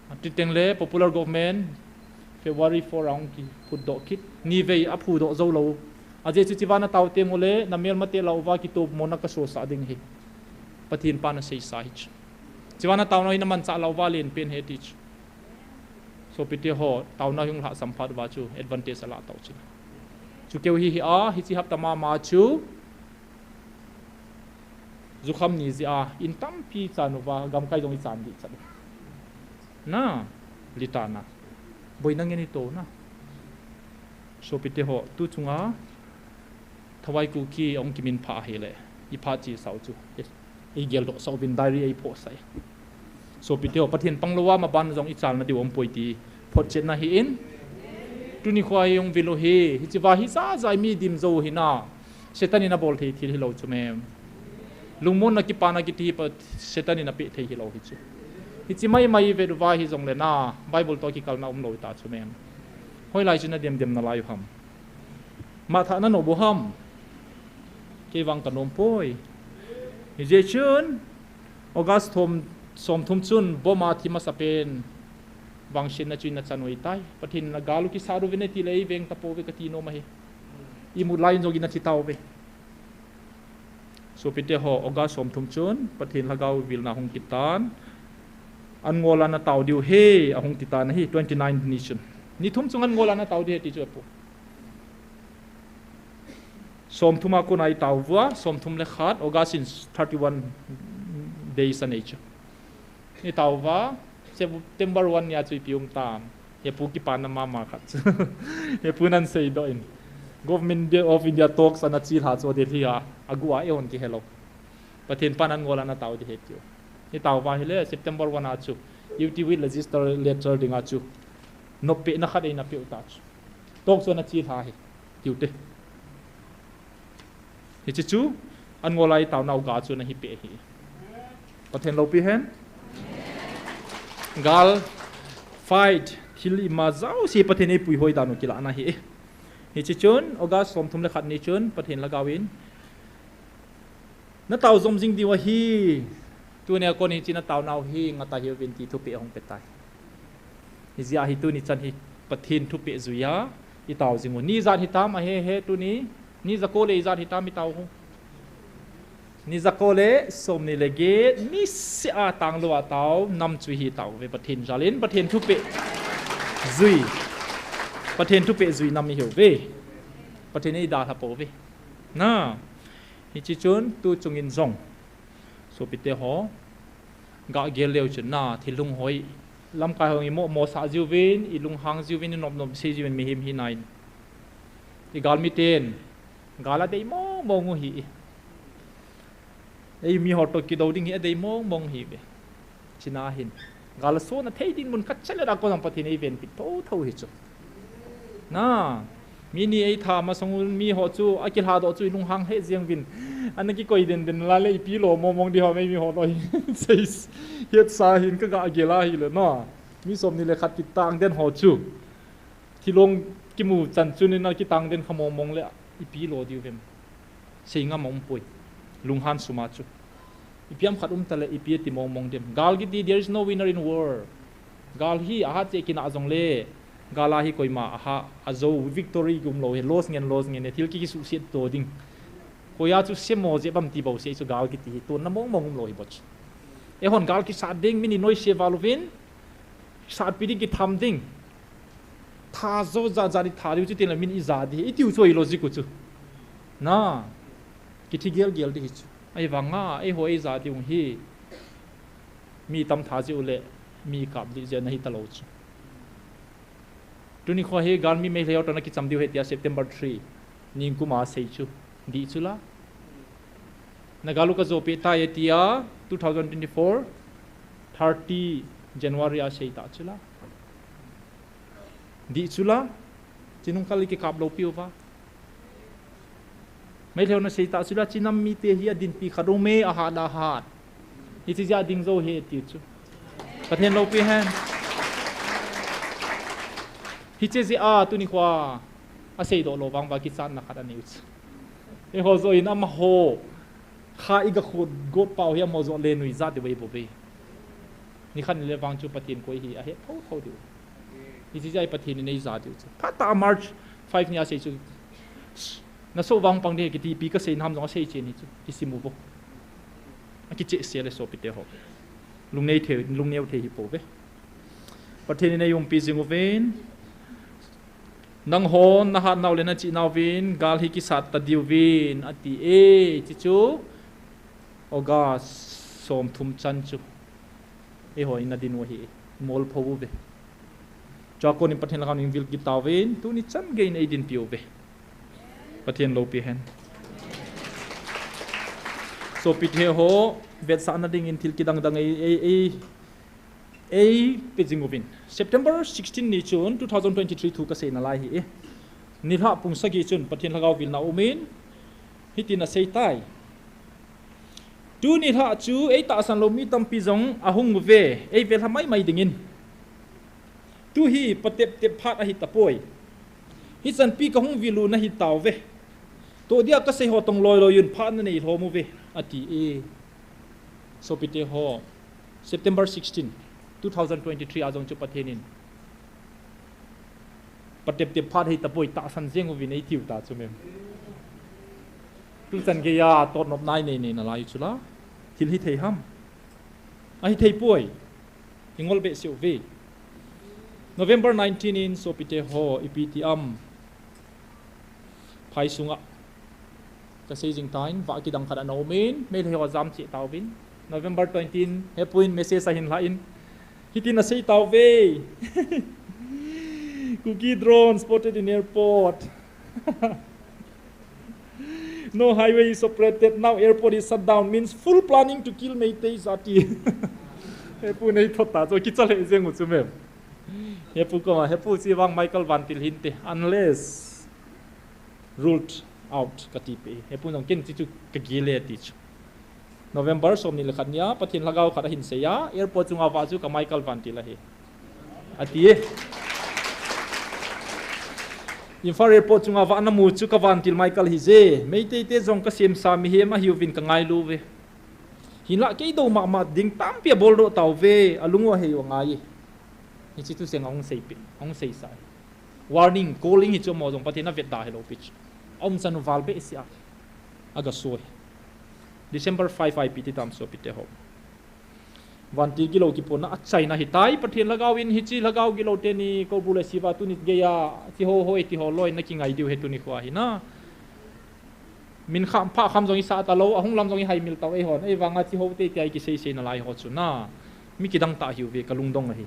Atiteng le popular government, February four a hung kiphut doh kit. Nivei aphu doh jou lou. Ajeh chu chiva natao teng ule, namelmate lah uva kitopmona kasosah ding hi. Pathen pa naseisa hi chu. Chiva natao nau hi namanchah lah uva len pen he ti chu. Sopite ho, taona hung lhahsam phat uva chu advantage alah tau chu. Chu keu hi hi a, hiche hapta mama chu. Jukham ni jeh a, in tampi chan uva, gamkai jong ichan dih chan. Na, litana. Boina ngen ito na. Sopite ho, tu chunga. Thawai Kuki ahung kiminphah ahile, iphat chesa u chu. Eigeldoh sah uvin diary eiphosah e. Sopite ho, Pathen pang louva maban jong ichalna diu umpoi ti photchetna hi in. Tuni khoa hi hung vil u hi, hicheva hi jajai mi dim jou hina. Satan in abol thei thil hilou chu mem. Lungmonna kipana kiti hi pa Satan in apeh thei hilou hi chu. Hiche maimai ivet uva hijongle na, Bible toh kikalna umlou ta chu mem. Hoilai chu nadem dem nalai u ham. Matthah nanop u ham. Kei vang kanom poi. Hijeh chun, August thom, somthum chun, bomb a thi masapen. Vangsetna chu ina chan u ahitai. Pathen in agal u kisat uvin atile eiveng tapouve kati nom ahi. Imut lai in jong ina thi tauve. Sopite ho, August somthum chun, Pathen lhagao vilna hung kitan. An ngol a natao diu ahi, ahung titan ahi, twenty-nine ni chun. Ni thum chung an ngol a natao diu ahi ti chu apu. Somthum a kona itao uva, somthum le khat, August in thirty-one days anei chu. Itao uva, September one nia chu ipi um tam. Hepu kipana mama khat chu. Hepu nan seidoh in. Government of India talks ana chilha chu Delhi a, agu a eihon kihelou. Pathen pan an ngol a natao diu ahi tiu. Itao uva hile, September one a chu. U T with legislature dinga chu. Noppehna khat eina peh u ta chu. Talks chu ana chilha ahi. Tiu te. Hiche chu, an ngol a itaonau ga chu ana hipeh ahi. Pathen loupi hen. Gal, fight, thil ima jouse Pathen in eipuihoi dan u kilahna ahi. Hiche chun, August somthum le khat ni chun, Pathen lhagao in. Natao jom jing diu ahi. Tunia kon hiche nataonau hi ngah ta hiuvin ti thupeh ahung petai. Hijeh a hi tuni chan hi Pathen thupeh juia itao jing u. Ni ijat hitam ahe he tuni. Ni jako le ijat hitam itao ho. Ni jako le somni le get, niseh a tanglou a tao nam chu hitauve. Pathen jalin, Pathen thupeh jui. Pathen thupeh jui nam ihiuve. Pathen in eidalha pouve. Na, hiche chun tu chungin jong, sopite ho, gah gel leu chun na, thil lunghoi, lamkai ho imomo sah jiuvin, ilunghang jiuvin, inopnom sei jiuvin, mihem hina in. Igalmi ten gal adei mong mong u ahi. Eimiho toh kidou ding hi adei mong mong ahiuve. Chuna hin, gal asona thei dinmun khat chele da kon jong Pathen in eivenpi thotho hichu. Na, mi ni eitha masang un miho chu akilhadoh chu ilunghang lheh jeng uvin. Ana kikoi den den la le ipi lo mong mong ding ham, eimiho lo hi. Sei, hetsa hin kagah gel ahile na, mi somni le khat kitang den ho chu, thilong kimu chan chun in akitang den kha mong mong le ipi lo diuvem. Sei ngam aumpoi. Lunghan suma chu, ipi ham khat umta le ipi ati mong mong dem. Gal kiti, there is no winner in war. Gal hi ahat cheh kinah jongle, gal a hi koima aha, ajou, victory umlou hi, loss ngen, loss ngen e, thil ki, kisuhset to ding. Koia chu semo jeh bam ti bouseh chu gal kiti hi tonna mong mong umlou hi bou chu. Eihon gal kisat ding, min inoise val uvin, satpi ding, kitham ding. Tha jo jat jat itha diu chu tin le min ija ding hi, itiu chu ahi logic u chu. Na, kithi gel gel ding hi chu. Ahivanga eiho eija diu hi, mi tam tha jeh u le mi kap dih jeh ana hitalou chu. Tuni kho hi galmi Meitei ho toh ana kicham diu ahi tia September three, ningkuma asei chu. Dih chu la. Na gal u kajo peh tai atia, two thousand twenty-four, thirty January a asei ta chu la. Dih chu la. Chinung kal kikap lou piuva. Meitei hon asei ta chu la, chinam mite hi adinpi khat um e, ahat ahat. Hiche jeh a ding jou ahi tiu chu. Pathen loupi hen. Hiche jeh a tuni khoa aseidoh lou vang uva kichatna khat anei u chu. Eiho joh in amaho kha iga khut got pau hi amaho joh le nuijat diu ahi bouve. Nikhat nile vang chu Pathen koi hi ahet thotho diu. Hiche jeh a hi Pathen in eija diu chu. Phatah a March five ni a asei chu. Nasoh vang pang ding kiti ipi kasei nam jong asei chen hi chu. Kisim uvo. Akichehsel e sopite ho. Lungnei thei, lungneo thei hi pouve. Pathen in eiumpi jing uvin. Nanghon nahat nau le nachih nau vin gal hi kisat ta diuvin ati e, hiche chu August somthum chan chu. Eiho in nadin u ahi, imolpho uve. Chua kon in Pathen lhagao in vil kit tauvin, tuni chan gei in eidinpi uve. Pathen loupi hen. Sopite ho, vetsahna ding in thil kidang dang ei, ei, ei, eipe jing uvin. September sixteen ni chun two thousand twenty-three thu kasei nalai ahi e. Nilhah pung sagi chun Pathen lhagao vilna um in, hitin asei tai. Tuni nilhah chu eitahsan lou mi tampi jong ahung uve, eivel lha mai mai ding in. Tu hi patep tep phat ahi tapoi. Hichan pi kahung vil u nahi tauve. Toh dia kasei ho tong loi loi un phat nanei lhom uve, ati e. Sopite ho, September sixteen, two thousand twenty-three a jong chu Pathen in patep tep phat ahi tapoi, tahsan jeng uvin eitiu ta chu mem. Tuchan gei a totnop nai nei nei nalai u chu la. Thil hithei ham? Ahithei poi. Ingol behseh uve. November nineteen in sopite ho, ipi ti am. Phai sunga kasei jing tan, vah kidang khat ana um in, Meitei ho ajam cheh tauvin. November twenty in, Hepu in message ahin lhah in, hitin asei tauve. Kuki drone spotted in airport. No highway is operated. Now airport is shut down. Means full planning to kill Meiteis ati. Hepu in eithot ta chu, kicha lheh jeng u chu mem. Hepu koma, Hepu, hiche vang Michael vantil hinte, unless ruled out, kati peh. Hepu in jong ken hiche chu kagel e ati chu. November somni le khat nia, Pathen lhagao khat ahin sei a, airport chunga vah chu ka Michael vantil ahi, ati e. Imphal airport chunga vah namu chu ka vantil Michael ahije, Meitei te jong kasemsa mihem ahiuvin kangailu uve. Hinlah kei dou mama ding tampi aboldoh tauve, alung u ahei u angai e. Hiche thuseh ahung seipeh, ahung seisah e. Warning, calling hi chu amaho jong Pathen in avetda hilou pi chu. Aumchan u val behseh a, aga soi. December five a ipi ti tam sopite ho. Vantil gilou kipona achaina hitai, Pathen lhagao in hiche lhagao gilou teni, Koubru le Siva tuni geiya, hiche ho ho e ti ho loi nakingai diu ahi tuni khoa hi na. Min kham pha kham jong isah talou, ahung lam jong ihaimil tau eihon, eivanga hiche ho te tia ikisei sei nalai ho chu na. Mi kidang tah ahiuve kalungdong ahi.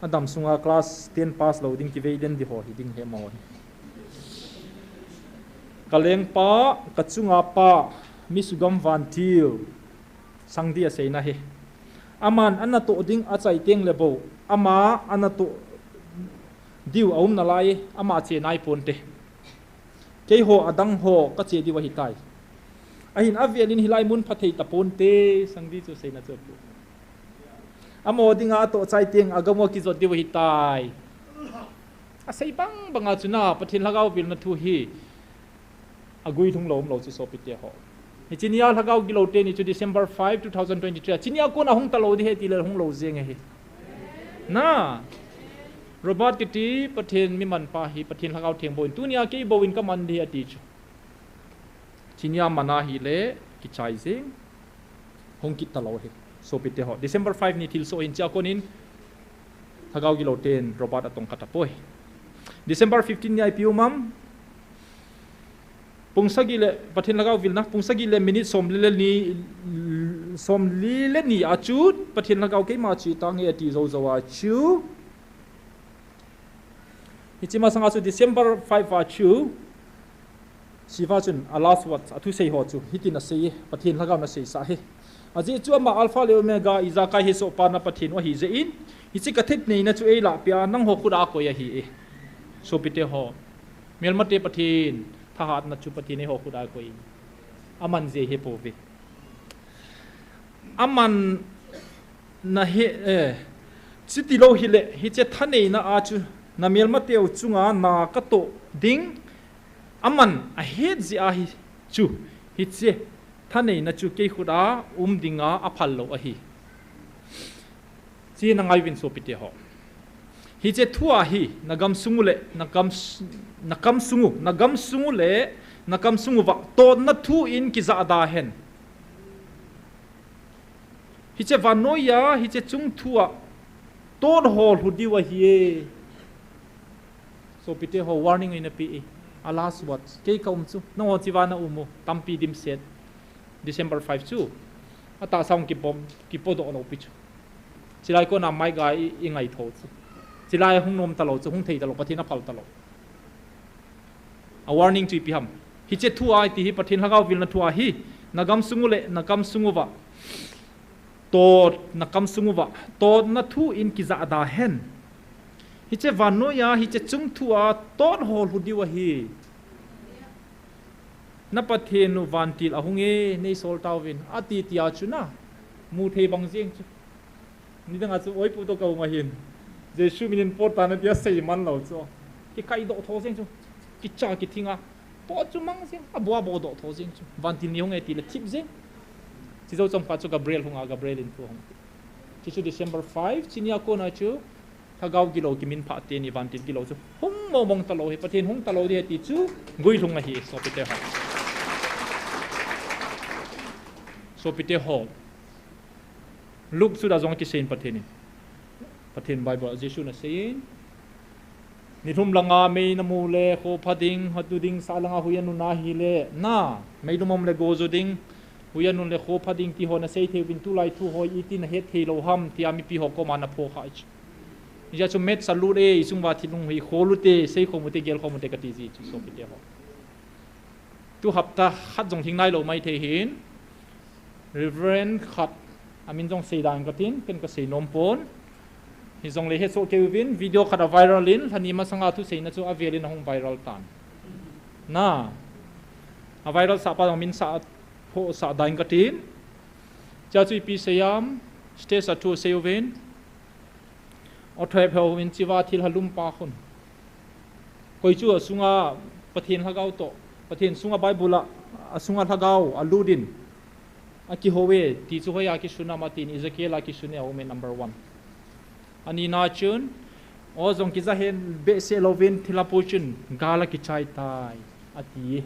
Adam sunga class ten pass lou ding kivei den di ho hi ding ahi mo hi. Kalengpa, kachunga pa, mi sugam vantil, Sangdi aseina hi. Aman anatoh ding achai teng le bou, ama anatoh diu aum nalai, ama ache nai ponte. Keiho adang ho kache diu ahitai. Ahin avelin hilai mun phathei taponte, Sangdi chu seina chu apu. Amaho dinga atoh chai teng agam uva kijot diu ahitai. Asei bang banga chu na, Pathen lhagao vilna thu hi agui lhung lou umlou chu sopite ho. Hiche nia lhagao gilou teni chu December five, two thousand twenty-three a, hiche nia kona hung talou di ahi tile hung lou jeng ahi. Na, Robert kiti Pathen mi manpa hi Pathen lhagao theng bou in, tunia kei bou in kaman di ahi ati chu. Hiche nia mana hile kichai jeng. Hung kit talou ahi. Sopite ho, December five ni thilsoh hin hichea konin lhagao gilou ten Robert atong kha tapoi. December fifteen nia ipi um am? Pung sagi le, Pathen lhagao vilna, pung sagi le minute somli le ni, somli le ni a chu Pathen lhagao keima chu tange ati jou jou a chu. Hiche masanga chu December five a chu, Siva chun a last words, athusei ho chu hitin asei e, Pathen lhagaon aseisah hi. Ajeh chu ama Alpha le Omega, ijakai hesohpa na Pathen u ahi jeh in, hiche kathaneina chu eilahpeh a, nangho khut a akoi ahi e. Sopite ho, melmate Pathen thahatna chu Pathen eiho khut a akoi in, aman jeh ahipouve. Aman nahe, eh, chuti lou hile, hiche thaneina a chu, namelmateu chunga na katoh ding, aman ahet jeh ahi chu, hiche thaneina chu kei khut a um dinga aphal lou ahi. Hiche nangai uvin sopite ho. Hiche thua hi, nagam sung u le, nakam s-, nakam sung u, nagam sung u le, nakam sung uva totna thu in kijahda hen. Hiche vannoiya, hiche chungthua tot ho lhu diu ahi e. Sopite ho, warning eina pe e. A last words. Kei kaum chu, nangho cheva naum u, tampi dimset. December five chu, atahsa hung kipo, kipodoh lou pi chu. Chulai kona maiga i, ingaitho chu. Chulai hung nom talou chu, hung thei talou, Pathen aphal talou. A warning chu ipi ham? Hiche thua iti hi Pathen lhagao vilna thua hi, nagam sung u le, nakam sung uva, tot, nakam sung uva totna thu in kijahda hen. Hiche vannoiya, hiche chungthua tot ho lhu diu ahi. Na Pathen u vantil ahung e, neisol tauvin, ati tia chu na, mu thei bang jeng chu. Nidanga chu oipu toh kaum ahin, Jesu minin pottan ati asei man lou chu, kikaidoh tho jeng chu, kicha kithing a, pot chu mang jeng, abua bodoh tho jeng chu, vantil ni hung e tile thip jeng. Chujou chomkhat chu Gabriel hung a, Gabriel in thu ahung ti. Hiche chu December five, hiche nia kona chu lhagao gilou kiminphah teni vantil gilou chu hung mong mong talou hi, Pathen hung talou di ahi ti chu guilhung ahi, sopite ho. Sopite ho, Luke chu da jong akiseiyin Pathen in, Pathen Bible a Jesu in aseiyin, nilhum langa mei namu le kho pha ding, hatu ding, sah langa hui anun ahile, na, meilum um le go jo ding, hui anun le kho pha ding ti ho nasei thei uvin, tulai thu ho iti nahet thei lou ham tia mipi ho koma napho kha chu. Hijeh chun maths a lut e, ichung uva thil hung hi khol ute, seikhom ute, gelkhom ute kati ji chu sopite ho. Tu hapta khat jong lhing nailou maithei hin, Reverend khat, amin jong seidan katin, ken kasei nom pon. Hijongle hesoh kei uvin, video khat a viral in, lhani masanga thuseina chu avelin ahung viral tan. Na, a viral sahpa jong min sa, pho sah dan katin. Chea chu ipi sei am, stage a thu sei uvin, athoi phe uvin, chiva thil halum pa khun. Koi chu asunga Pathen lhagao toh, Pathen sunga Bible a, asunga lhagao alut in, akihou e, ti chu hoiya kisun am atin, Ezekiel a kisun e, aume number one. Anina chun, O jong kija hen behseh louvin thilha pu chun gal akichai tai, ati.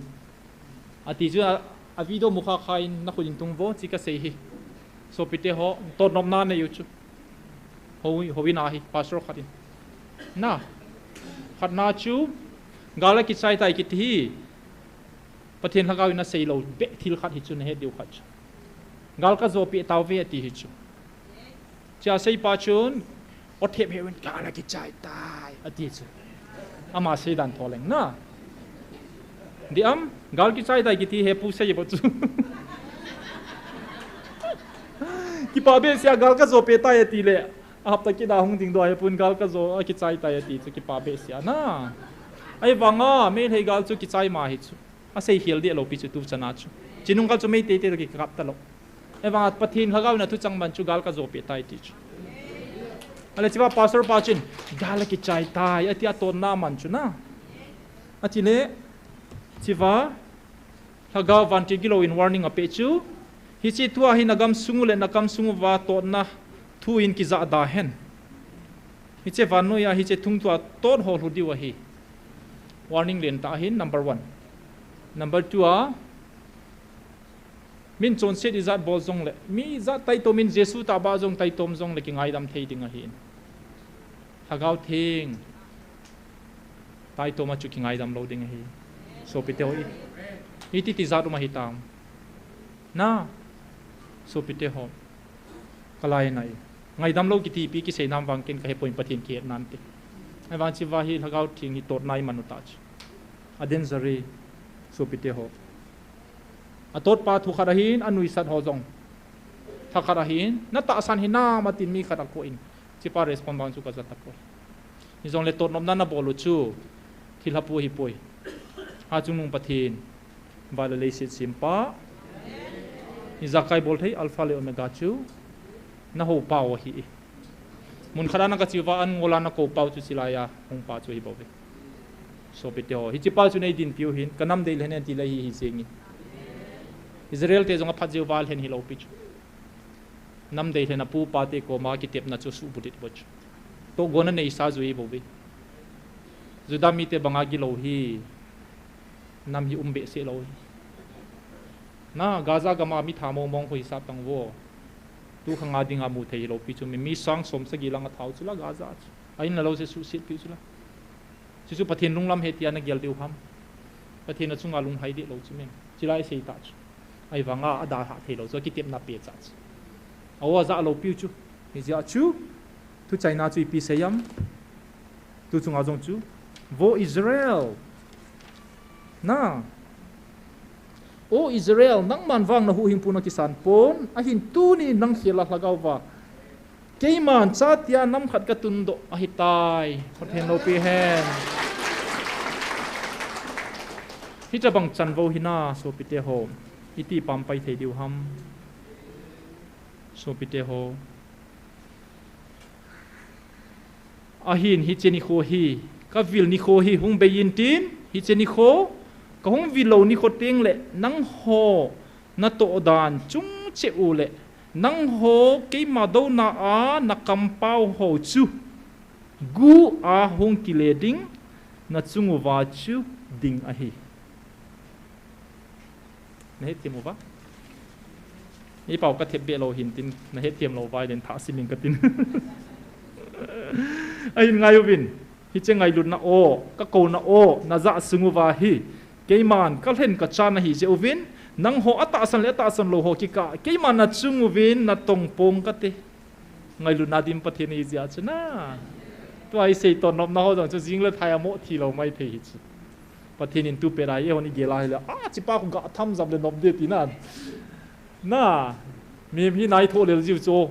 Ati chu a, a video mukha kha in nakhut in tung vo, chi kasei hi. Sopite ho, totnopna neiyu chu. Hou, houin ahi, pastor khat in. Na, khatna chu, gal akichai tai kiti hi. Pathen lhagao in asei lou beh thil khat hi chu, nahet diu khat chu. Gal kajo peh tauve ati hi chu. Chia seipa chun, o thep heuin, gal akichai tai, ati chu. Ama seidan tho leng na. Diam, gal kichai tai kiti hepu sei bou chu. Kipa behseh a gal kajo peh tai ati le. A hapta kida hung ding doh a hepun gal kajo akichai tai ati chu kipa behseh a na. Ahivanga, Meitei gal chu kichai ma hi chu. Asei khel deh lou pi chu tu chana chu. Chinung gal chu Meitei te toh kikap talou. Ahivanga Pathen lhagao in athuchang man chu gal kajo peh tai ti chu. Ale chiva pastor pa chun, gal akichai tai, ati a totna man chu na. Ati le, chiva, lhagao vantil gilou in warning apeh chu. Hiche thua hi nagam sungu le nakam sunguva totna thu in kijahda hen. Hiche vannoiya hiche thungthua tot ho lhu diu ahi. Warning lentah ahin, number one. Number two a, min chonset ijat bol jongle, mi ijat taitom in Jesu tahbeh jong taitom jongle kingaidam thei ding ahin. Lhagao Theng taitom a chu kingaidam lou ding ahi. Sopite ho i, iti tijat um ahitam. Na, sopite ho. Kalai nai. Ngaidam lou kiti ipi kisei nam vang ken kahepoi, Pathen kihet nante. Ahivang chiva hi Lhagao Theng hi totna iman u tah chu. A danger e, sopite ho. Atotpa thu khat ahin, anuisat ho jong. Thakhat ahin, natahsan hinam atin mi khat akou in. Chipa respond vang chu kaja tapoi. Hijongle totnopna nabol u chu, thilha pu ahipoi. Hachungnung Pathen, vai le leiset sempa. Ijakai bolthei Alpha le Omega chu, nahoupa u ahi. Mun khat a nagache uva an ngol a nakou pau chu chilai a hungpa chu ahibouve. Sopite ho, hichepa chu neidinpiu hin, kanam deilhen en tilai hi hi jeng in. Israel te jong aphat jeh uva lhen hilou pi chu. Nam deilhen a pupate koma kitepna chu suhbulhit bou chu. Tohgon aneisa ju ahibouve. Juda mite banga gilou hi. Nam hi um behseh lou hi. Na, Gaza gam a mi tha mongmong khu hisap tang vo. Tu khanga dinga mu thei hilou pi chu mi, mi sang som sagi lang athau chula Gaza chu. A in le lou se suhset piu chula. Chuchu Pathen lunglam ahi tia nagel diu ham. Pathen achunga lunghai deh lou chu mem. Chilai sei tah chu. Ahivanga adalhah thei lou chu akitepna pehcha chu. A-o ajah lou piu chu. Hijeh a chu. Thuchaina chu ipi sei am. Tu chunga jong chu. Vo Israel. Na. O Israel, nangman vang nahuhhingpu nakisan pon. Ahin tuni nang khel a Lhagao va. Keiman chatia nam khat katundoh ahitai. Pathen loupi hen. Hitabang chanvo hina sopite ho. Iti pampai thei diu ham. Sopite ho. Ahin hiche nikho hi. Kavil nikho hi hung bei intin. Hiche nikho. Kahung vil lou nikho teng le. Nangho. Natoh dan chung cheh u le. Nangho keima douna a nakampau ho chu, gu a hung kile ding, nachung uva chu ding ahi. Nahetthem uva? Eipao kathep beh lou hintin, nahetthem lou vai den thah simin katin. Ahin ngai uvin. Hiche ngailutna o, kakouna o, najah sung uva hi. Keiman, kalhen kachan ahi jeh uvin, nangho atahsan le atahsan lou ho kikah, keiman nachung uvin, natong pong kate. Ngailutna dim Pathen ahi jeh a chu na. Tua isei totnopna ho jong chu jing le thai amoh thi lou mai thei hi chu. Pathen in tu pet a hi eihon igel a hile, a, chipa khu gah tham jam le nop de ti nan. Na, mihem hi nai tho lel jiu chu.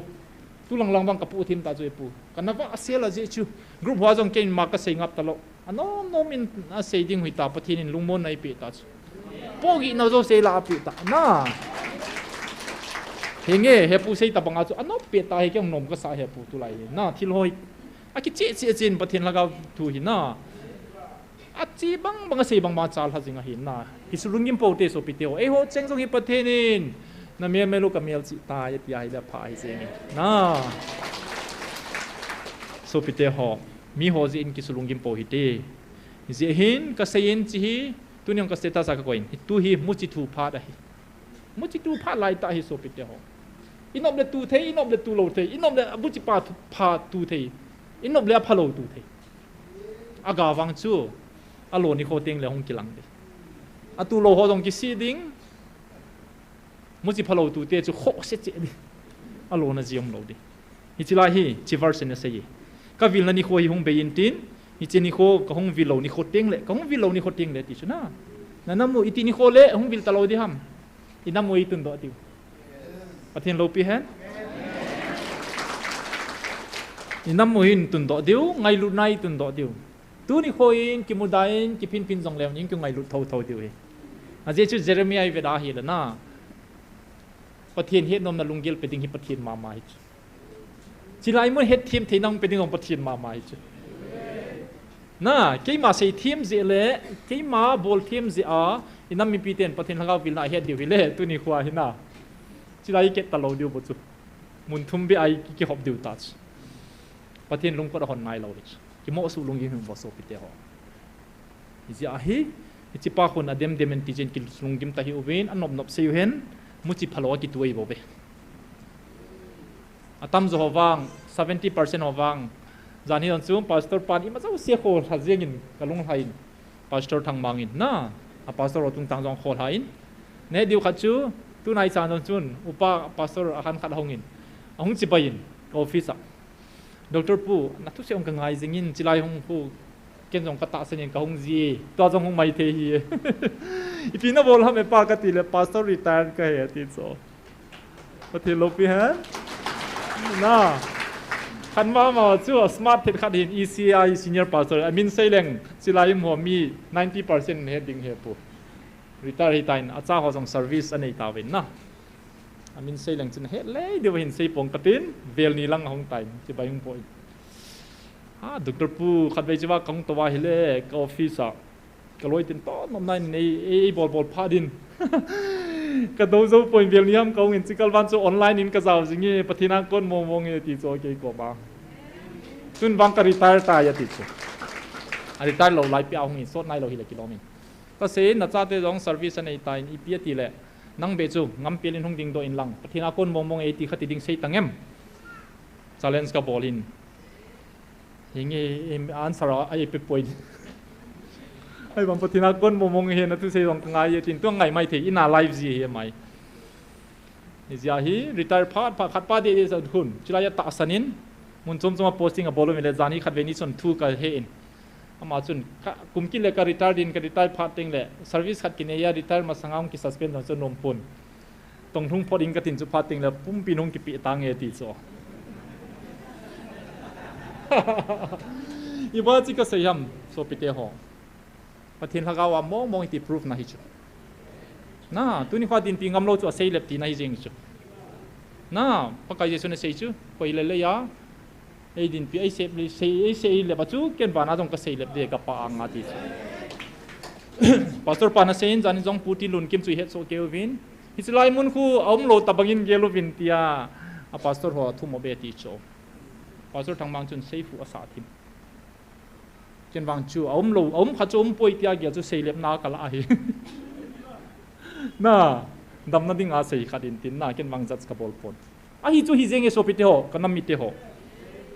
Tu lang lang vang kapu thim ta chu epu. Kana vah sel a jeh chu. Group hoa jong keima kasei ngap talou. Anom nom in asei ding hita Pathen in lungmonna eipeh ta chu. Pohgihna jouse la apeh ta. Na. Henge, hepu sei tabanga chu. Anom peh ta hi kei nom kasa hepu tulai hi. Na, thil hoi. Akicheh cheh chen Pathen lhagao thu hi na. Ache bang bang asei bang bang chalha jing ahi na. Hichu lunggim pou te sopite ho. Eiho cheng jong hi Pathen in. Namel mel u kamel cheh tai ati ahile apha ahi jeng e. Na. Sopite ho. Miho jeh in kisulunggim pou hite. Hijeh hin kasei in hiche hi, tuni jong ka status a kakoi in. Hitu hi muchi thu phat ahi. Muchi thu phat laitah ahi sopite ho. Inop le tu thei, inop le tu lou thei, inop le amuchi pa thu, pha tu thei, inop le aphalou tu thei. Aga vang chu, alo nikho teng le hung kilang ding. Atu lou ho jong kisih ding. Muchi phalou tute chu khoh se cheh ding. Alona jeh umlou ding. Hiche lai hi, hiche verse in asei e. Kavilna nikho hi hung bei intin, hiche nikho kahung vil lou nikho teng le, kahung vil lou nikho teng le ti chu na. Nanam u iti nikho le hung vil talou ding ham. Inam u eitundoh diu. Pathen loupi hen. Inam u eitundoh diu, ngailutna eitundoh diu. Tuni nikho in, kimuda in, kiphinphin jong leu in, kingailut thouthou diu hi. Ajeh chu Jeremiah ivet a ahile na. Pathen hetnomna lunggel pe ding hi Pathen mama hi chu. Chulai mun hetthem theina hung pe ding jong Pathen mama hi chu. Na, keima seithem jeh le, keima bolthem jeh a, inam mipi ten Pathen lhagao vilna ahet diu hile, tuni nikho hi na. Chulai iket talou diu bou chu. Mun thum beh a iki, kihop diu ta chu. Pathen lungkot ahon nailou ding chu. Kimoh suh lunggim hih un vo sopite ho. Hijeh a hi, hiche pa khun adem dem in ti jeh in kilunggim ta hih uvin, anop nop sei uhen, muchi phalou a kitu ahi bouve. Atamjo ho vang, seventy percent ho vang. Jan hi jong chu, pastor pan imajouse kholha jeng in, kalunglhai in. Pastor Thangmang in, na, a pastor ho tungtang jong kholha in. Neh diu khat chu, tunai chan jong chun, upa pastor akhan khat ahung in. Ahung chibai in, ka office a. Doctor pu, nathusei jong kangai jing in, chulai hung khu, ken jong katahsan in kahung ji, tua jong hung maithei hi. Ipi nabol ham e pa kati le, pastor retire kahi ati chu. Pathen loupi hen. Na. Khat mama chu smart thet khat hin E C I senior pastor. Amin sei leng chulai um ho mi ninety percent het ding ahi pu. Retire hitan acha ho jong service anei tauvin na. Amin sei leng chun het lei diu hin sei pong katin vel ni lang ahung tan chibai hung poi. A, Doctor pu khatvei chiva kahung tou ahile ka office a. Kaloi tin to, nom nai nei, ei, ei bol bol pha din. Kadou jou poi vel ni ham kahung in chikal van chu online in kajao jing e, Pathen a kon mong mong e ti chu kei koma. Tun vang ka retire tai ati chu. A retire lou lai pia hung in sot nailou hile kilom in. Kasei nachate jong service anei tan ipi ati le. Nang beh chu ngam pel in hung dingdoh in lang. Pathen a kon mong mong e ti khat ti ding sei tang em. Challenge kabol in. Hinge, em, answer a, ai pe poi. Ai bang Pathen a kon mong mong hi nathusei jong kangai e tin tua ngai maithei in a live ji hi mai. Hijeh a hi retire phat phat khat pa deh deh jat hun. Chulai a tahsan in. Mun chom chom a posting abol um le jan hi khatvei ni chun thu kahe in. Ama chun ka, kum kit le ka retire din ka retire phat teng le service khat kinei a retire masang a hung ki suspend jong chu nom pon. Tong lhung phot in katin chu phat teng le pumpi hung kipe tange ti chu. Iba chi kasei ham, sopite ho. Pathen lhagao a mong mong iti proof na hi chu. Na, tuni kho dinpi ngam lou chu asei lep tina hi jeng chu. Na, Pakai Jesu nasei chu, koi le le ya. Ei dinpi, ei sep le, sei, ei sei lep a chu, ken vana jong kasei lep de kapa anga ti chu. Pastor pa nasei in, jan in jong Pu Tinlunkim chu ihet soh kei uvin. Hiche lai mun khu, aum lou tabang in gel uvin tia. A pastor ho thum o be ti chu. Pastor Thangmang chun sei phu asa thim. Ken vang chu, aum lou, aum kha chu um poi tia gel chu sei lep na kala ahi. Na, damna dinga sei khat in tin na, ken vang judge kabol pon. Ahi chu hi jeng e sopite ho, kanam mite ho.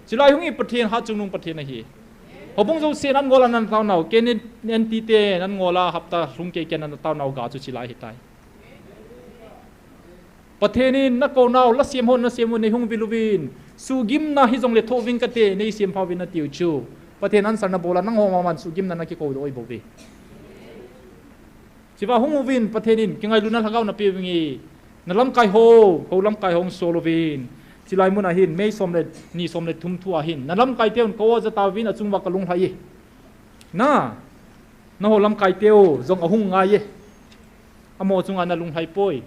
Chulai hung hi Pathen ha chungnung Pathen ahi. Houbung jouse nan ngol a nan tao nau, ken in, nen ti te nan ngol a hapta lhung kei ken nan tao nau ga chu chulai hitai. Pathen in nakou nau, la sem ho, na sem ho, nei hung vil uvin. Suhgimna hi jong le thoh ving kate, nei sem pha uvin atiu chu. Pathen answer nabol a, nangho maman suhgimna nakikou doh oi bou ve. Chiva hung uvin Pathen in, kingailutna lhagao napeh uvin e. Na lamkai ho, ho lamkai ho hung sol uvin. Chulai mun ahin, May som le, ni som le thum thu ahin. Na lamkai teun kou ja tauvin achung uva kalung lhai e. Na, naho lamkai teu, jong ahung ngai e. Amaho chunga nalung lhai poi.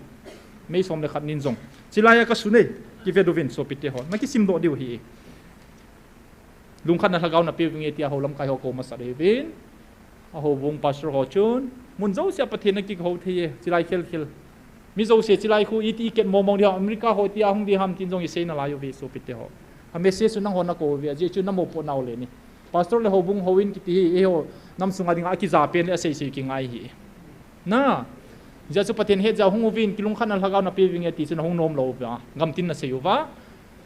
May som le khat nin jong. Chulai a kasun e, kivet uvin sopite ho. Nakisim doh diu ahi e. Lungkhatna lhagao napeh uvin e tia ho lamkai ho kou masat uvin. A houbung pastor ho chun. Mun jouse a Pathen nakihou thei e. Chulai khel khel. Mi jouse chulai khu iti iket mong mong di ham. America ho tia hung di ham tin jong isei nalai uve sopite ho. A message chu nangho nakou uve. Ajeh chu namopoh nau le ni. Pastor le houbung houin kiti hi, eiho nam sunga dinga akija pen le asei sei kingai hi. Na, hijeh chun Pathen hetjeh a hung uvin, kilungkhatna lhagao napeh uvinge ti chun ahung nom lou uva, gamtin nasei uva.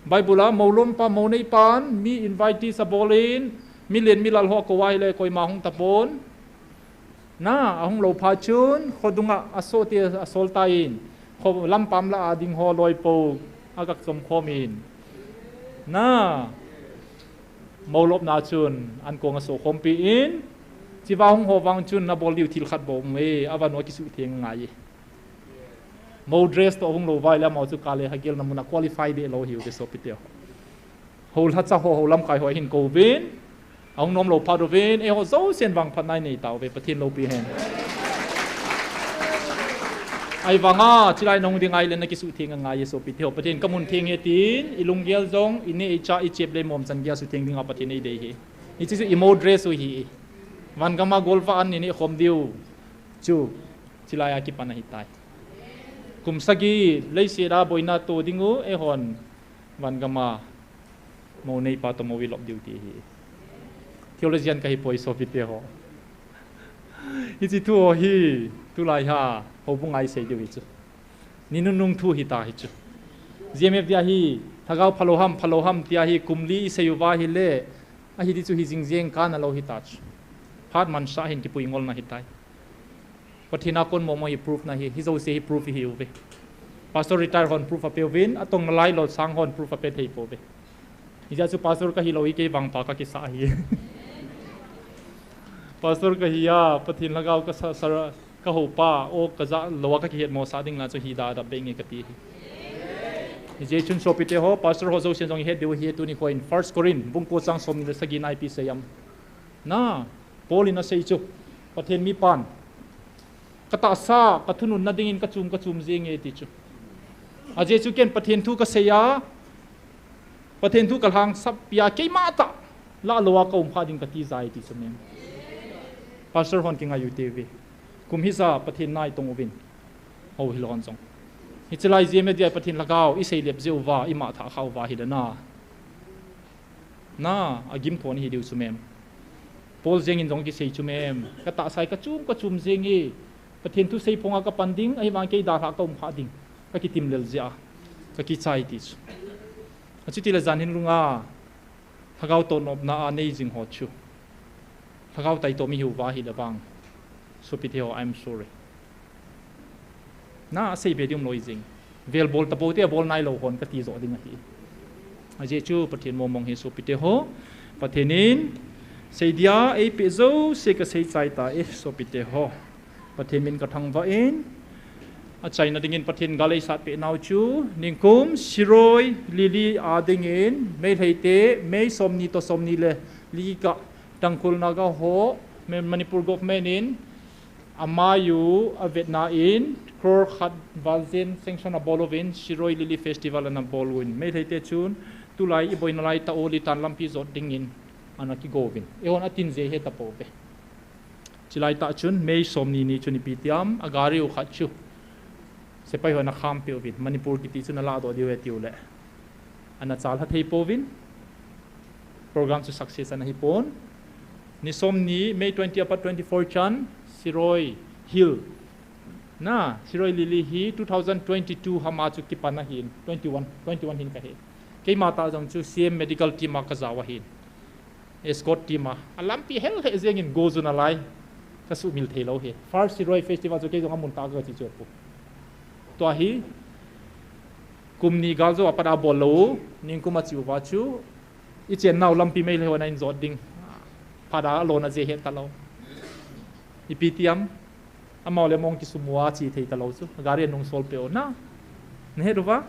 Bible a, mou lompa, mou neipan, mi invitees abol in, mi len mi lal ho akou a ahile, koima hung tapon. Na, ahung lou phat chun, khodunga asohte asol tan, kho lampam lah a ding ho loipou, agah chom khom in. Na, mou lopna chun, ankong asoh khompi in, chiva hung ho vang chun, nabol diu thil khat bou um e, avanu akisuhtheng ngai e. Mou dress toh hung lou uva ahile, amau chu kale hagelna muna qualify deh lou hiuve sopite ho. Hou lhacha ho, hou lamkai ho ahin kouvin, ahung nom lou phat uvin, eiho jousen vangphatna inei tauve, Pathen loupi hen. Ahivanga, chilai nahung ding ahile nakisuhtheng angai e sopite ho, Pathen kamun theng e tin, ilunggel jong, ineh ichah ichep le mom chan geiya suhtheng dinga Pathen eidei hi. Hiche chu imou dress u hi. Van gama golvah an ineh khom diu chu, chilai a kipan ahitai. Kum sagi leiset a boina to dingu, eihon van gama mou neipa toh mou ilop diu ti hi. Theologian kahipoi sopite ho. Hiche thu ho hi, tulai a houbung a isei diu hichu, ni nunung thu hita hichu. G M F D a hi, lhagao phalou ham, phalou ham tia hi kum li isei uva ahile, ahi ti chu hi jingjeng kana lou hita chu. Phat mansah hin kipui ngolna hitai. Pathen a kon momo hi proof na hi, hijouse hi proof ihiuve. Pastor retire hon proof apeuvin, atong nalai lou sang hon proof ape thei pouve. Hijeh chun pastor kahilou hi kei vangpha kakisah ahi. Pastor kahi a, Pathen lhagao kasa, sa, kahoupa, o kaja lou a kakihetmosah ding la chu hi da da beh nge kati hi. Hijeh chun sopite ho, pastor ho jousen jong ihet diu ahi, tuni khoin First Corinth bung ko chang somni le sagi na ipi sei am. Na, Paul in asei chu, Pathen mipan, katahsa kathununna dingin kachum kachum jenge ti chu. Ajeh chu ken Pathen thu kasei a, Pathen thu kalhangsap pia, keima tah lah lou a kaum kha ding kati jai ti chu mem. Pastor hon kingai u teve. Kum hija Pathen na itong uvin, hou hilou hon jong, hiche lai G M F D a Pathen lhagao isei lep jeh uva, imahthah kha uva ahile na, na, agimthon ihi diu chu mem. Paul jengin jong kisei chu mem, katahsa hi kachum kachum jenge, Pathen thu seiphonga kapan ding, ahivang kei dalhah kaum kha ding, kakitim lel jeh a kakichai ti chu. Achutile jan hin lunga lhagao toh nopna a nei jing ho chu, lhagao taitom ihiuva ahile vang, sopite ho, I'm sorry. Na, asei be ding umlou jing. Velbol tapou te, abol nailou hon kati joh ding ahi. Ajeh chu Pathen momong hi sopite ho, Pathen in sei dia eipeh jouse kasei chai tai sopite ho. Pathen min kathangvah in, achaina dingin Pathen gal eisatpeh nau chu, ningkum Shirui Lily a dingin, Meiteite, May somni toh somni le li kah, Tangkhul Naga ho, Manipur government in, amai u avetna in, crore khat val jen sanction abol uvin, Shirui Lily Festival ana bol uvin. Meiteite chun, tulai iboina lai tah u Litan lampi jot dingin, ana kigo uvin. Eihon atin jeh hetapouve. Chulai tah chun, May somni ni chun ipi tiam, agari u khat chu sepai hon akham peh uvin, Manipur kiti chu nalahdoh diu ahi tiu le, ana chalha thei pouvin, program chu success ana hipon. Ni somni, May twenty apat twenty-four chan, Shirui Hill. Na, Shirui Lily hi two thousand twenty-two hama chu kipan ahin, twenty-one, twenty-one hin kahe. Keima tah jong chu C M medical team a kajao ahin. Escort team a, alampi hel lheh jengin go jun alai, kasuhmil theilou hi. First Shirui Festival chu kei jong amun tah a kache chu apu. Tua hi, kum ni gal jou apat a bol lou, ningkum ache uva chu, ichennau lampi Meitei hon ahin jot ding, phat a alona jeh hetalou. Ipi tiam, amau le among kisum uva che thei talou chu, gari anung sol peh u na. Nahet uva?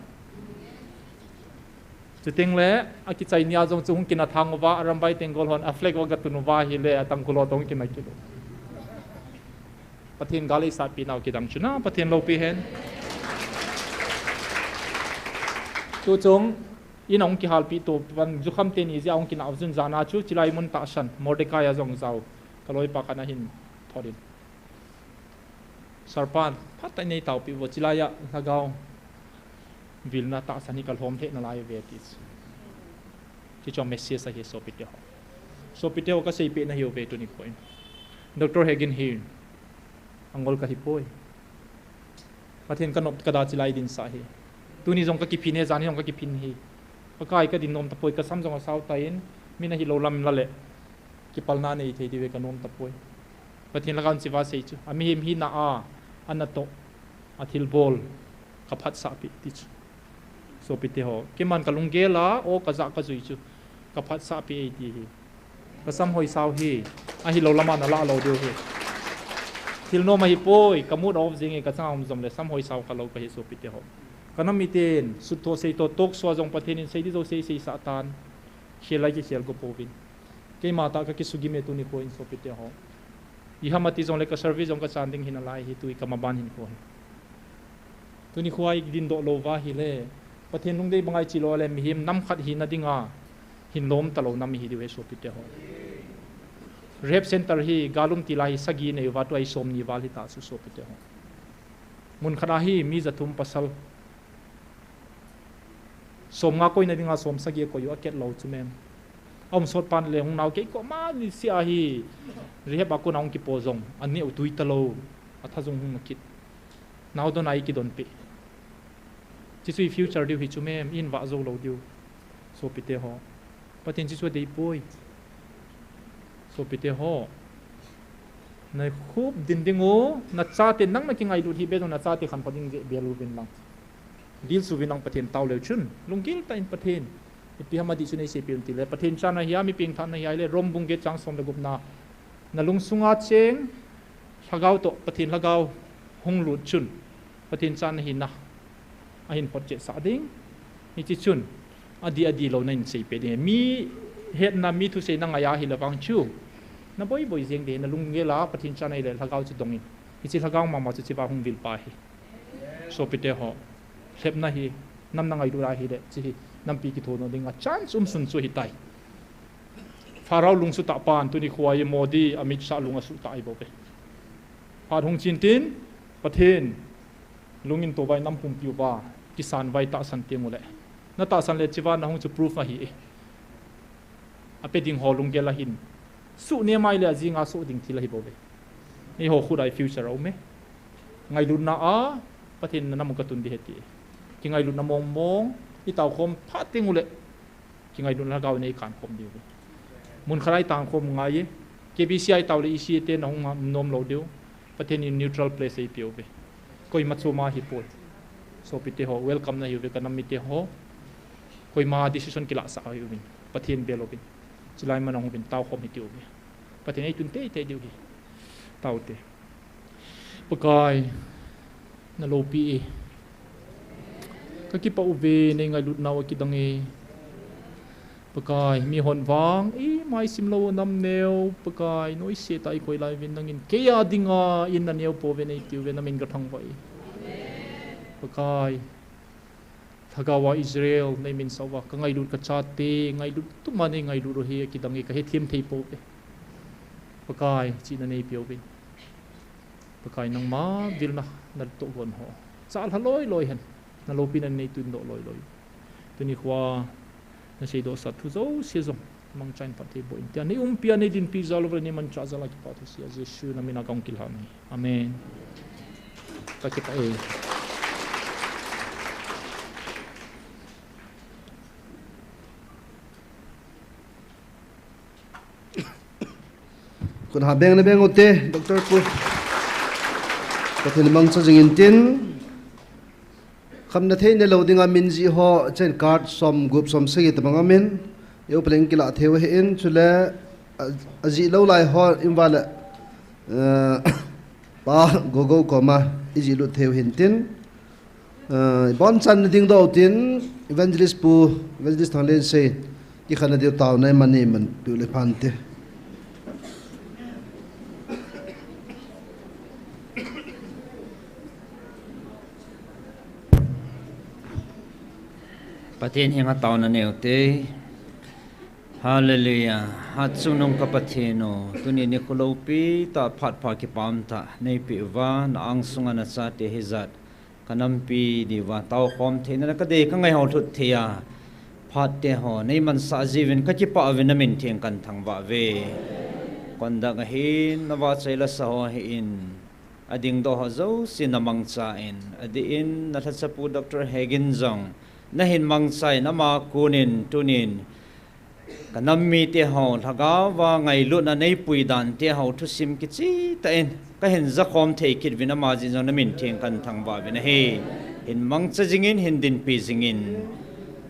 Chuteng le, akichai nia jong chu hung kinathang uva, Arambai Tenggol hon a flag u agatun uva ahile, Tangkhul ho toh hung kina kit u. Pathen gal eisatpi nau kidang chu na, Pathen loupi hen. Tuchung, in ahung kihalpi to, van jukham teni jeh a hung kinah u chun jan a chu, chilai mun tahsan, Mordecai a jong jao, kaloipa khat ahin thot in. Sir pan, phatah in nei taopi uvo, chilai a lhagao vilna tahsan hi kalhom lheh nalai uve ti chu. Chuchu message ahi sopite ho. Sopite ho, kaseipeh nahiuve tuni khoin. Doctor Hagin hi angol kahipoi. Pathen kanop kada chilai dinsah hi. Tuni jong kakiphin hi, jan hi jong kakiphin hi. Pakai, kadin nom tapoi, kasam jong asao tan, mi nahilou lam lale kipalna neithei diuve kanom tapoi. Pathen lhagao in chiva sei chu. Amihem hina a, anatoh, athilbol, kaphatsahpi ti chu. Sopite ho, keiman kalunggel a, o kajah kajui chu kaphatsahpi e ti hi. Kasam hoisao hi, ahilou lama nalah lou diu hi. Thil nom ahipoi, ka mood off jing e, kachang a um jongle sam hoisao khalou kahi sopite ho. Kanam miten, sut tho sei tho, talk show a jong Pathen in sei di jou sei seisah tan. Khel lai kikhel go pouvin. Keima tah kakisugim e tuni khoin sopite ho. Iham ati jongle ka service jong kachan ding hinalai hi, tui kamaban hinkho hi. Tuni khoa idindoh lou uva ahile, Pathen lungdei banga iche lou le mihem nam khat hina dinga hinlom talou nam ihi diu ahi sopite ho. Rehab center hi galum tila hi sagi nei uva tua hi somni val hita chu sopite ho. Mun khat a hi mi jathum pasal somnga koina dinga somsagi akoi u, aketlou chu mem. Aum sot pan le hung nao kei koma niseh a hi rehab a kona hung kipo jong aneo tui talou, athajung hung makit. Nao don a ikidonpeh. Chuchu i future diu hi chu mem, in vah jou lou diu. Sopite ho, Pathen chuchu adeipoi. Sopite ho, nakhup din ding u, nachate nang nakingailut hih beh jong nachate khankho ding jeh bel uvin lang. Dil suvin lang Pathen tao leu chun, lunggil tah in Pathen, ipi ham adih chu neiseipeh un tile, Pathen chana ahia, mi pengthahna ahia ahile, Rom bung get chang som le gupna, nalungsunga cheng lhagao toh Pathen lhagao hung lut chun, Pathen chana hina ahin photchehsah ding. Hiche chun adih adih lou nahin seipeh ding. Mi hetna, mi thusei nangai a ahile vang chu, naboi boi jeng ding, nalunggel a Pathen chana ahile lhagao chu dongin. Hiche lhagao mama chu chiva hung vilpa ahi. Sopite ho, lhepna hi, nam nangailut ahile, hiche hi nampi kithodoh dinga chance umsun chu ahitai. Pharaoh lung sutah pan tuni khoa hi Modi, Amit Shah lung asutah ahibouve. Phat hung chin tin, Pathen lungin tou vai nam pumpi uva kisan vai tahsan teng ule, natahsan le chiva nahung chu proof ahi e. Ape ding ho lunggel ahin, suhnem ahile ajinga suh ding thil ahibouve. Eiho khut a i future aume. Ngailutna a Pathen in nam katun ding ahi ti. Kingailutna mong mong, itaokhom phat teng ule, kingailutna lhagao in eikankhom diu. Mun khat a itangkhom ngai e. K B C a itao le E C A te nahung nom lou diu. Pathen in neutral place eipeuve. Koima choma ahipoi. Sopite ho, welcome nahiuve kanam mite ho. Koima decision kilahsah ahiuvin, Pathen bel uvin. Chulai man ahung uvin, taokhom hitiuve. Pathen eitun teitei diu ahi. Taute. Pakai, naloupi e. Kakipah uve, neingailutnau akidang e. Pakai, mihon vang imai simlou nam neo, Pakai, noise tah ikoi lai uvin nangin kei a dinga in naneo pouve neitiuve, namin kathangvah e. Pakai, lhagao a Israel neimin sah uva, kangailut kachate ngailut tuma neingailut u hi akidang e, kahethem thei pouve. Pakai, chihna neipeuvin. Pakai, nangma vilna natoh gon ho, chalha loi loi hen, naloupina neitundoh loi loi. Tuni khoa naseidohsah thu jouse jong mangchan phatthei boh in tia, neiumpi a neidinpi jal uva le neimanchah jal a kipathu sea Jesu namina kahung kilhan ahi. Amen. Kakipah e. Khut ha beng le beng ute, Doctor Pu. Pathen mangcha jing intin. Khamna thei nelou dinga min jih ho, chen card som gup som sagi tabang amin. Eiho paleng kilah theiu ahin, chule, a, ajih lou lai ho, inva le, eh, Pa Gogo koma ijih lut theiu hintin. Eh, bonchan nading dou tin, Evangelist Pu, Evangelist Thanglensei, kikhat nadiu taona iman iman piu le phante. Pathen henga taona neute. Hallelujah. Hatchungnung ka Pathen o, tuni nikho loupi tah phat pha kipah umtah neipeh uva, na angsunga nachate hijat kanampi diuva taokhom theina le kadei kangai ho lhut thei a, Phat te ho nei mansah jiuvin ka kipah uvin, na min theng kan thangvah uve. Kondak ahin, na vahchoi lasa ho ahin, adingdoh ho jouse na mangchan, adeh in na lhachapu Doctor Hegin jong na hin mangchan, ama konin tunin ka nam mite ho lhagao va ngailutna nei pui dan te ho thusim kicheh tah in ka hin jakhom thei kit uvin, ama jeh in jong na min theng kan thangvah uvin ahi. Hin mangcha jingin, hin dinpi jingin.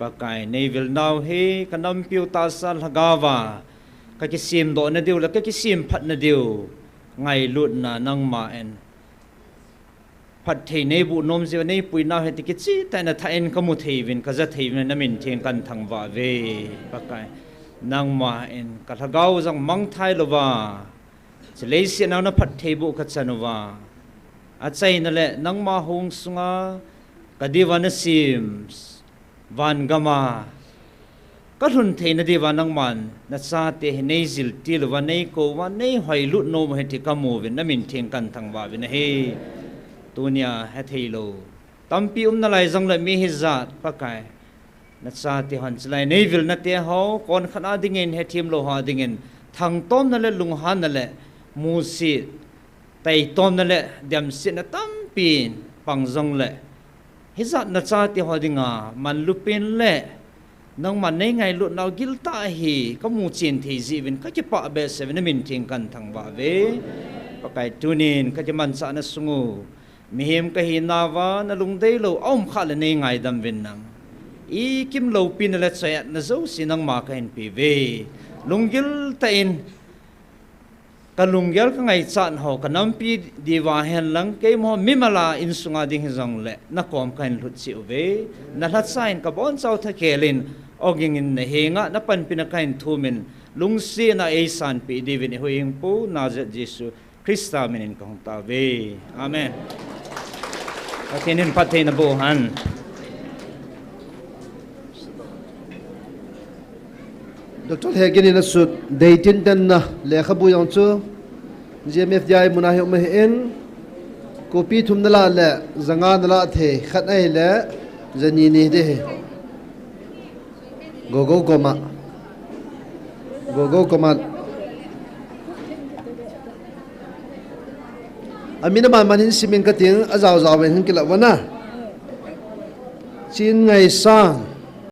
Pakai, nei vil nau hi ka nampiu tahsa lhagao va ka kisemdoh na diu le ka kisem phat na diu ngailutna nangman phatthei nei boh nom jeh uva nei pui nau hi ti kicheh tah in athah in ka mu thei uvin, ka ja thei uvin, na min theng kan thangvah uve. Pakai, nangman ka lhagao jong mangthai louva, chuleh leiset a na phattheiboh ka chan uva, achaina le nangma hung sunga ka diuva na sem van gama ka lhun theina diuva nangman na chate hi nei jil til uva, nei kou uva, nei hoilut nom u ahi ti ka mu uvin, na min theng kan thangvah uvin ahi. Tunia hethei lou tampi um nalai jongle mi hijat Pakai, na chate hon chulai nei vilna te ho, konkhat a dingin, hethem lou ho dingin, thangtomna le lunghanna le musit, taitomna le demsetna tampi pang jongle, hijat na chate ho dinga manlupin le nangman nei ngailut nau giltah hi ka muchen thei jeh uvin ka kipah behseh uvin, na min theng kan thangvah uve. Pakai, tunin ka kimanchah na sung u, mihem ka hinauva na lungdei lou aum khah le nei ngaidam uvin lang. Ikim loupina le choi-atna jouse nangma ka hin pe uve. Lunggil tah in ka lunggel ka ngaichat ho ka nampi diuva hen lang, keima mimal a insunga ding hijongle na kom ka hin lhut cheh uve. Na lhacha in ka bonchauva thakhel in, ogin in na henga na panpina ka hin thum in, lungsetna eisanpeh diuvin i huhhingpu Nazareth Jesu Christa minin ka hung tao uve. Amen. Pathen in phatthei naboh hen. Doctor Hegin in asut, Deitintenna lekhabu jong chu G M F D I muna hi um ahin, copy thum nalah le janga nalah thei, khat ahile jani ni ding ahi. Gogo Koma. Gogo Koma. Amin aman man hin simin kating, ajao jao in hin kilah uvin a. Chinngaisang.